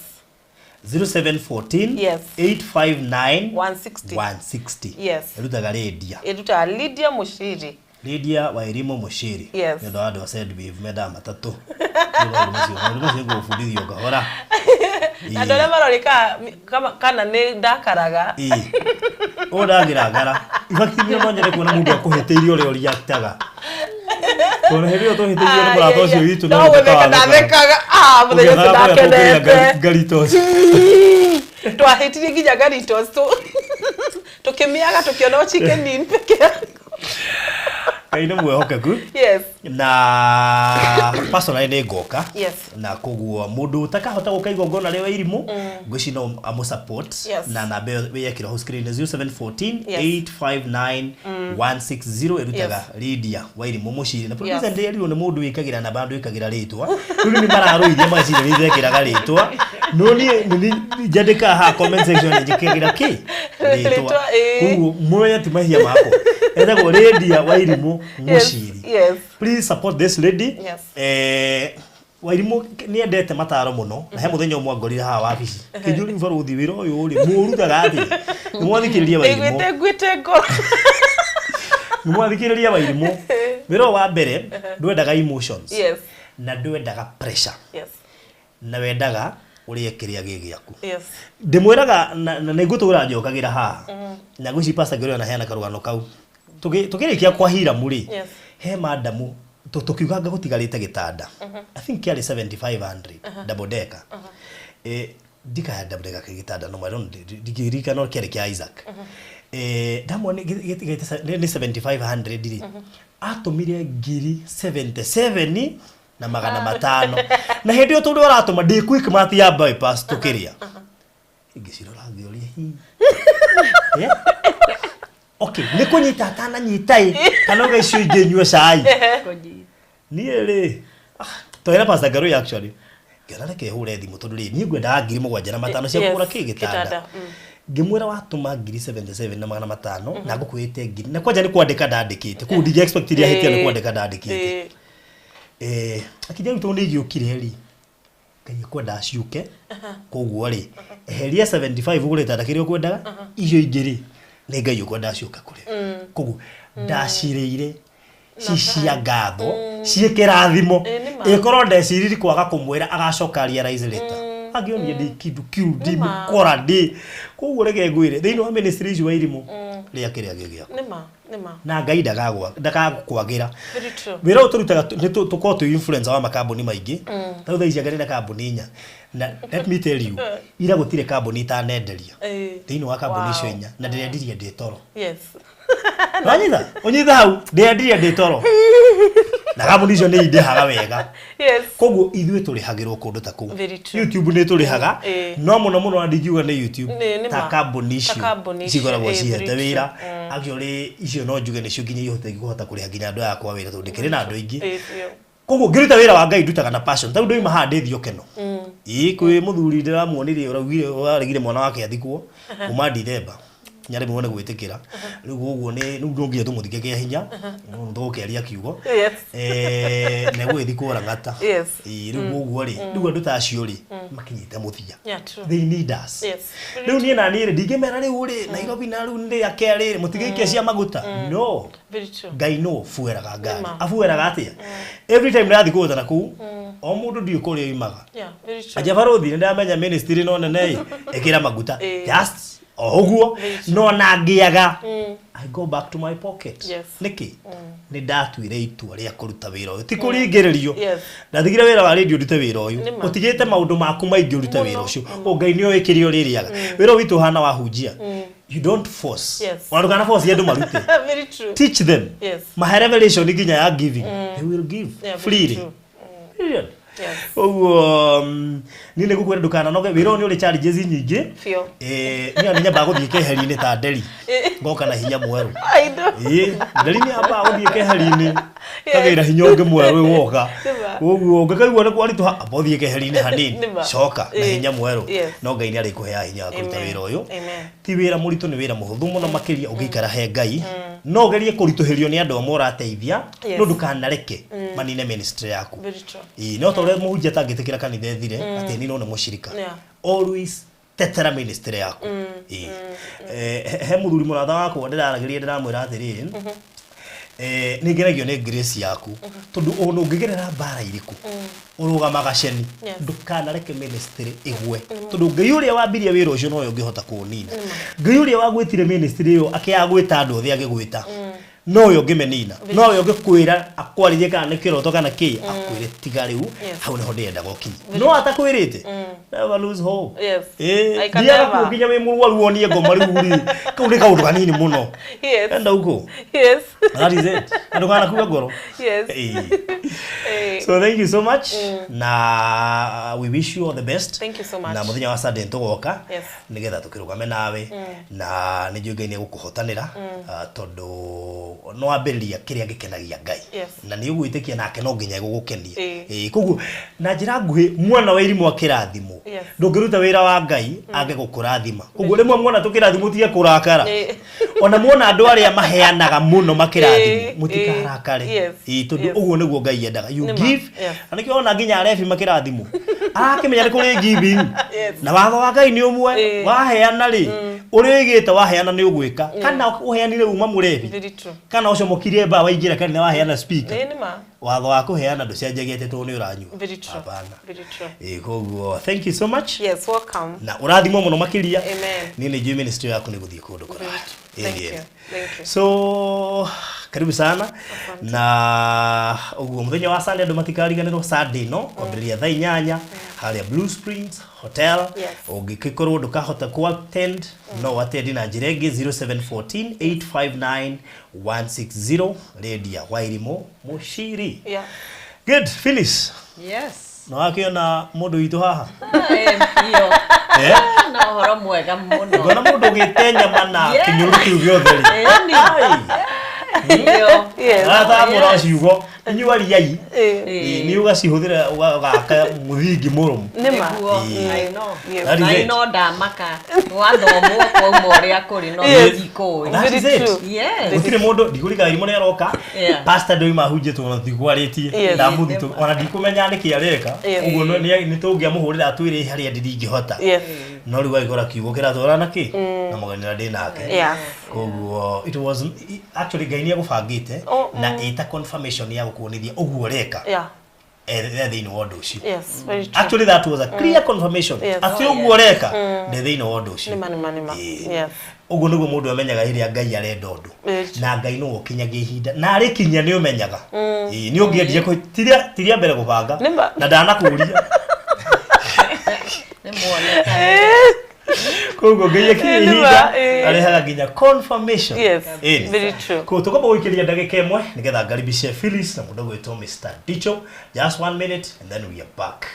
S1: 0714
S5: Yes.
S1: 859
S5: 160.
S1: 160.
S5: Yes.
S1: Ĩrutaga Lydia.
S5: Ĩrutaga Lydia Mushiri.
S1: Lydia Wairimu Mushiri.
S5: Yes.
S1: Nĩ ũndũ wa andũ a Sendwave mendaga matatũ. Rĩu maũndũ macio ngũgũbundithio kahora.
S5: Na andũ arĩa marorĩka kana nĩ ndakaraga.
S1: Ĩĩ. Ũyũ ndangĩrakara. In fact, niĩ no nyende kuona mũndũ akũhĩtĩirie ũrĩa ũreactaga. Tondũ hĩndĩ ĩyo tũhĩtĩirio nĩ mũrata ũcio witũ
S5: no
S1: no
S5: gũtheka
S1: gũtheka wathekaga.
S5: Ndathekaga. Ah, mũthenya ũcio
S1: Ũgĩethaga kũrĩa tũngĩrĩa
S5: ndakenete.
S1: Garitos.
S5: Twahĩtirie nginya Garitos tũkĩmĩaga tũkĩona o Chicken Inn peke yako.
S1: Ngai nĩ mwĩhokeku. Na personally nĩ ngoka. Na koguo mũndũ ũtakahota gũka igongona rĩa Wairimũ, ngwĩciria no amũ support na namba ĩyo wĩyekĩrwo hau screen 0714 859 160, ĩrutaga Lydia Wairimũ Mũciri. Na producer, ndĩrerirwo nĩ mũndũ wĩkagĩra namba, ndwĩkagĩra rĩtwa. Rĩu nĩ mararũithia magaciria nĩ ndekĩraga rĩtwa, no niĩ nĩ njandĩkaga haha comment section njĩkagĩra kĩ rĩtwa.
S5: Rĩtwa, ĩĩ.
S1: Koguo mwenye ti mahia makwa, etagwo Lydia Wairimũ Mũciri. Please support this lady. Wairimũ nĩ endete mataro mũno, na he mũthenya ũmwe angorire haha wabici kĩnjũri, "Barũthi, wĩra ũyũ rĩ mũrutaga atĩa?" Nĩ mwathikĩrĩria Wairimũ.
S5: Ndaiguĩte nguĩte ngoro.
S1: Nĩ mwathikĩrĩria Wairimũ, wĩra ũyũ wa mbere ndwendaga emotions na ndwendaga pressure na wendaga ũrĩe kĩrĩa gĩ gĩaku. Ndĩmwĩraga na nĩ ngũtũra njokagĩra haha na ngwĩci Pastor Ngĩrĩ anaheana karũgano kau. Tũkĩrĩkia kwa Hiramu rĩ, he madamu tũkiuganga gũtigarĩte gĩtanda, I think kĩarĩ 7500 double decker. Ndikaya double decker kĩ gĩtanda, no I don't, ndingĩririkana, no kĩarĩ kĩa Isaac. Ndamwona nĩ 7500 rĩ, atũmire ngiri 77 na magana matano, na hĩndĩ ĩyo tondũ aratũma ndĩ Quickmart ya Bypass tũkĩrĩa, ngĩcirora ngĩũria hihi. Yeah? Okay, nĩ kũnyita atananyita ĩ, kana uga icio ingĩ nyue cai. Niĩ rĩ, twĩna Pastor Ngarui actually, ngĩona reke hũre thimũ tondũ rĩ niĩ ngwendaga 7500 cia kũgũra kĩ gĩtanda.
S5: Gĩtanda.
S1: Ngĩmwĩra watũma ngiri 77 na magana matano na ngũkwĩte ngiri, na kwanja nĩ kwandĩka ndandĩkĩte kũu, ndingĩ expect iria hĩtia nĩ kwandĩka ndandĩkĩte. Akĩnjĩra rĩu tondũ nĩ igĩũkire rĩ. Ngai ekwenda ciũke. Koguo rĩ, eheria 75 ũgũre gĩtanda kĩrĩa ũkwendaga, icio ingĩ rĩ, nĩ Ngai ũkwenda ciũke kũrĩ. Koguo ndacirĩire ci cia ngatho, ciĩ kĩrathimo.
S5: Ĩ, nĩ ma.
S1: Ĩkorwo ndeciririe kwaga kũmwĩra agacoka realize later, angĩonire ndĩ kĩndũ kĩu ndĩ
S5: ma.
S1: mũkora ndĩ. Koguo reke ngwĩre, thĩinĩ wa ministry ici wa irimũ, rĩa kĩrĩa gĩ gĩaku.
S5: Nĩ ma, nĩ ma.
S1: Na Ngai ndagakwagira.
S5: Very true.
S1: Wĩra ũyũ tũrutaga nĩ tũkoragwo twĩ influencer wa makambuni maingĩ. Ta rĩu thaa ici anga ndĩna kambuni inya, na let me tell you, ira gũtirĩ kambuni itanenderia thĩinĩ wa kambuni icio inya, na ndĩrendirie ndĩ toro. Wanyita ũnyita hau, ndĩrendirie ndĩ toro, na kambuni icio nĩ indĩhaga wega. Koguo ithuĩ tũrĩhagĩrwo kũndũ ta kũu.
S5: Very true.
S1: YouTube nĩ tũrĩhaga, no mũno mũno na ndingiuga nĩ YouTube,
S5: Nĩ
S1: ta
S5: ma.
S1: kambuni
S5: Ta
S1: icio
S5: kambuni icio,
S1: cikoragwo
S5: very
S1: cihete
S5: true.
S1: wĩra. Actually icio no njuge nĩcio nginya ihotete kũhota kũrĩha nginya andũ aya akwa wĩra, tondũ ndĩkĩrĩ na andũ aingĩ.
S5: Biũ.
S1: Koguo ngĩruta wĩra wa Ngai ndutaga na passion. Tarĩu ndoima haha ndĩthiĩ ũkeno ĩĩ kwĩ mũthuri ndĩramuonirie ũraugire ũraregire mwana wake athikwo kuma Dithemba, nĩaremwo nĩ gwĩtĩkĩra. Rĩu ũguo nĩ rĩu no nginya tũmũthike kĩa hinya, tũgũkĩaria kiugo. Na egũgĩthikwo Lang'ata. Ĩĩ, rĩu ũguo rĩ, rĩu andũ ta acio rĩ, makinyĩte mũthia.
S5: Yeah, true.
S1: They need us.
S5: Yes.
S1: Rĩu niĩ na niĩ rĩ, ndingĩmera rĩu rĩ Nairobi na rĩu ndĩ akea rĩ, mũtigĩikie cia maguta, no.
S5: Very true.
S1: Ngai no bueraga ngari.
S5: Nĩma.
S1: Abueraga atĩa? Every time ndĩrathiĩ kũgũtana kũu, o mũndũ ndiũĩ kũrĩa oimaga.
S5: Yeah, very true.
S1: Anja barothi, nĩ ndamenya ministry no nene ĩ, ĩkĩra maguta. Just o ũguo.
S5: Very true.
S1: No na ngĩaga, I go back to my pocket. Nĩkĩ? Nĩ ndatuire itua rĩa kũruta wĩra ũyũ, ti kũringĩrĩrio. Ndatigire wĩra wa radio ndute wĩra ũyũ.
S5: Nĩma.
S1: Ũtigĩte maũndũ maku maingĩ ũrute wĩra ũcio. O Ngai nĩ oĩ kĩrĩa ũrĩrĩaga. Wĩra ũyũ witũ ũhana wahunjia, you don't force.
S5: Yes.
S1: Ona ndũkana force andũ marute.
S5: Very true.
S1: Teach them. Mahe revelation nginya ya giving, they will give
S5: Yeah, very
S1: freely.
S5: true.
S1: Period.
S5: Yes.
S1: Ũguo niĩ nĩ ngũkwĩra ndũkananoge, wĩra ũyũ nĩ ũrĩ challenges nyingĩ.
S5: Biũ.
S1: Niĩ nĩ nyambaga gũthiĩ keheri-inĩ ta nderi, ngoka na hinya mwerũ.
S5: I know.
S1: Ĩĩ, nderi nĩ yambaga gũthiĩ keheri-inĩ, kagĩra hinya ũngĩ mwerũ woka.
S5: Nĩma.
S1: Ũguo ũngĩkaigua nĩ kwaritũha, amba ũthiĩ keheri-inĩ hanini,
S5: Nĩma.
S1: coka na hinya mwerũ.
S5: Yes.
S1: No Ngai nĩ arĩkũheaga hinya wa kũruta
S5: Amen.
S1: wĩra ũyũ.
S5: Amen.
S1: Ti wĩra mũritũ, nĩ wĩra mũhũthũ mũno makĩria ũngĩikara he Ngai. No ũgerie kũritũhĩrio nĩ andũ amwe ũrateithia,
S5: Yes.
S1: no ndũkanareke manine ministry yaku.
S5: Very true.
S1: Ĩĩ, no ta ũrĩa mũhunjia atangĩtĩkĩra kanitha ĩthire atĩ niĩ no nĩ mũcirika. Always tetera ministry yaku. Ĩĩ. He mũthuri mũrata wakwa ndĩraragĩria, ndĩramwĩra atĩrĩrĩ, nĩ ngenagio nĩ grace yaku, tondũ ona ũngĩgerera mbara irĩkũ, ũrũgamaga ceni.
S5: Yes.
S1: Ndũkanareke ministry ĩgwe, tondũ Ngai ũrĩa wambirie wĩra ũcio nowe ũngĩhota kũũnina. Ngai ũrĩa wagwĩtire ministry ĩyo, akĩaga gwĩta andũ othe agĩgwĩta, nowe ũngĩmenina, nowe ũngĩkwĩra akwarĩrie kana nĩ kĩroto kana kĩ, akwĩre tiga rĩu.
S5: Yes.
S1: Hau nĩho ndĩrendaga ũkinye, no atakwĩrĩte, never lose hope.
S5: Yes.
S1: Ĩĩ,
S5: I can
S1: thiaga
S5: never.
S1: kuo nginya wĩ mũrwaru wonie ngoma rĩu rĩ, kau nĩ kaũndũ kanini mũno.
S5: Yes.
S1: Enda huko.
S5: Yes.
S1: That is it. Na ndũkanakue ngoro.
S5: Yes.
S1: Ĩĩ.
S5: Eh,
S1: So thank you so much, na we wish you all the best.
S5: Thank you so much.
S1: Na muthenya wa Sunday tũgoka
S5: Yes.
S1: nigetha tũkĩrũgame nawe, na nĩ njũĩ Ngai nĩ egũkũhotanĩra, tondũ no wambĩrĩria kĩrĩa gĩkenagia Ngai.
S5: Yes.
S1: Na nĩ ũgwĩtĩkia nake no nginya egũgũkenia.
S5: Ĩĩ.
S1: Ĩĩ, koguo na njĩra nguhĩ, mwana wa irimũ akĩrathimwo,
S5: Yes.
S1: ndũngĩruta wĩra wa Ngai age gũkũrathima. Koguo rĩmwe mwana tũkĩrathimwo tige kũrakara.
S5: Ĩĩ.
S1: Ona muona andũ arĩa maheanaga mũno makĩrathimwo,
S5: Ĩĩ,
S1: mũtikarakare.
S5: ĩĩ. Yes.
S1: Ĩĩ, tondũ
S5: Yes.
S1: ũguo nĩguo Ngai endaga you
S5: Nĩma.
S1: give.
S5: Yes.
S1: Na nĩkĩo ona nginya arebi makĩrathimwo, arakĩmenya nĩ kũrĩ giving.
S5: Yes.
S1: Na watho wa Ngai nĩ ũmwe.
S5: Ĩĩ.
S1: Waheana rĩ, ũrĩa ũigĩte waheana nĩ ũgwĩka, kana ũheanire uma mũrebi,
S5: Very true.
S1: kana ũcomokirie mbaa waingĩra kanitha waheana speaker.
S5: Ĩĩ, nĩma.
S1: Watho wa kũheana ndũcenjagia atĩ tondũ nĩ ũranyua.
S5: Very true.
S1: Hapana.
S5: Very true.
S1: Ĩĩ, koguo thank you so much.
S5: Yes, welcome.
S1: Na ũrathimwo mũno makĩria.
S5: Amen.
S1: Niĩ nĩ njũĩ ministry yaku nĩ gũthiĩ kũndũ kũraya.
S5: Very true. Thank
S1: Ĩĩ,
S5: you.
S1: ĩĩ.
S5: Thank you.
S1: So karibu sana, na ũguo mũthenya wa Sunday andũ matikariganĩrwo, Sunday no kwambĩrĩria thaa 8 harĩa Blue Springs Hotel.
S5: Yes.
S1: Ũngĩgĩkorwo ndũkahota ku attend, no attend na njĩra ĩngĩ, 0714 859 160, Lydia Wairimu Mushiri.
S5: Yeah.
S1: Good, Phyllis.
S6: Yes.
S1: No wakĩona mũndũ witũ haha.
S6: Ĩ, biũ.
S1: Eh?
S6: Na ũhoro mwega mũno.
S1: Ngona mũndũ ũgĩte nyama na
S6: Yeah.
S1: kĩnyũrũ kĩu gĩothe rĩ.
S6: Ĩni.
S1: Ai.
S5: Yes.
S1: Arathamũra ciugo inyuĩ ariai.
S5: Eh.
S1: Nĩ ũgacihũthĩra ũgaka mũthingi mũrũmu.
S5: Nĩ ma.
S6: Nĩguo,
S1: Ĩĩ.
S6: I know.
S5: Yes.
S1: That is
S6: Na
S1: it.
S6: no ndamaka wathomwo kwauma ũrĩa kũrĩ no
S5: Yes.
S6: ndikũĩ.
S1: That is
S5: Very
S1: it.
S5: true.
S6: Yes.
S1: Gũtirĩ mũndũ ndigũrika irimũ nĩ aroka.
S6: Yeah.
S1: Pastor ndoima ahunjĩtwo ona tikuarĩtie.
S5: Yes.
S1: Ndamũthitũ ona ndikumenya nĩkĩ areka.
S5: Yes.
S1: Ũguo nĩ tũngĩamũhũrĩra atwĩre harĩa ndĩ ndingĩhota.
S5: Yes.
S1: No rĩu agĩkora kiugo kĩratwarana kĩ na mũgeni ũrĩa ndĩ nake.
S5: Yeah.
S1: Koguo it was actually Ngai nĩ agũbangĩte
S5: Oh,
S1: na ĩta confirmation ya gũkuonithia ũguo ũreka
S5: Yeah.
S1: thĩinĩ wa ũndũ ũcio.
S5: Yes. Very true.
S1: Actually that was a clear confirmation.
S5: Yes.
S1: Atĩ ũguo ũreka ndĩ thĩinĩ wa ũndũ ũcio.
S5: Nĩ ma, nĩ ma, nĩ ma.
S1: Ĩĩ.
S5: Yes.
S1: Ũguo nĩguo mũndũ amenyaga rĩrĩa Ngai arenda ũndũ.
S5: Very true.
S1: Na Ngai nĩwe ũkinyagia ihinda na arĩkinyia nĩ ũmenyaga. Ĩĩ, nĩ ũngĩendire tiria mbere gũbanga
S5: Nĩ ma.
S1: na ndanakũria.
S6: Nĩ muoneka.
S1: Koguo Ngai akinya
S5: Nĩ ma,
S1: ihinda
S5: ĩĩ.
S1: arehaga nginya confirmation.
S5: Yes.
S1: Ĩĩ.
S5: Very true.
S1: Koguo tũkwamba gũikĩria ndagĩka ĩmwe nĩgetha ngaribishe Phyllis na mũndũ ũgwĩtwo Mr. Dicho. Just one minute and then we are back.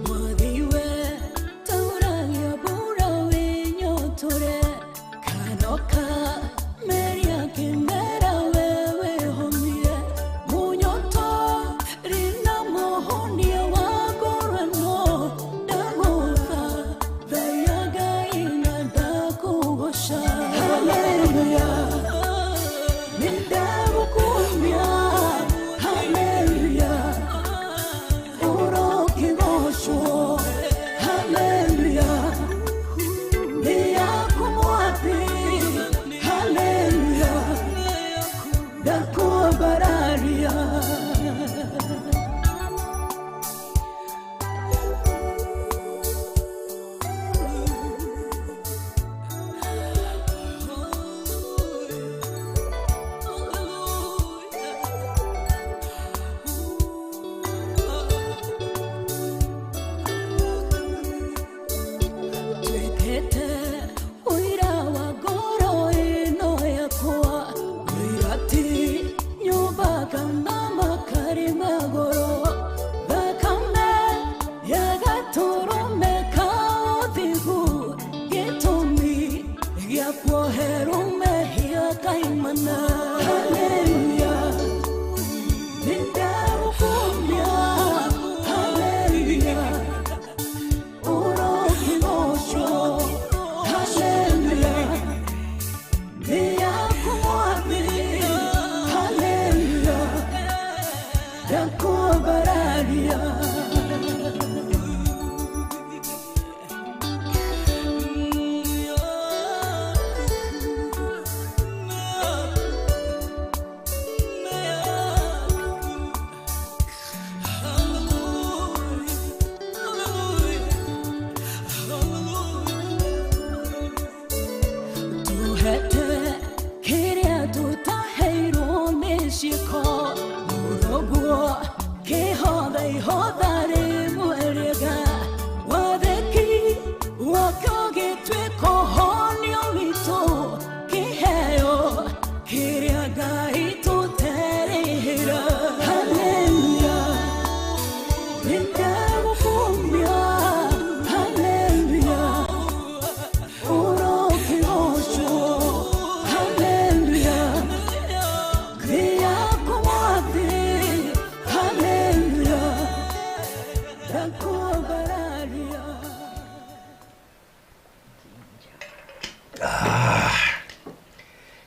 S2: Mwathiwe taũragia mbura wĩnyotore kanoka meria kĩmera we wĩhomie mũnyoto rina mũhonia wa ngorano ndagũtha thaia Ngai na ndakũgoca Haleluya nĩndagũkumia Haleluya urokigocwo haleluya nĩ yaku mwathi haleluya ndakwambararia. Twĩkĩte ũira wa ngoro ĩno yakwa ũira ti nyũmba kana makari magũrũ thakame ya gatũrũme ka ũthingu gĩtũmi gĩa kuoherwo mehia kaimana. Haleluya nĩndagũkumia haleluya urokigocwo haleluya nĩ yaku mwathi haleluya ndakwambararia. Tuhete kĩrĩa tũtaheirwo nĩ ciĩko mũroguo kĩhotha ihotha rĩmwe rĩega wathĩki wakĩo gĩtuĩka ũhonio witũ kĩheo kĩrĩa Ngai tũterĩhĩra. Haleluya nĩndagũkumia haleluya urokigocwo haleluya nĩ yaku mwathi haleluya ndakwambararia.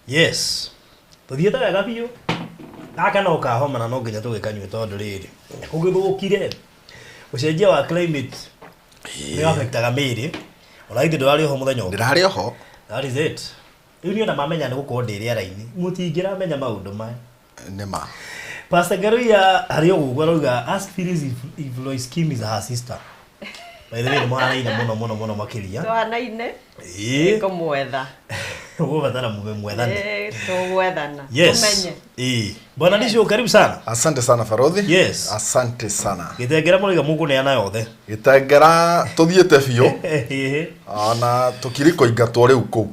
S1: Yes. Tũthiĩte wega biũ. Gaka no kahoma na no nginya tũgĩkanyue tondũ rĩrĩ kũgĩthũkire. Ũcenjia wa climate nĩ affectaga mĩĩrĩ. Ona ithuĩ ndũrarĩ oho mũthenya ũngĩ.
S7: Ndĩrarĩ oho.
S1: That is it. Rĩu niĩ ona mamenya nĩ gũkorwo ndĩ rĩera-inĩ. Mũtingĩramenya maũndũ maya.
S7: Nĩ ma.
S1: Pastor Ngaruiya harĩ o ũguo arauga ask Phyllis if Lois Kim is her sister. By the way nĩ mũhanaine mũno mũno mũno makĩria.
S6: Tũhanaine.
S1: Ĩĩ.
S6: Ngũmwetha.
S1: Ũgũbatara mume mwethane.
S6: Ĩĩ, tũgwethana.
S1: Yes.
S6: Tũmenye.
S1: Ĩĩ. Bwana Disho, karibu sana.
S7: Asante sana Farodhi.
S1: Yes.
S7: Asante sana.
S1: Gĩtengera mũraiga mũkũneana yothe.
S7: Gĩtengera tũthiĩte biũ ona tũkiri kũingatwo rĩu kũu.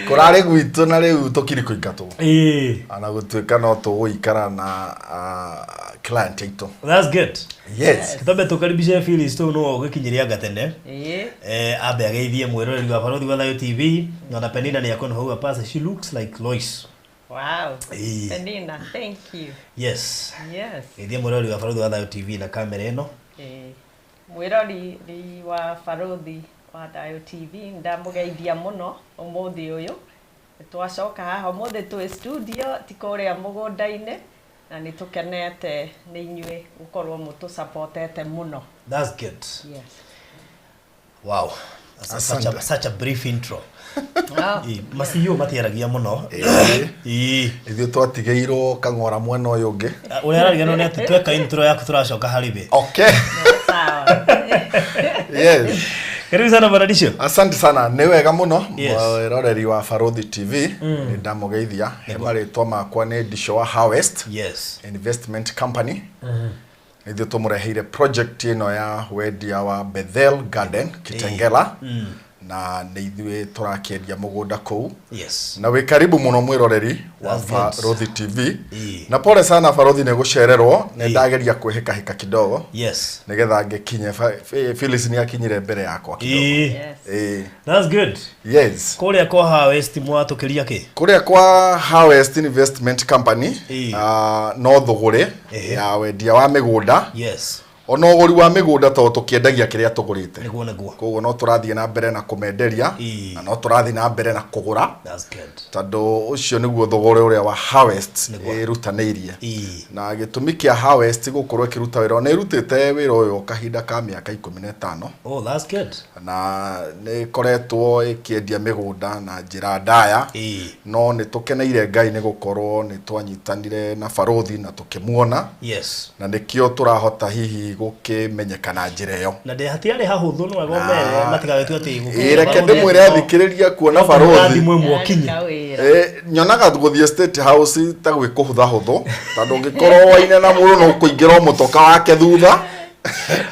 S7: Kũrarĩ gwitũ na rĩu tũkiri kũingatwo.
S1: Ĩĩ.
S7: Ona gũtuĩka no tũgũikara na client aitũ.
S1: That's good.
S7: Yes.
S1: Twambe tũkaribishe Phyllis tũu no ũgĩkinyiria anga tene.
S6: Ĩĩ.
S1: Ambe ageithie mwĩroreri wa Barothi wa Thayo TV na Penina nĩ akwenda hau pasa she looks like Lois.
S6: Wow.
S1: Ĩĩ.
S6: Penina, thank you.
S1: Yes.
S6: Yes.
S1: Geithie mwĩroreri wa Barothi wa Thayo TV na kamera ĩno.
S6: Ĩĩ. Mwĩroreri wa Barothi wa Thayo TV ndamũgeithia mũno ũmũthĩ ũyũ. Twacoka haha ũmũthĩ twĩ studio ti kũrĩa mũgũnda-inĩ na nĩ tũkenete nĩ inyuĩ gũkorwo mũtũsupportete mũno.
S1: That's good.
S6: Yes.
S1: Wow. That's such a brief intro.
S6: Oh.
S1: Ĩĩ, maciũ matiaragia mũno.
S7: Ĩĩ.
S1: Ĩĩ.
S7: Ithuĩ twatigĩirwo kang'ora mwena ũyũ ũngĩ.
S1: Ũrĩa arariganĩrwo nĩ atĩ tweka intro yaku tũracoka harĩ we.
S7: Okay.
S6: Sawa.
S7: Yes.
S1: Karibu sana Bwana Disho.
S7: Asante sana, nĩ wega mũno
S1: Yes.
S7: mwĩroreri wa Barothi TV nĩ ndamũgeithia. He marĩtwa makwa nĩ Disho wa Harvest
S1: Yes.
S7: Investment Company. Ithuĩ tũmũreheire project ĩno ya wendia wa Bethel Garden Kitengela na nĩ ithuĩ tũrakĩendia mũgũnda kũu.
S1: Yes.
S7: Na wĩ karibu mũno mwĩroreri wa
S1: That's good.
S7: Barothi TV.
S1: Ĩĩ.
S7: Na pole sana Barothi nĩ gũcererwo, nĩ
S1: Ĩĩ.
S7: ndageria kwĩhĩkahĩka kidogo
S1: Yes.
S7: nĩgetha ngĩkinye. Phyllis nĩ akinyire mbere yakwa kidogo.
S1: Ĩĩ.
S6: Yes.
S7: Ĩĩ.
S1: That's good.
S7: Yes.
S1: Kũrĩa kwa Harvest mwatũkĩria kĩ?
S7: Kũrĩa kwa Harvest Investment Company
S1: Ĩĩ.
S7: no thũgũrĩ
S1: Ehe.
S7: ya wendia wa mĩgũnda
S1: Yes.
S7: ona ũgũri wa mĩgũnda tondũ tũkĩendagia kĩrĩa tũgũrĩte.
S1: Nĩguo nĩguo.
S7: Koguo no tũrathiĩ na mbere na kũmenderia
S1: Ĩĩ.
S7: na no tũrathiĩ na mbere na kũgũra
S1: That's good.
S7: tondũ ũcio nĩguo thũgũrĩ ũrĩa wa Harvest
S1: Nĩguo.
S7: ĩrutanĩirie.
S1: Ĩĩ.
S7: Na gĩtũmi kĩa Harvest gũkorwo ĩkĩruta wĩra nĩ ĩrutĩte wĩra ũyũ kahinda ka mĩaka 15
S1: Oh, that's good.
S7: na nĩ ĩkoretwo ĩkĩendia mĩgũnda na njĩra ndaya.
S1: Ĩĩ.
S7: No nĩ tũkeneire Ngai nĩ gũkorwo nĩ twanyitanire na Barothi na tũkĩmuona
S1: Yes.
S7: na nĩkĩo tũrahota hihi gũkĩmenyeka na njĩra ĩyo.
S1: Na ndĩ hatiarĩ hahũthũ no wega ũmere matigagĩtue atĩ
S7: Ĩĩ, reke ndĩmwĩre athikĩrĩria kuona Barothi
S1: thimũ ĩmwe ũkinye.
S6: Kawĩra.
S7: Nyonaga gũthiĩ State House ta gwĩ kũhũthahũthũ tondũ ũngĩkorwo waine na mũndũ no kũingĩra o mũtoka wake thutha.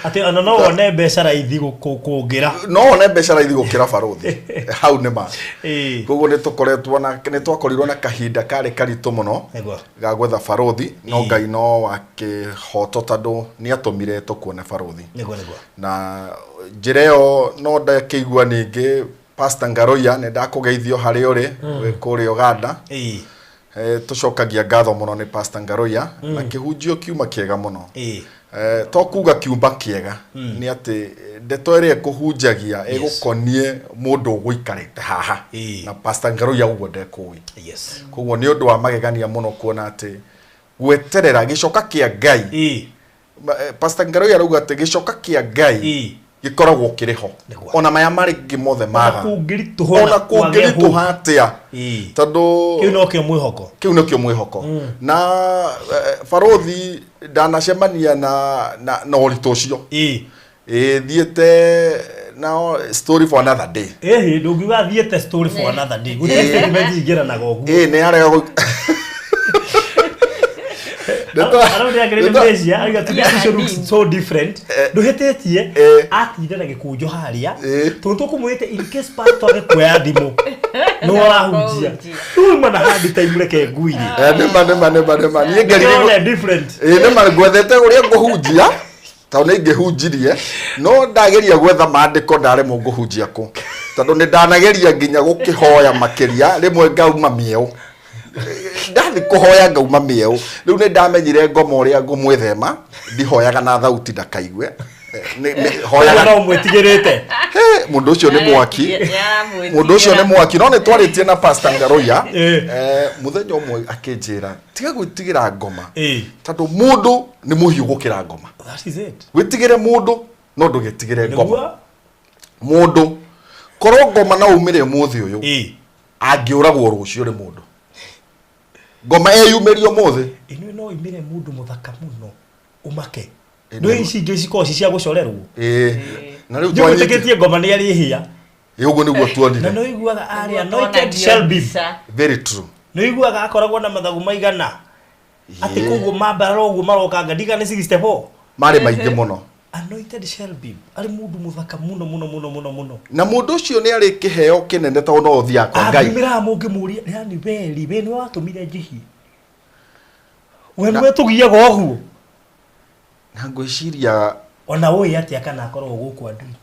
S1: Atĩ ona no wone mbeca raithi kũngĩra.
S7: No wone mbeca raithi gũkĩra Barothi hau nĩ ma.
S1: Ĩĩ.
S7: Koguo nĩ tũkoretwo na nĩ twakorirwo na kahinda karĩ karitũ mũno
S1: Nĩguo.
S7: ga gwetha Barothi no
S1: Ĩĩ.
S7: Ngai no wakĩhoto tondũ nĩ atũmire tũkuone Barothi.
S1: Nĩguo nĩguo.
S7: Na njĩra ĩyo no ndakĩigua ningĩ Pastor Ngaroia nĩ ndakũgeithio harĩa ũrĩ wĩ kũrĩa Uganda.
S1: Ĩĩ.
S7: Tũcokagia ngatho mũno nĩ Pastor Ngaroia na kĩhunjio kiuma kĩega mũno.
S1: Ĩĩ.
S7: To kuga kiumba kĩega nĩ atĩ ndeto ĩrĩa ĩkũhunjagia ĩgũkonie mũndũ ũgũikarĩte haha
S1: Ĩĩ.
S7: na Pastor Ngaroia ũguo ndekũĩ.
S1: Yes.
S7: Koguo nĩ ũndũ wa magegania mũno kuona atĩ gweterera gĩcoka kĩa Ngai.
S1: Ĩĩ.
S7: Pastor Ngaroia arauga atĩ gĩcoka kĩa Ngai
S1: Ĩĩ.
S7: gĩkoragwo kĩrĩ ho
S1: Nĩguo.
S7: ona maya marĩngĩ mothe maga
S1: Ona kũngĩritũha
S7: ona kũngĩritũha atĩa
S1: Ĩĩ.
S7: tondũ
S1: Kĩu nokĩo mwĩhoko.
S7: kĩu nĩkĩo mwĩhoko na Barothi ndanacemania na ũritũ ũcio.
S1: Ĩĩ.
S7: Ĩĩ, thiĩte na story for another day.
S1: Ĩhĩ, ndũngiuga thiĩte story for another day. Gũtirĩ statement ingĩranaga ũguo.
S7: Ĩĩ, nĩ arega
S1: Arau nĩ agĩrĩire Malaysia, arauga today this looks so different. Ndũhĩtĩtie, atinda na gĩkũnjo harĩa. Tondũ tũkũmwĩrĩte in case pastor agĩkuoya thimũ. Nĩ ũrahunjia. Rĩu mana handi time reke nguire.
S7: Nĩma nĩma nĩma nĩma niĩ ngeririe
S1: Nĩone different.
S7: Ĩĩ, nĩma ngwethete ũrĩa ngũhunjia tondũ nĩ ingĩhunjirie no ndageria gwetha maandĩko ndaremwo ngũhunjia kũ tondũ nĩ ndanageria nginya gũkĩhoya makĩria rĩmwe ngauma mĩeũ. Ndathi kũhoya ngauma mĩeũ. Rĩu nĩ ndamenyire ngoma ũrĩa ngũmwĩthema ndihoyaga na thauti ndakaigue. Hoyaga
S1: No mwĩtigĩrĩte.
S7: Mũndũ ũcio nĩ mwaki. Mũndũ ũcio nĩ mwaki no nĩ twarĩtie na Pastor Ngaroia mũthenya ũmwe akĩnjĩra tiga gwĩtigĩra ngoma tondũ mũndũ nĩ mũhiũ gũkĩra ngoma.
S1: That is it.
S7: Wĩtigĩre mũndũ no ndũgetigĩre ngoma. Mũndũ korwo ngoma no umĩre ũmũthĩ ũyũ angĩũragwo rũciũ nĩ mũndũ. Ngoma eyumĩrie ũmũthĩ.
S1: Ĩno no imĩre mũndũ mũthaka mũno ũmake. Nĩ ici ingĩ cikoragwo ci cia gũcorerwo.
S7: Na rĩu
S1: twanyitĩkĩtie ngoma nĩ arĩ hĩa.
S7: Ĩĩ, ũguo nĩguo tuonire.
S1: Na nĩ ũiguaga arĩ anointed shall be.
S7: Very true.
S1: Nĩ ũiguaga akoragwo na mathagu maigana atĩ koguo mambarara ũguo marokanga ndiga nĩ 64.
S7: Marĩ maingĩ mũno.
S1: Anointed Shelby arĩ mũndũ mũthaka mũno mũno mũno mũno mũno.
S7: Na mũndũ ũcio nĩ arĩ kĩheo kĩnene tondũ no ũthiaga kwa Ngai.
S1: Angiumĩra mũngĩmũria yani weri we nĩwe watũmire njĩhie, we nĩwe tũgiaga ũguo.
S7: Na ngwĩciria
S1: Ona ũĩ atĩa kana akoragwo gũkũ andũ-inĩ?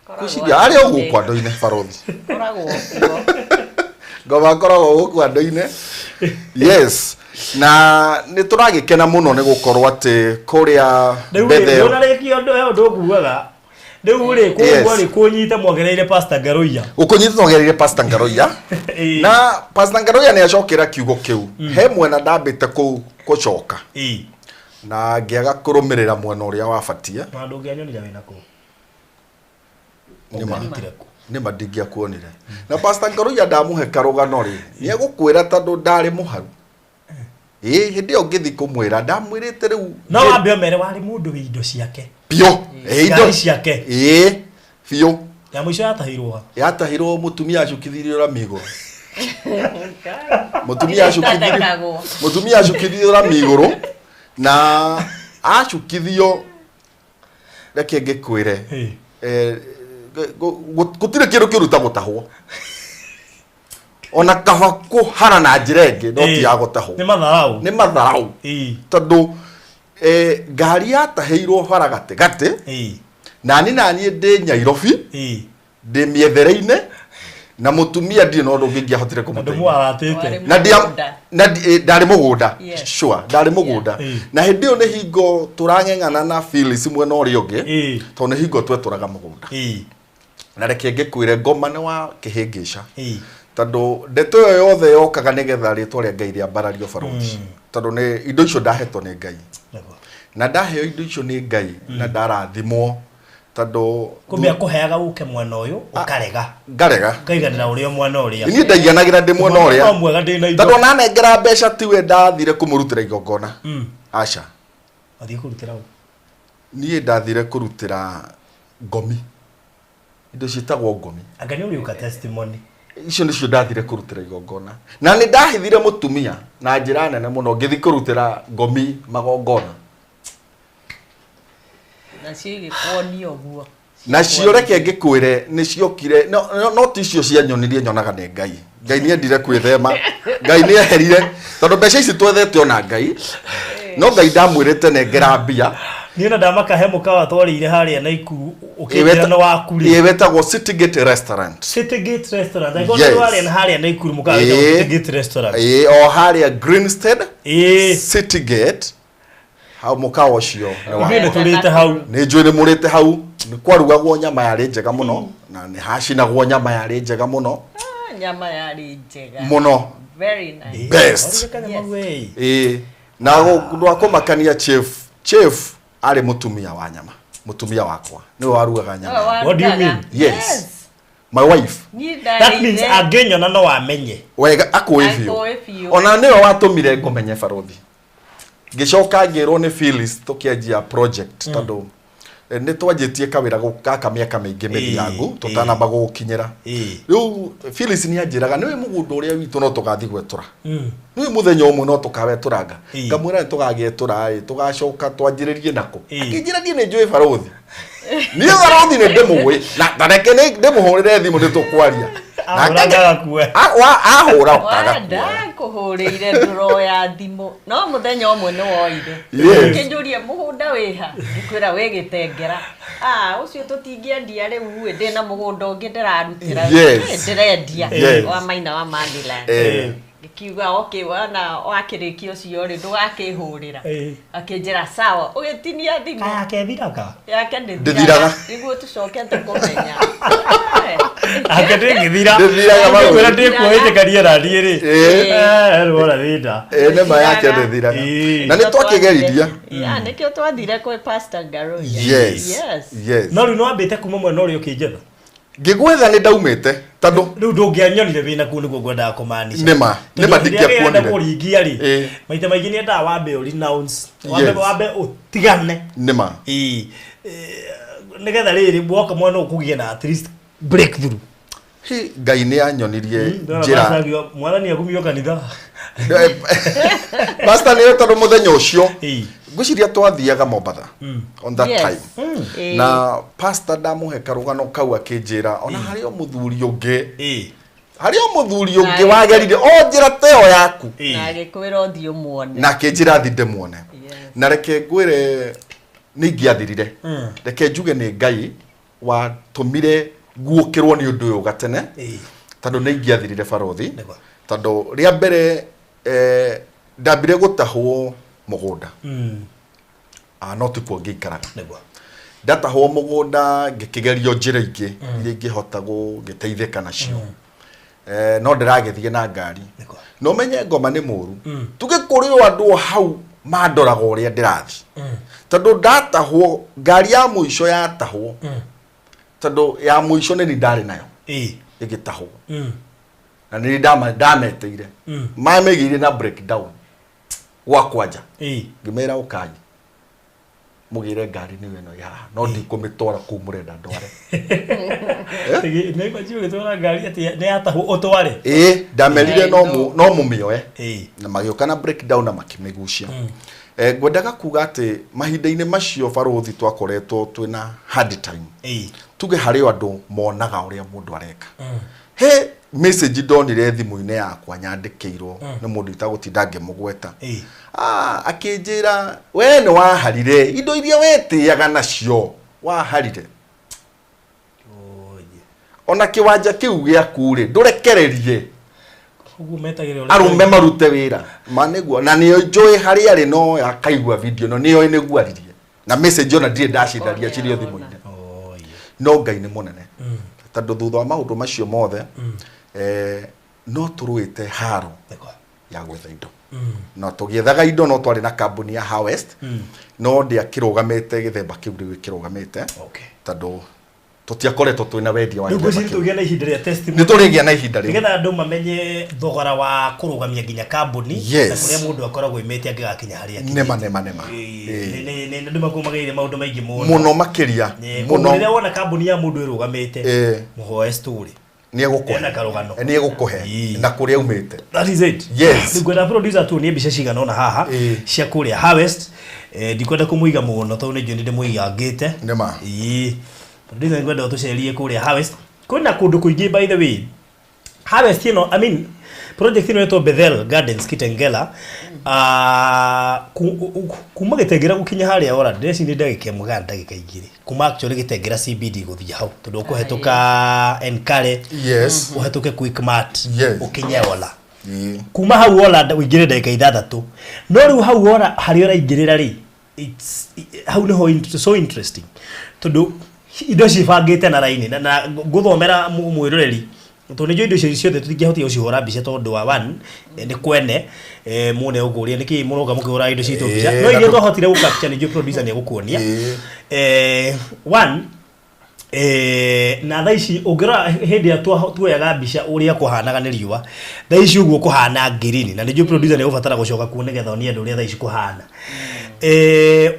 S7: Ngwĩciria arĩ o gũkũ andũ-inĩ, barothi.
S6: Koragwo kuo.
S7: Ngoma akoragwo gũkũ andũ-inĩ. Yes, na nĩ tũragĩkena mũno nĩ gũkorwo atĩ kũrĩa
S1: Rĩu rĩ,
S7: Bethel.
S1: ndũnarĩkia ũndũ he ũndũ ũkugaga rĩu rĩ, koguo rĩ kũnyita mwagereire Pastor Ngaruiya.
S7: Gũkũnyita twagereire Pastor Ngaruiya.
S1: Ĩĩ.
S7: Na Pastor Ngaruiya nĩ acokera kiugo kĩu he mwena ndambĩte kũcoka na ngĩaga kũrũmĩrĩra mwena ũrĩa wabatie.
S1: Na ndũngĩanyonire wĩna kũ?
S7: Nĩma.
S1: Ũngĩanyitire kũ?
S7: Nĩma ndingĩakuonire. Na Pastor Ngaruiya ndamũhe karũgano rĩ, nĩ egũkwĩra tondũ ndarĩ mũharu. Ĩĩ, hĩndĩ ĩyo ngĩthiĩ kũmwĩra ndamwĩrĩte rĩu
S1: No wambe ũmere warĩ mũndũ wĩ indo ciake.
S7: Biũ. Ĩĩ, indo
S1: Ngari ciake.
S7: Ĩĩ, biũ.
S1: Ya mũico yatahirwo ha?
S7: Yatahirwo mũtumia acukithirio rami igũrũ. Mũtumia acukithirio
S6: Itatekagwo.
S7: Mũtumia acukithirio rami igũrũ na acukithio, reke ngĩkwĩre, gũtirĩ kĩndũ kĩũru ta gũtahwo. Ona kaba kũhara na njĩra ĩngĩ no ti ya gũtahwo.
S1: Nĩ matharau.
S7: Nĩ matharau. Tondũ ngari yatahĩirwo bara gatĩ nani naniĩ ndĩ Nyairobi, ndĩ mĩethere-inĩ na mũtumia ndirĩ na ũndũ ũngĩ ingĩahotire kũmũteithia.
S1: Ndũmwaratĩte.
S7: Na na ndarĩ mũgũnda.
S1: Yes.
S7: Sure, ndarĩ mũgũnda. Na hĩndĩ ĩyo nĩ hingo tũrang'eng'ana na Phyllis mwena ũrĩa ũngĩ, tondũ nĩ hingo twetũraga mũgũnda. Na reke ngĩkwĩre, ngoma nĩ wa kĩhĩngĩca, tondũ ndeto ĩyo yothe yokaga nĩgetha rĩtwa rĩa Ngai rĩambarario, barothi, tondũ nĩ indo icio ndahetwo nĩ Ngai, na ndaheo indo icio nĩ Ngai na ndarathimwo tondũ
S1: Kumbe akũheaga ũke mwena ũyũ ũkarega.
S7: Ngarega.
S1: Ũkaiganĩra ũrĩa mwena ũrĩa.
S7: Niĩ ndaiganagĩra ndĩ mwena ũrĩa.
S1: No mwega ndĩ na indo.
S7: Tondũ onanengera mbeca tiwe ndathire kũmũrutĩra igongona. Aca.
S1: Wathiĩ kũrutĩra ũ?
S7: Niĩ ndathire kũrutĩra ngomi, indo ciĩtagwo ngomi.
S1: Anga nĩ ũrĩũka testimony.
S7: Icio nĩcio ndathire kũrutĩra igongona, na nĩ ndahithire mũtumia na njĩra nene mũno ngĩthiĩ kũrutĩra ngomi magongona.
S6: Nacio igĩkuonia ũguo.
S7: Nacio reke ngĩkwĩre nĩ ciokire, no ti icio cianyonirie, nyonaga nĩ Ngai. Ngai nĩ endire kwĩthema, Ngai nĩ eherire, tondũ mbeca ici twethete ona Ngai, no Ngai ndamwĩrĩte nengera mbia.
S1: Niĩ ona ndamaka he mũkawa twarĩire harĩa Naikuru ũkĩnjĩra nĩ waku rĩ.
S7: Ĩĩ, wetagwo City Gate Restaurant.
S1: City Gate Restaurant. Angĩkorwo
S7: Yes.
S1: nĩ warĩa na harĩa Naikuru mũkawa wĩtagwo City Gate Restaurant.
S7: Ĩĩ, o harĩa Greenstead. City Gate hau, mũkawa ũcio nĩ wakwa.
S1: Ithuĩ nĩ tũrĩte hau.
S7: Nĩ njũĩ nĩ mũrĩte hau. Nĩ kwarugagwo nyama yarĩ njega mũno na nĩ hacinagwo nyama yarĩ njega mũno.
S6: Ah, nyama yarĩ njega
S7: Mũno.
S6: Very nice.
S7: Best.
S1: Yes.
S7: Ĩĩ, na ũndũ wa kũmakania, chief arĩ mũtumia wa nyama, mũtumia wakwa nĩwe warugaga nyama.
S6: Oh,
S1: What do you mean?
S7: Yes, my wife.
S6: Niĩ
S1: That means
S6: ndarĩire.
S1: angĩnyona no amenye.
S7: Wega akũĩ
S6: Akũĩ
S7: biũ.
S6: biũ.
S7: Ona nĩwe watũmire ngũmenye, barothi. Ngĩcoka ngĩrwo nĩ Phyllis tũkĩanjia project, tondũ nĩ twanjĩtie kawĩra gaka mĩaka mĩingĩ mĩthiangu tũtanamba gũgũkinyĩra. Rĩu Phyllis nĩ anjĩraga nĩwe mũgũnda ũrĩa witũ no tũgathiĩ gwetũra, nĩwe mũthenya ũmwe no tũkawetũranga. Ngamwĩra nĩ tũgagĩetũra ĩ, tũgacoka twanjĩrĩrie nako. Akĩnjĩra niĩ nĩ njũĩ barothi, niĩ barothi nĩ ndĩmũĩ, na tareke nĩ ndĩmũhũrĩre thimũ nĩ tũkwaria.
S1: Ahũra ngagakue.
S7: Ahũra
S6: Wa,
S7: ngagakua.
S6: ndakũhũrĩire ndũroya thimũ, no mũthenya ũmwe nĩ woire.
S7: Yes.
S6: Ũkĩnjũria mũgũnda wĩha, ngĩkwĩra wĩ Gĩtengera. Ah, ũcio tũtingĩendia rĩu ĩ, ndĩna mũgũnda ũngĩ ndĩrarutĩra.
S7: Yes.
S6: Ĩ, ndĩrendia
S7: Yes.
S6: wa Maina wa Maniland. Ngĩkiuga okay, wana wakĩrĩkia ũcio rĩ, ndũgakĩhũrĩra. Akĩnjĩra sawa, ũgĩtinia thimũ.
S1: Kaya ethiraga.
S6: Yake
S7: Ndĩthiraga.
S6: ndĩthiraga nĩguo tũcokete kũmenya.
S1: Ake ndĩngĩthira.
S7: Ndĩthiraga barothi.
S1: Kwĩra ndĩkuhĩtĩkania na niĩ rĩ.
S7: Ĩĩ.
S1: Rwora thĩna.
S7: Ĩĩ, nĩma yake ndĩthiraga na nĩ twakĩgeririe.
S6: Yeah, nĩkĩo twathire kwĩ Pastor Ngaruiya.
S7: Yes.
S6: Yes.
S7: Yes.
S1: No rĩu nĩ wambĩte kuma mwena ũrĩa ũkĩnjetha.
S7: Ngĩgwetha nĩ ndaumĩte tondũ
S1: Rĩu ndũngĩanyonire wĩna kũu nĩguo ngwendaga kũmaanisha.
S7: Nĩma, nĩma ndingĩakuonire.
S1: Kũringia rĩ.
S7: Ĩĩ.
S1: Maita maingĩ nĩ endaga wambe ũ renounce. Wambe
S7: Yes.
S1: wambe ũtigane.
S7: Nĩma.
S1: Ĩĩ. Nĩgetha rĩrĩ woka mwena ũyũ kũgĩe na at least breakthrough.
S7: Hi, Ngai nĩ anyonirie njĩra.
S1: Mwathani agumio kanitha.
S7: Pastor nĩ tondũ mũthenya ũcio
S1: Ĩĩ.
S7: ngwĩciria twathiaga Mombatha on that
S6: Yes.
S7: time.
S6: Ĩĩ.
S7: Na pastor ndamũhe karũgano kau akĩnjĩra ona harĩ o mũthuri ũngĩ,
S1: Ĩĩ.
S7: harĩ o mũthuri ũngĩ
S6: Na-
S7: wagerire o njĩra ta ĩyo yaku.
S1: Ĩĩ.
S6: Na agĩkwĩra ũthiĩ ũmuone.
S7: Na akĩnjĩra thi ndĩmuone.
S6: Yes.
S7: Na reke ngwĩre nĩ ingĩathirire. Reke njuge nĩ Ngai watũmire nguũkĩrwo nĩ ũndũ ũyũ gatene,
S1: Ĩĩ.
S7: tondũ nĩ ingĩathirire barothi.
S1: Nĩguo.
S7: Tondũ rĩa mbere ndambire gũtahwo mũgũnda. No tikuo ngĩikaraga.
S1: Nĩguo.
S7: Ndatahwo mũgũnda ngĩkĩgerio njĩra ingĩ iria ingĩhota gũgĩteithĩka nacio. No ndĩragĩthiĩ na ngari.
S1: Nĩguo.
S7: Na ũmenye ngoma nĩ mũru. Tuge kũrĩ o andũ o hau mandoraga ũrĩa ndĩrathiĩ. Tondũ ndatahwo ngari ya mũico yatahwo, tondũ ya mũico nĩ niĩ ndarĩ nayo
S1: Ĩĩ.
S7: ĩgĩtahwo. Na nĩ ndameteire. Mamĩgĩire na breakdown gwakwa nja.
S1: Ĩĩ.
S7: Ngĩmera ũkai mũgĩre ngari nĩyo ĩno ĩ haha, no ndikũmĩtwara kũu mũrenda ndware.
S1: Nĩ imagine ũgĩtwara ngari atĩ nĩ yatahwo ũtware.
S7: Ĩĩ, ndamerire no no mũmĩoe.
S1: Ĩĩ.
S7: Na magĩũka na breakdown na makĩmĩgucia. Ngwendaga kuga atĩ mahinda-inĩ macio barothi twakoretwo twĩna hard time.
S1: Ĩĩ.
S7: Tuge harĩ o andũ monaga ũrĩa mũndũ areka. He message ndonire thimũ-inĩ yakwa nyandĩkĩirwo nĩ mũndũ itagũtinda ngĩmũgweta.
S1: Ĩĩ.
S7: Akĩnjĩra we nĩ waharire indo iria wetĩaga nacio waharire.
S1: Oye.
S7: Ona kĩwanja kĩu gĩaku rĩ ndũrekererie
S1: Ũguo metagĩrĩra ũrĩa
S7: arũme marute wĩra ma nĩguo, na nĩ njũĩ harĩa arĩ no akaigua video no nĩoĩ nĩguo aririe na message ona ndirĩ ndacindaria cirio thimũ-inĩ.
S1: Oye.
S7: No Ngai nĩ mũnene, tondũ thutha wa maũndũ macio mothe no tũrũĩte haro
S1: Nĩguo.
S7: ya gwetha indo. No tũgĩethaga indo no twarĩ na kambuni ya Harvest, no ndĩakĩrũgamĩte gĩthemba kĩu rĩu ĩkĩrũgamĩte.
S1: Okay.
S7: Tondũ tũtiakoretwo twĩna wendia wa
S1: Rĩu
S7: gĩthemba
S1: ngwĩciria
S7: kĩu.
S1: tũgĩe na ihinda rĩa testimony.
S7: Nĩ tũrĩgĩa na ihinda rĩu.
S1: Nĩgetha andũ mamenye thogora wa kũrũgamia nginya kambuni
S7: Yes.
S1: na kũrĩa mũndũ akoragwo oimĩte angĩgakinya harĩa akinyĩte.
S7: Nĩma nĩma nĩma.
S1: Ĩĩ,
S7: Ĩĩ.
S1: nĩ andũ makumagĩire maũndũ maingĩ mũno.
S7: Mũno makĩria.
S1: Ĩĩ,
S7: Mũno.
S1: koguo rĩrĩa wona kambuni ya mũndũ ĩrũgamĩte,
S7: Ĩĩ.
S1: mũhoe story.
S7: Nĩ egũkũhe.
S1: Ena karũgano.
S7: Nĩ egũkũhe.
S1: Ĩĩ.
S7: Na kũrĩa aumĩte.
S1: That is it.
S7: Yes.
S1: Rĩu ngwenda producer tuonie mbica cigana ũna haha
S7: Ĩĩ.
S1: cia kũrĩa Harvest. Ndikwenda kũmũiga mũno tondũ nĩ njũĩ nĩ ndĩmũigangĩte.
S7: Nĩma.
S1: Ĩĩ. Producer ngwenda ũtũcerie kũrĩa Harvest. Kwĩna kũndũ kũingĩ by the way. Harvest ĩno, I mean, project ĩno ĩtwo Bethel Gardens Kitengela. Kuma Gĩtengera gũkinya harĩa ora ndĩreciria nĩ ndagĩka ĩmwe kana ndagĩka igĩrĩ. Kuma actually Gĩtengera CBD gũthiĩ hau tondũ ũkũhetũka Enkare.
S7: Yes.
S1: Ũhetũke Quickmart.
S7: Yes.
S1: Ũkinye Ola.
S7: Ĩĩ.
S1: Kuma hau Ola ũingĩre ndagĩka ithathatũ. No rĩu hau Ola harĩa ũraingĩrĩra rĩ, hau nĩho so interesting tondũ indo cibangĩte na raini na ngũthomera mwĩroreri tondũ nĩnjũĩ indo icio ciothe tũtingĩhotire gũcihũra mbica tondũ wa one, nĩ kwene, mũne ũkũria nĩkĩ mũroka mũkĩhũra indo citũ mbica,
S7: Ĩĩ,
S1: no iria
S7: na
S1: twahotire gũcapture nĩnjũĩ producer nĩ egũkuonia.
S7: Ĩĩ.
S1: One, na thaa ici ũngĩrora hĩndĩ ĩrĩa tuoyaga mbica ũrĩa kũhanaga nĩ riũa, thaa ici ũguo kũhana ngirini, na nĩnjũĩ producer nĩ egũbatara gũcoka kuo nĩgetha onie andũ ũrĩa thaa ici kũhana.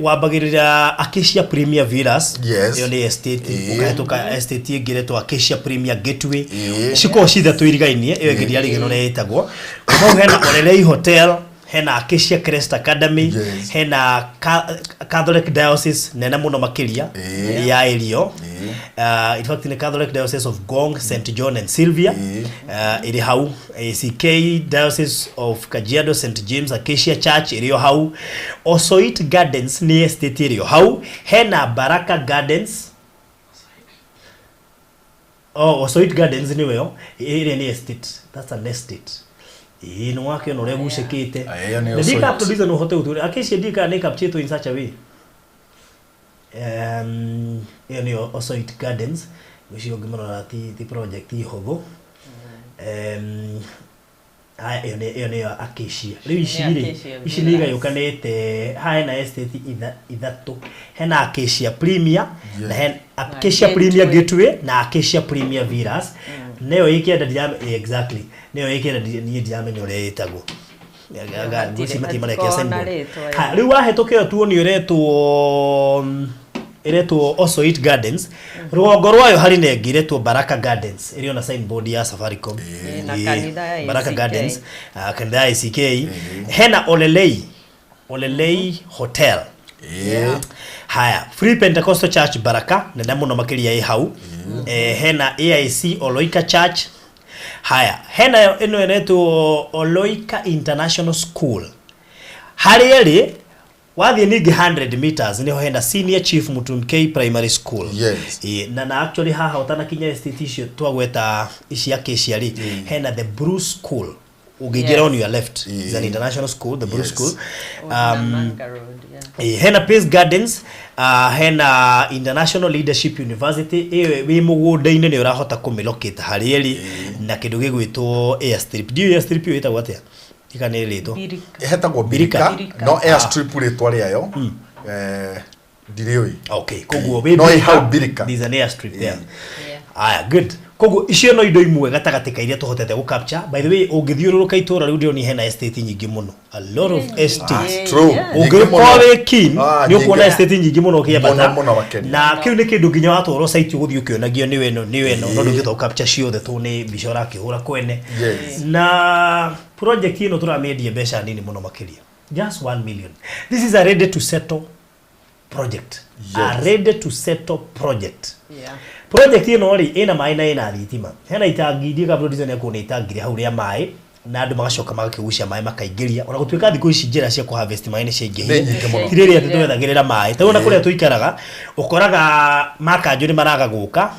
S1: Wambagĩrĩra Acacia Premier Villas.
S7: Yes.
S1: Ĩyo nĩ estate.
S7: Ĩĩ.
S1: Ũkahĩtũka estate ĩngĩ ĩretwo Acacia Premier Gateway.
S7: Ĩĩ.
S1: Cikoragwo ci ithatũ irigainie, ĩyo ĩngĩ ndiarigana ũrĩa ĩtagwo. Kuma hau hena Orelei Hotel, hena Acacia Crest Academy.
S7: Yes.
S1: Hena Catholic Diocese nene mũno makĩria
S7: Ĩĩ.
S1: ya ĩrio.
S7: Ĩĩ.
S1: In fact nĩ Catholic Diocese of Gong, St John and Sylvia.
S7: Ĩĩ.
S1: Ĩrĩ hau. ACK Diocese of Kajiado St James Acacia Church ĩrĩ o hau. Osoit Gardens nĩ estate ĩrĩ o hau. Hena Baraka Gardens. Oh, Osoit Gardens nĩyo ĩyo. Ĩrĩa nĩ estate. That's an estate. Ĩĩ, nĩ wakĩona ũrĩa gucĩkĩte.
S7: Ĩyo nĩ
S1: Na ndiĩ kana
S7: Osoit.
S1: producer no ũhote gũtwĩra. Acacia ndiĩ kana nĩ captured in such a way. Ĩyo nĩyo Osoit Gardens. Ũcio ũngĩmĩrora ti project hũthũ. Haya, ĩyo nĩyo Acacia. Rĩu ici
S6: Nĩ
S1: rĩ,
S6: Acacia
S1: ici nĩ
S6: Villas.
S1: igayũkanĩte, haha hena estate ithatũ. Hena Acacia Premier,
S7: Yes.
S1: na hena Acacia
S6: Na
S1: Premier
S6: Gateway.
S1: Gateway na Acacia Premier Villas. Nĩyo ĩkĩenda exactly. Nĩyo ĩkĩenda niĩ ndiramenya ũrĩa ĩtagwo. Ngwĩciria matirĩ marekia
S6: Hatikona
S1: signboard.
S6: rĩtwa
S1: Ha, rĩu wahĩtũka ĩyo tuonio ĩretwo, Ĩretwo Osoit Gardens. Rũgongo rwayo harĩ na ĩngĩ ĩretwo Baraka Gardens, ĩrĩ ona signboard ya Safaricom.
S6: Ĩĩ, na
S1: Ĩĩ,
S6: kanitha ya
S1: Baraka
S6: ACK.
S1: Gardens, ah, kanitha ya ACK. Hena Olelei, Olelei Hotel. Haya, Free Pentecostal Church Baraka, nene mũno makĩria ĩ hau. Hena AIC Oloika Church. Haya, hena ĩno ĩretwo Oloika International School. Harĩa ĩrĩ wathiĩ ningĩ 100 meters nĩho hena Senior Chief Mutumkei Primary School.
S7: Yes.
S1: Ĩĩ, na actually haha ũtanakinya estate icio twagweta ici Acacia rĩ, hena the Bruce School. Ũngĩingĩra
S6: Yes.
S1: on your left is an international school, the Bruce
S7: Yes.
S1: School.
S6: Namanga Road, yeah.
S1: Hena Pace Gardens, hena International Leadership University ĩyo wĩ mũgũnda-inĩ nĩ ũrahota kũmĩlocate harĩa ĩrĩ, na kĩndũ gĩgwĩtwo airstrip. Ndiũĩ airstrip ĩyo ĩtagwo atĩa, ika nĩ ĩrĩtwo
S6: Birika.
S7: Hetagwo
S1: Birika.
S7: Birika, no airstrip rĩtwa rĩayo ndirĩũĩ.
S1: Okay, koguo wĩ
S7: No ĩ hau Birika.
S1: There's an airstrip there.
S6: Yeah.
S1: Aya, good. Koguo icio no indo imwe gatagatĩ ka iria tũhotete gũ capture. By the way, ũngĩthiũrũrũka itũra rĩu ndĩrona hena estate nyingĩ mũno, a lot of estates.
S7: True. Nyingĩ
S1: Ũngĩkorwo
S7: mũno.
S1: wĩ keen,
S7: Ah,
S1: nĩ ũkuona
S7: nyingĩ.
S1: estate nyingĩ mũno ũkĩambata.
S7: Mũno, mũno makĩria.
S1: Na kĩu nĩ kĩndũ nginya watwarwo site ũgũthiĩ ũkĩonagio nĩ ĩno nĩ ĩno, no ndũngĩhota gũ capture ciothe tondũ nĩ mbica ũrakĩhũra kwene.
S7: Yes.
S1: Na project ĩno tũramĩendia mbeca nini mũno makĩria, just 1 million. This is a ready to settle project.
S7: Yes.
S1: A ready to settle project.
S6: Yeah.
S1: Project ĩno rĩ, ĩna maĩ na ĩna thitima. Hena itangi, ndiũĩ kana producer nĩekuona itangi rĩa hau rĩa maĩ, na andũ magacoka magakĩgucia maĩ makaingĩria. Ona gũtuĩka thikũ ici njĩra cia kũharvest maĩ nĩ ciaingĩhire,
S7: Nĩ nyingĩ mũno.
S1: ti rĩrĩa atĩ twethagĩrĩra maĩ. Ta rĩu ona kũrĩa tũikaraga, ũkoraga makanjũ nĩ maraga gũka,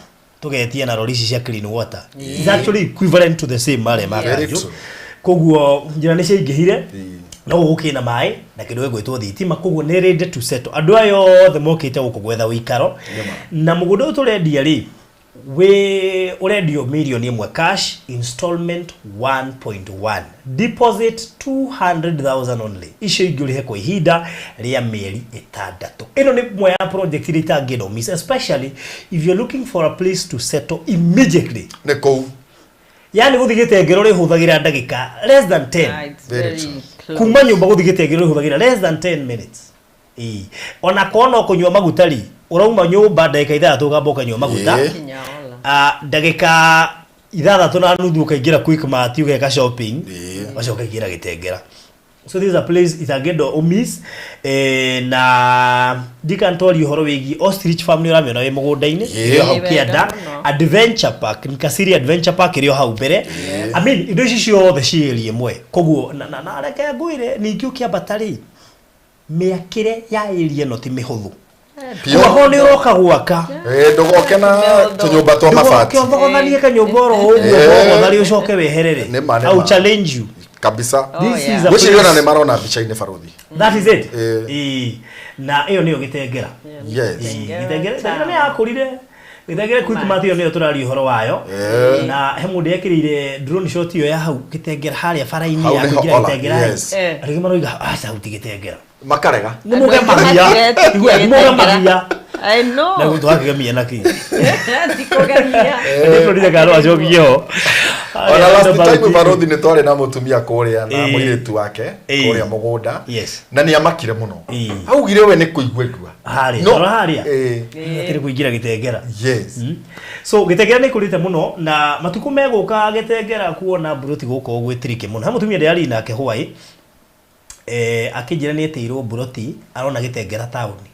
S1: tũgetia na rori ici cia clean water. It's actually equivalent to the same marĩa
S7: Very
S1: makanjũ.
S7: true.
S1: Koguo njĩra nĩ ciaingĩhire, no gũkũ kĩna maĩ na kĩndũ gĩgwĩtwo thitima, koguo nĩ ready to settle. Andũ aya othe mokĩte gũkũ gwetha ũikaro, na mũgũnda ũyũ tũrendia rĩ, wĩ ũrendio mirioni 1 cash, installment 1.1, deposit 200,000 only, icio ingĩ ũrĩhe kwa ihinda rĩa mĩeri 6. Ĩno nĩ ĩmwe ya project iria itangĩenda miss, especially if you're looking for a place to settle immediately.
S7: Nĩ kũu.
S1: Yani gũthiĩ gĩtengero rĩhũthagĩra ndagĩka less than 10.
S6: Ah, it's
S7: Very
S6: very
S7: true.
S6: close.
S1: Kuma nyũmba gũthiĩ gĩtengero rĩhũthagĩra less than 10 minutes. Ĩĩ, ona korwo no kũnyua maguta rĩ, ũrauma nyũmba ndagĩka 6 ũkamba ũkanyua maguta.
S6: Kinya Ola.
S1: Ah, ndagĩka 6.5 ũkaingĩra Quickmart ũgeka shopping, ũgacoka ũkaingĩra gĩtengera. So this is a place itangĩenda ũmiss. Na ndikantwaria ũhoro wĩgiĩ ostrich farm, nĩ ũramĩona wĩ mũgũnda-inĩ, ĩrĩ o hau
S6: Wega
S1: kĩanda.
S6: mũno.
S1: Adventure Park, Nkasiri Adventure Park ĩrĩ o hau mbere. I mean, indo ici ciothe ciĩ area ĩmwe, koguo na reke ngwĩre ningĩ ũkĩambata rĩ, mĩakĩre ya area ĩno ti mĩhũthũ.
S7: Piũ.
S1: Oho nĩ ũroka gwaka,
S7: Ndũgoke na tũnyũmba twa mabati.
S1: ndũgoke ũthogothanie kanyũmba oro ũguo, thogothari ũcoke weherere.
S7: Nĩ ma, nĩ
S1: I will
S7: ma.
S1: challenge you.
S7: Kabisa.
S6: Oh,
S1: This
S6: yeah.
S1: is a
S7: Gwĩciria ona
S1: place-
S7: nĩ marona mbica-inĩ, barothi.
S1: That is it.
S7: Ĩĩ.
S1: Ĩĩ. Na ĩyo nĩyo gĩtengera.
S7: Yes.
S1: Ĩĩ, gĩtengera nĩ yakũrire. Gĩtengera Quickmart ĩyo nĩyo tũraria ũhoro wayo. Na he mũndũ ekĩrĩire drone shot ĩyo ya hau gĩtengera harĩa bara-inĩ
S7: Hau
S1: ya
S7: nĩho
S1: kũingĩra
S7: Ola,
S1: gĩtengera.
S7: yes.
S1: Andũ aingĩ maroiga aca hau ti gĩtengera.
S7: Makarega.
S1: Nĩ mũgemagia. Igua, nĩ mũgemagia.
S6: I know.
S1: Na gũtũ wakĩgemia na kĩ?
S6: Ti kũgemia.
S1: Nĩ producer kana no acokie ho.
S7: Ona last time barothi nĩ twarĩ na mũtumia kũrĩa na
S1: Ĩĩ.
S7: mũirĩtu wake
S1: Ĩĩ.
S7: kũrĩa mũgũnda,
S1: Yes.
S7: na nĩ amakire mũno.
S1: Ĩĩ.
S7: Augire we nĩ kũigua igua.
S1: Harĩa,
S7: No.
S1: rora harĩa.
S7: Ĩĩ.
S1: Atĩrĩ kũingĩra gĩtengera.
S7: Yes.
S1: So gĩtengera nĩ ĩkũrĩte mũno, na matukũ megũka gĩtengera kuona mburoti gũkũ gwĩ tricky mũno. He mũtumia ndĩrarĩ nake hwaĩ, akĩnjĩra nĩ etĩirwo mburoti arona gĩtengera taũni,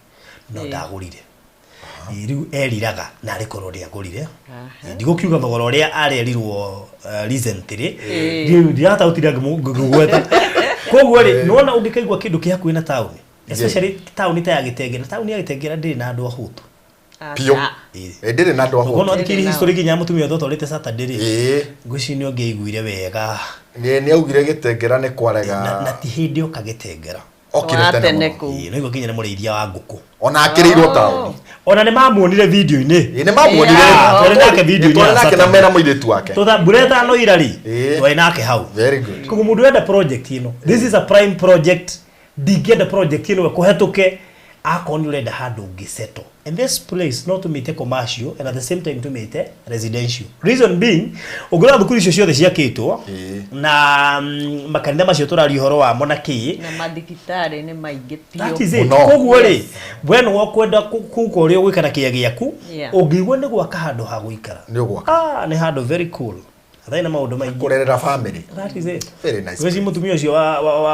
S1: no ndagũrire. Ĩ, rĩu eriraga na arĩ korwo ndĩagũrire. Ndigũkiuga thogora ũrĩa arerirwo recently, ndirahota gũtinda ngĩgweta. Koguo rĩ, nĩwona ũngĩkaigua kĩndũ kĩ hakuhĩ na taũni, especially taũni ta ya gĩtengera, taũni ya gĩtengera ndĩrĩ na andũ ahũtu.
S7: Piũ.
S1: Ĩĩ.
S7: Ĩ, ndĩrĩ na andũ
S1: Ũguo no
S7: ahũtu.
S1: thikĩrĩrie history nginya ya mũtumia ũrĩa twatwarĩte Saturday rĩ,
S7: Ĩĩ.
S1: ngwĩciria nĩ ũngĩaiguire wega.
S7: Nĩ augire gĩtengera nĩ
S1: Na
S7: kwarega.
S1: ti hĩndĩ oka gĩtengera.
S7: Okire
S6: Wa
S7: tene
S6: tene
S7: mũno.
S6: kũu.
S1: Ĩĩ, no igua nginya nĩ mũrĩithia wa ngũkũ.
S7: Ona akĩrĩirwo taũni.
S1: Ona nĩ mamuonire video-inĩ.
S7: Ĩ, nĩ mamuonire.
S6: Yeah.
S1: Twarĩ nake video-inĩ
S7: Twarĩ
S1: ya
S7: nake na
S1: Saturday.
S7: mena mũirĩtu wake.
S1: Tũtha mbura ĩtano ira rĩ,
S7: Ĩĩ.
S1: twarĩ nake hau.
S7: Very good.
S1: Koguo mũndũ wenda project ĩno, this is a prime project. Ndingĩenda project ĩno ĩkũhetũke. Akorwo nĩ ũrenda handũ ũngĩ settle and this place no tũmĩte commercial and at the same time tũmĩte residential, reason being ũngĩrora thukuru icio ciothe ciakĩtwo na makanitha macio tũraria ũhoro wamo na kĩ.
S6: Na mathibitarĩ nĩ maingĩ
S1: That
S6: biũ.
S1: is it.
S7: Mũno.
S1: Koguo rĩ, we nĩwe ũkwenda kuka ũrĩa ũgwĩka na kĩĩa gĩaku. Ũngĩigua nĩ gwaka handũ ha gũikara,
S7: Nĩ ũgwaka.
S1: Ah, nĩ handũ very cool hatarĩ na maũndũ maingĩ.
S7: Kũrerera family.
S1: That is it.
S7: Very nice.
S1: Gweci mũtumia ũcio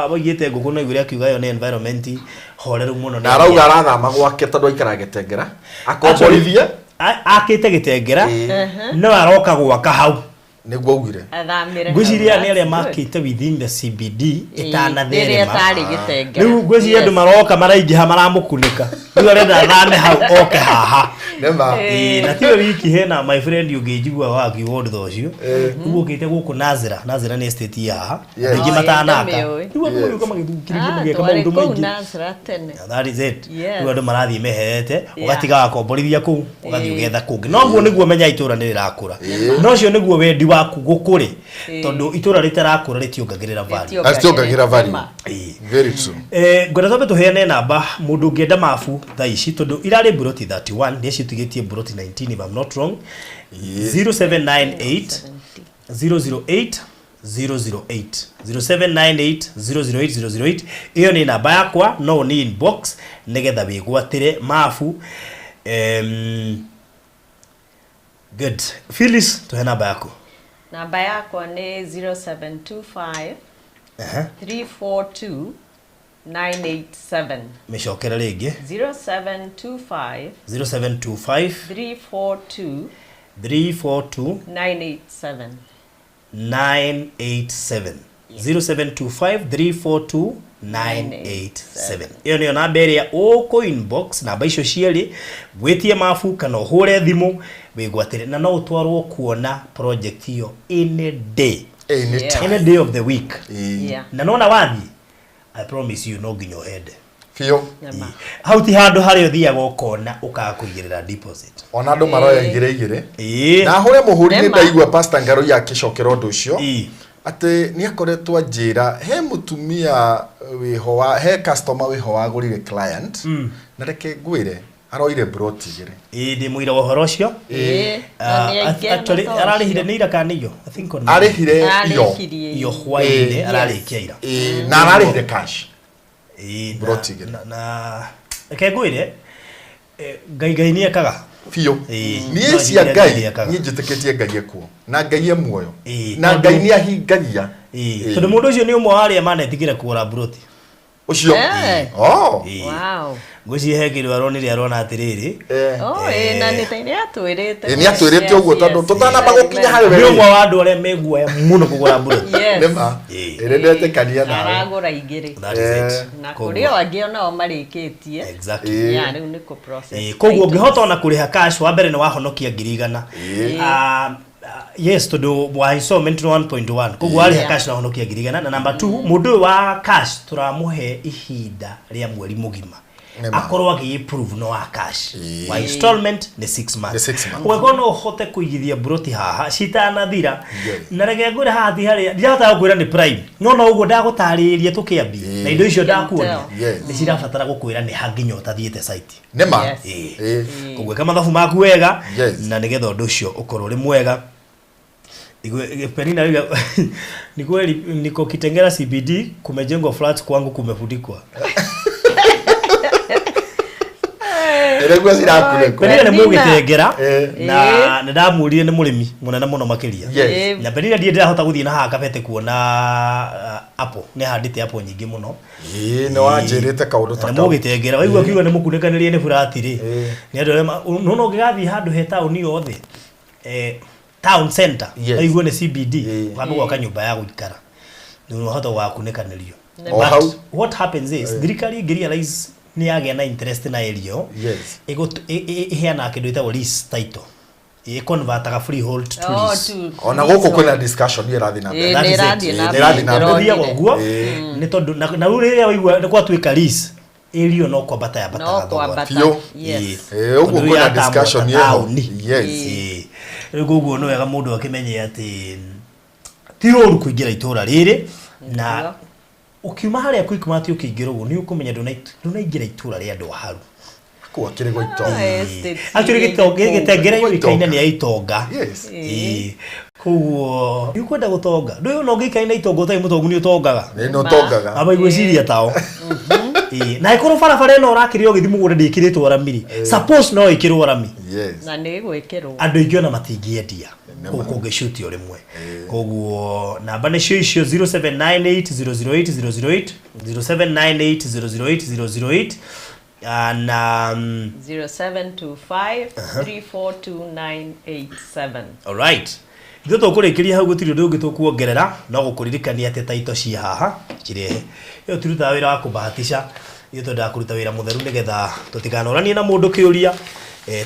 S1: waigĩte ngũkũ no igũrũ akiuga ĩyo nĩ environment horeru mũno.
S7: Na arauga arathama gwake tondũ aikaraga Gĩtengera akomborithie.
S1: Akĩte Gĩtengera no aroka gwaka hau.
S7: Nĩguo augire.
S6: Athamĩre
S1: Ngwĩciria
S6: hau.
S1: nĩ arĩa
S6: That's good.
S1: makĩte within the CBD
S6: Ĩĩ, rĩrĩa
S1: ĩtanatherema.
S6: ĩtarĩ Gĩtengera.
S1: Rĩu ngwĩciria andũ maroka maraingĩha maramũkunĩka, rĩu arenda athame hau oke haha.
S7: Nĩma.
S1: Ĩĩ, na tiwe wiki, hena my friend ũngĩ njiguaga wakiuga ũndũ ta ũcio. Rĩu ũkĩte gũkũ Nazira, Nazira nĩ estate ya haha. Andũ aingĩ
S6: Oh,
S1: matanaka.
S6: ndamĩũĩ.
S1: Rĩu andũ magĩũka magĩthukĩrĩria
S6: Ah,
S1: magĩka
S6: twarĩ
S1: maũndũ
S6: kũu
S1: maingĩ.
S6: Nazareth tene.
S1: That is it. Rĩu andũ marathiĩ meherete, ũgatiga wakomborithia kũu, ũgathiĩ ũgetha kũngĩ. Noguo nĩguo menya itũra nĩ rĩrakũra. Na ũcio nĩguo wendi waku gũkũrĩ, tondũ itũra rĩtarakũra rĩtiongagĩrĩra value.
S7: Rĩtiongagĩrĩra value.
S6: Nĩma.
S1: Ĩĩ.
S7: Very true.
S1: Ngwenda twambe tũheane namba mũndũ ũngĩenda mabu thaa ici, tondũ irarĩ mburoti 31, nĩ citigĩtie mburoti 19 if I'm not wrong. 0798 008 008, 0798 008 008, ĩyo nĩ namba yakwa, no nĩ inbox nĩgetha wĩgwatĩre mabu. Good. Phyllis, tũhe namba yaku.
S6: Namba yakwa nĩ 0725 342 987.
S1: Mĩcokere rĩngĩ.
S6: 0725
S1: 0725
S6: 342
S1: 342
S6: 987.
S1: 987, 0725 342 987, ĩyo nĩyo namba ĩrĩa ũkũ inbox, namba icio cierĩ, wĩtie mabu kana ũhũre thimũ wĩgwatĩre, na no ũtwarwo kuona project ĩyo any day,
S7: Anytime.
S1: any day of the week. Na nona wathiĩ, I promise you, no nginya ũhende.
S7: Biũ.
S6: Nĩma.
S1: Hau ti handũ harĩa ũthiaga ũkona ũkaga kũigĩrĩra deposit.
S7: Ona andũ maroya igĩrĩ igĩrĩ. Na hũre mũhũri nĩ
S6: Nĩma.
S7: ndaigua Pastor Ngaruiya akĩcokera ũndũ ũcio atĩ nĩ akoretwo anjĩra he mũtumia wĩho wa he customer wĩho wagũrire client, na reke ngwĩre aroire broti igĩrĩ.
S1: Ĩĩ, ndĩ mũira wa ũhoro ũcio.
S6: Ĩĩ, na nĩ aingĩ
S1: Actually,
S6: na to
S1: ararĩhire
S6: ũcio.
S1: nĩ ira kana nĩ iyo? I think on
S7: Arĩhire iyo.
S6: Arĩhirie
S1: iyo hwaĩ-inĩ.
S7: Ĩĩ.
S1: Ararĩkia ira.
S7: Ĩĩ, na ararĩhire cash.
S1: Ĩĩ,
S7: Broti igĩrĩ.
S1: Na reke ngwĩre, Ngai Ngai nĩ ekaga.
S7: Biũ.
S1: Ĩĩ.
S7: Niĩ
S1: No
S7: cia
S1: njĩkĩre
S7: Ngai
S1: Ngai ekaga.
S7: niĩ njĩtĩkĩtie Ngai ekuo na Ngai e muoyo
S1: Ĩĩ,
S7: na
S1: tondũ-
S7: Ngai nĩ ahingagia.
S1: Ĩĩ,
S7: Ĩĩ.
S1: tondũ mũndũ ũcio nĩ ũmwe wa arĩa manetigĩra kũgũra mburoti.
S7: Ũcio. Oh.
S1: Ĩĩ.
S6: Wow.
S1: Ngwĩciria he kĩndũ aronire, arona atĩrĩrĩ,
S7: Eh.
S6: Oh, ĩĩ, na nĩ ta nĩ atwĩrĩte.
S7: Ĩĩ, nĩ atwĩrĩte ũguo tondũ tũtanamba gũkinya harĩ
S1: nĩ
S7: we.
S1: ũmwe wa andũ arĩa meguoya mũno kũgũra mburoti.
S7: Nĩma.
S1: Ĩĩ.
S7: Ĩrĩ ndetĩkania nawe.
S6: Aragũra igĩrĩ.
S1: That is it.
S6: Na
S1: Koguo-
S6: kũrĩ o angĩ onao marĩkĩtie.
S1: Exactly.
S7: Ĩĩ.
S6: Yeah, rĩu nĩ kũ process.
S1: Ĩĩ, koguo ũngĩhota ona kũrĩha cash, wa mbere nĩ wahonokia 100,000.
S7: Ĩĩ.
S1: Ah, ah, yes, tondũ wa installment nĩ 1.1, koguo warĩha cash wahonokia 100,000. Na number 2, mũndũ ũyũ wa cash tũramũhe ihinda rĩa mweri mũgima
S7: Nĩma.
S1: akorwo agĩ-approve no wa cash.
S7: Ĩĩ.
S1: Wa installment nĩ 6 months.
S7: Nĩ 6 months.
S1: Ũngĩkorwo no ũhote kũigithia mburoti haha citanathira.
S7: Yes.
S1: Na reke ngwĩre, haha ti harĩa ndirahotaga gũkwĩra nĩ prime, no no ũguo ndagũtarĩria tũkĩambia
S7: Ĩĩ.
S1: na indo icio
S6: You can
S1: ndakuonia
S6: tell.
S7: Yes.
S1: nĩ cirabatara gũkwĩra nĩ ha nginya ũtathiĩte site.
S7: Nĩma.
S6: Yes.
S1: Ĩĩ.
S7: Ĩĩ.
S1: Koguo ĩka mathabu maku wega
S7: Yes.
S1: na nĩgetha ũndũ ũcio ũkorwo ũrĩ mwega. Penina rĩu ni kweli niko Kitengela CBD, kumejengwa flats, kwangu kumefundikwa.
S7: Ĩrĩguo cirakunĩkwo.
S1: Penina nĩ
S6: Penina.
S1: mũgĩtengera
S7: Ĩĩ.
S1: na nĩ ndamũrire nĩ mũrĩmi mũnene mũno makĩria.
S7: Yes.
S6: Ĩĩ.
S1: Na Penina ndiĩ ndĩrahota gũthiĩ na haha kabete kuona apple, nĩ handĩte apple nyingĩ mũno.
S7: Ĩĩ, nĩ wanjĩrĩte kaũndũ ta
S1: Na
S7: kau.
S1: mũgĩtengera waigua akiuga nĩ mũkunĩkanĩrie nĩ burati rĩ,
S7: Ĩĩ.
S1: nĩ andũ arĩa nona ũngĩgathiĩ handũ he taũni yothe, town center,
S7: Yes.
S1: waigua nĩ CBD,
S7: Ĩĩ.
S1: wambe gwaka nyũmba ya gũikara nĩ ũhota gwakunĩkanĩrio.
S7: O
S1: But
S7: hau.
S1: what happens is thirikari ĩngĩ realize nĩ yagĩa na interest na area ĩyo,
S7: Yes.
S1: ĩheanaga kĩndũ ĩtagwo lease title, ĩconvertaga freehold to
S6: Oh,
S1: lease.
S7: Ona gũkũ kwĩna discussion ĩrathiĩ na mbere.
S6: Ĩĩ,
S1: That
S6: nĩ
S1: is it.
S6: ĩrathiĩ na
S7: Ĩĩ, nĩ ĩrathiĩ na
S6: mbere.
S7: mbere.
S1: Ũthiaga ũguo
S7: Ĩĩ.
S1: nĩ tondũ na rĩu rĩrĩa waigua nĩ gwatuĩka lease area, no kwambata yambataga
S6: No
S1: thogora.
S6: kwambata.
S7: Biũ.
S6: Yes.
S1: Ĩĩ.
S7: Ĩĩ, ũguo
S1: Tondũ
S7: kwĩna
S1: yatamwo ta
S7: discussion ĩho.
S1: taũni.
S7: Yes.
S1: Ĩĩ. Rĩu koguo nĩ wega mũndũ akĩmenye atĩ ti ũru kũingĩra itũra rĩrĩ na
S6: Nĩguo.
S1: Ũkiuma harĩa Quickmart ũkĩingĩra ũguo nĩ ũkũmenya ndũnaingĩra itũra rĩa andũ a haru.
S7: Kũu akĩrĩ gwa itonga.
S6: Ah, estate
S1: Actually
S6: iria irĩ kũu.
S1: Gĩtengera yũĩkaine nĩ ya itonga.
S7: Yes.
S1: Ĩĩ. Koguo nĩ ũkwenda gũtonga, ndũĩ ona ũngĩikara na itonga ũtarĩ mũtongu nĩ ũtongaga.
S7: Nĩ nĩ ũtongaga.
S1: Amba igwĩciria tao. Ĩĩ. Na ĩkorwo barabara ĩno ũrakĩrĩa ũgĩthiĩ mũgũnda ndĩkĩrĩtwo rami rĩ, suppose no ĩkĩrwo rami.
S7: Yes.
S6: Na nĩ ĩgwĩkĩrwo.
S1: Andũ aingĩ ona matingĩendia kũu kũngĩcutio rĩmwe. Koguo namba nĩcio icio, 0798008008, 0798008008, na
S6: 0725 342987.
S1: Alright, ithuĩ tũkũrĩkĩria hau, gũtirĩ ũndũ ũngĩ tũkuongerera no gũkũririkania atĩ taito ci haha cirehe. Ĩyo tirutaga wĩra wa kũbahatisha, ithuĩ twendaga kũruta wĩra mũtheru nĩgetha tũtikanoranie na mũndũ kĩũria.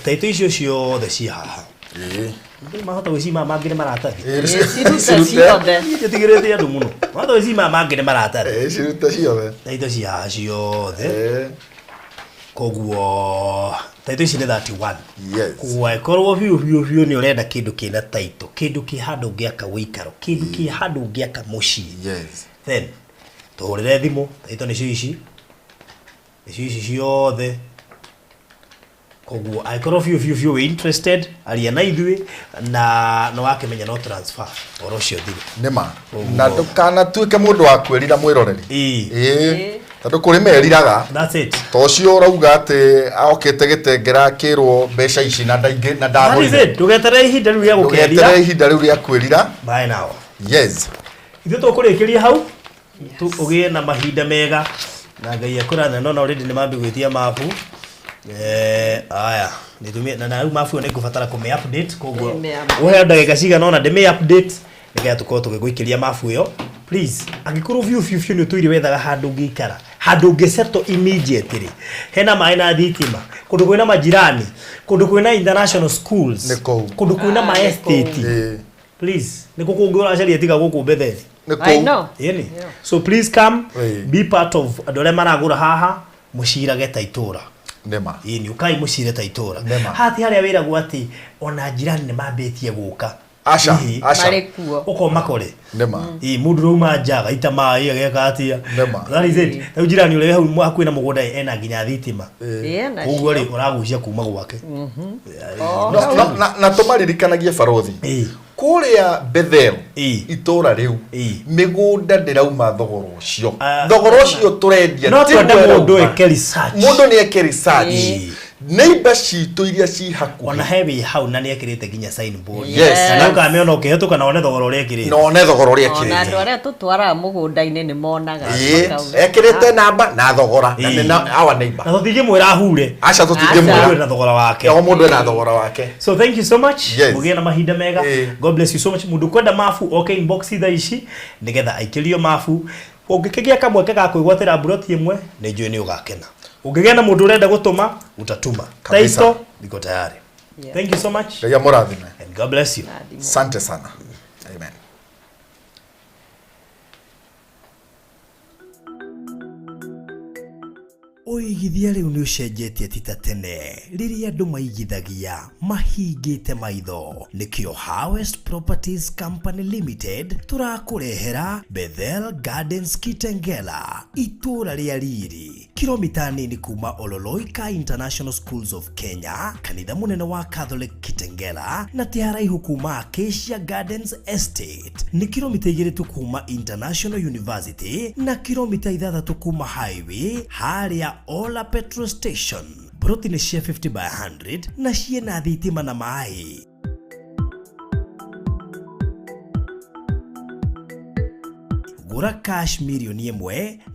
S1: Taito icio ciothe ci haha.
S7: Ĩĩ.
S1: Andũ mahota gwĩciria maya mangĩ nĩ maratathi.
S7: Ĩĩ,
S6: Ĩĩ, cirute
S7: cirute.
S6: ciothe.
S1: Njĩtigĩrĩte andũ mũno, mahota gwĩciria maya mangĩ nĩ maratathi.
S7: Ĩĩ, cirute ciothe.
S1: Taito ci haha ciothe.
S7: Ĩĩ.
S1: Koguo taito ici nĩ 31.
S7: Yes.
S1: Koguo angĩkorwo biũ biũ biũ nĩ ũrenda kĩndũ kĩna taito, kĩndũ kĩ handũ ũngĩaka ũikaro, kĩndũ kĩ handũ ũngĩaka mũciĩ,
S7: Yes.
S1: then tũhũrĩre thimũ. Taito nĩcio ici, nĩcio ici ciothe. Koguo angĩkorwo biũ biũ biũ wĩ interested, aria na ithuĩ na nĩ wakĩmenya no transfer ũhoro ũcio thire.
S7: Nĩma. Na ndũkanatuĩke mũndũ wa kwĩrira, mwĩroreri.
S1: Ĩĩ.
S7: Ĩĩ. Tondũ kũrĩ meriraga.
S1: That's it.
S7: Ta ũcio ũrauga atĩ okĩte Gĩtengera akĩrwo mbeca ici na ndaingĩ na
S1: That is
S7: ndagũrire.
S1: it. Ndũgeterere ihinda rĩu rĩa
S7: Ndũgeterere
S1: gũkerira.
S7: ihinda rĩu rĩa kwĩrira.
S1: Bye now.
S7: Yes.
S1: Ithuĩ tũkũrĩkĩria hau, ũgĩe na mahinda mega na Ngai akũrathime. Nona already nĩ mambi gwĩtia mabu. Aya nĩtumie na rĩu mabu ĩyo nĩ ngũbatara kũmĩ update, koguo
S6: Nĩmĩ-update.
S1: ũheo ndagĩka cigana ũna ndĩmĩ update nĩgetha tũkorwo tũgĩgũikĩria mabu ĩyo. Please, angĩkorwo biũ biũ biũ nĩ ũtũire wethaga handũ ũngĩikara, handũ ũngĩsettle immediately, hena maĩ na thitima, kũndũ kwĩna majirani, kũndũ kwĩna international schools,
S7: Nĩ kũu.
S1: kũndũ kwĩna
S6: Ah,
S1: ma
S6: nĩ kũu.
S1: estate,
S7: Ĩĩ.
S1: please, nĩ kũ kũngĩ ũracaria tiga gũkũ Bethel?
S7: Nĩ
S6: I
S7: kũu.
S6: know.
S1: Ĩni. So please come,
S7: Ĩĩ.
S1: be part of andũ arĩa maragũra haha, mũcirage ta itũra.
S7: Nĩma.
S1: Ĩni, ũkai mũcire ta itũra.
S7: Nĩma.
S1: Haha ti harĩa wĩragwo atĩ ona njirani nĩ mambĩtie gũka.
S7: Aca,
S1: Hihi.
S7: aca.
S6: Marĩ kuo.
S1: Ũkoma kore.
S7: Nĩma.
S1: Ĩĩ, mũndũ ũrauma nja agaita maĩ ageka atĩa.
S7: Nĩma.
S1: That is it. Rĩu jirani ũrĩa wĩ hau hakuhĩ na mũgũnda ena nginya thitima.
S6: Ĩĩ, na
S1: Koguo rĩ, ũragucia kuma gwake.
S6: Oh,
S7: No, na tũmaririkanagie, barothi,
S1: Ĩĩ.
S7: kũrĩa Bethel,
S1: Ĩĩ.
S7: itũra rĩu,
S1: Ĩĩ.
S7: mĩgũnda ndĩrauma thogora ũcio.
S1: Ah.
S7: Thogora ũcio tũrendia
S1: No
S7: tiguo
S1: twende mũndũ
S7: ĩrauma.
S1: eke research.
S7: Mũndũ nĩ eke research.
S1: Ĩĩ.
S7: Neighbor citũ iria ci
S1: Ona
S7: hakuhĩ
S1: he wĩ hau na nĩ ekĩrĩte nginya signboard.
S7: Yes.
S1: Na ũkamĩona ũkĩhĩtũka na one thogora ũrĩa ekĩrĩte.
S7: Na one thogora ũrĩa
S6: Ona andũ
S7: ekĩrĩte.
S6: arĩa tũtwaraga mũgũnda-inĩ nĩ monaga.
S7: Ĩĩ,
S6: Makauga,
S7: ekĩrĩte namba na thogora na
S1: Ĩĩ.
S7: nĩ na our neighbor.
S1: Na tũtingĩmwĩra ahure.
S7: Aca,
S1: Mũndũ
S7: tũtingĩmwĩra.
S1: ena thogora wake.
S7: O mũndũ ena thogora wake.
S1: So thank you so much.
S7: Yes.
S1: Mũgĩe na mahinda mega.
S7: Ĩĩ.
S1: God bless you so much. Mũndũ kwenda mabu oke inbox thaa ici nĩgetha aikĩrio mabu. Ũngĩkĩgĩa kamweke ga kwĩgwatĩra mburoti ĩmwe, nĩ njũĩ nĩ ũgakena. Ũngĩgĩa na mũndũ ũrenda gũtũma, utatuma.
S7: Kabisa.
S1: Taito iko tayari.
S6: Yeah.
S1: Thank you so much
S7: Ngai amũrathime.
S1: and God bless you.
S6: "Rathimwo."
S7: Asante sana. Amen.
S1: Ũigithia rĩu nĩ ũcenjetie, ti ta tene rĩrĩa andũ maigithagia mahingĩte maitho. Nĩkĩo Harvest Properties Company Limited tũrakũrehera Bethel Gardens Kitengela, itũũra rĩa riri, kilomita nini kuma Ololoika International Schools of Kenya, kanitha mũnene wa Catholic Kitengela, na ti haraihu kuma Acacia Gardens Estate. Nĩ kilomita 2 tu kuma International University na kilomita 6 kuma highway harĩa Ola Petrol Station. Broti nĩ cia 50 by 100 na ciĩna thitima na maĩ. Gũra cash 1 mirioni,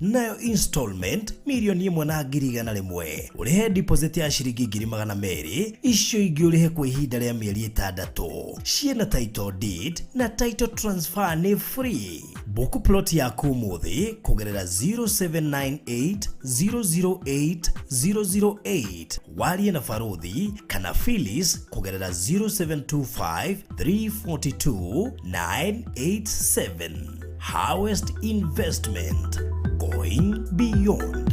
S1: nayo installment 1,100,000, ũrĩhe deposit ya ciringi 200,000, icio ingĩ ũrĩhe kwa ihinda rĩa mĩeri 6. Ciĩna title deed na title transfer nĩ free. Book plot yaku ũmũthĩ kũgerera 0798 008 008, warie na Baruthi kana Phyllis kũgerera 0725 342 987. Harvest Investment, going beyond.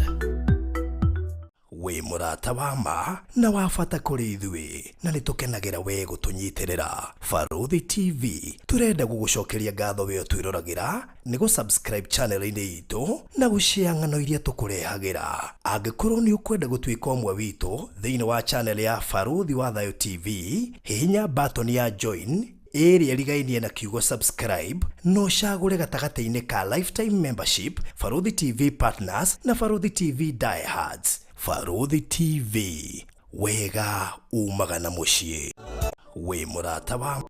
S1: We Wĩ mũrata wa ma na wa bata kũrĩ ithuĩ, na nĩ tũkenagĩra we gũtũnyitĩrĩra. Barũthi TV tũrenda gũgũcokeria ngatho we ũtwĩroragĩra nĩ gũ-subscribe channel-inĩ itũ na gũshare ng'ano iria tũkũrehagĩra. Angĩkorwo nĩ ũkwenda gũtuĩka ũmwe witũ thĩinĩ wa channel ya Barũthi wa Thayũ TV, hihinya button ya join ĩrĩa ĩrigainie na kiugo subscribe na ũcagũre gatagatĩ-inĩ ka lifetime membership, Barũthi TV Partners na Barũthi TV Diehards. Barũthi TV, wega umaga na mũciĩ. Wĩ mũrata wa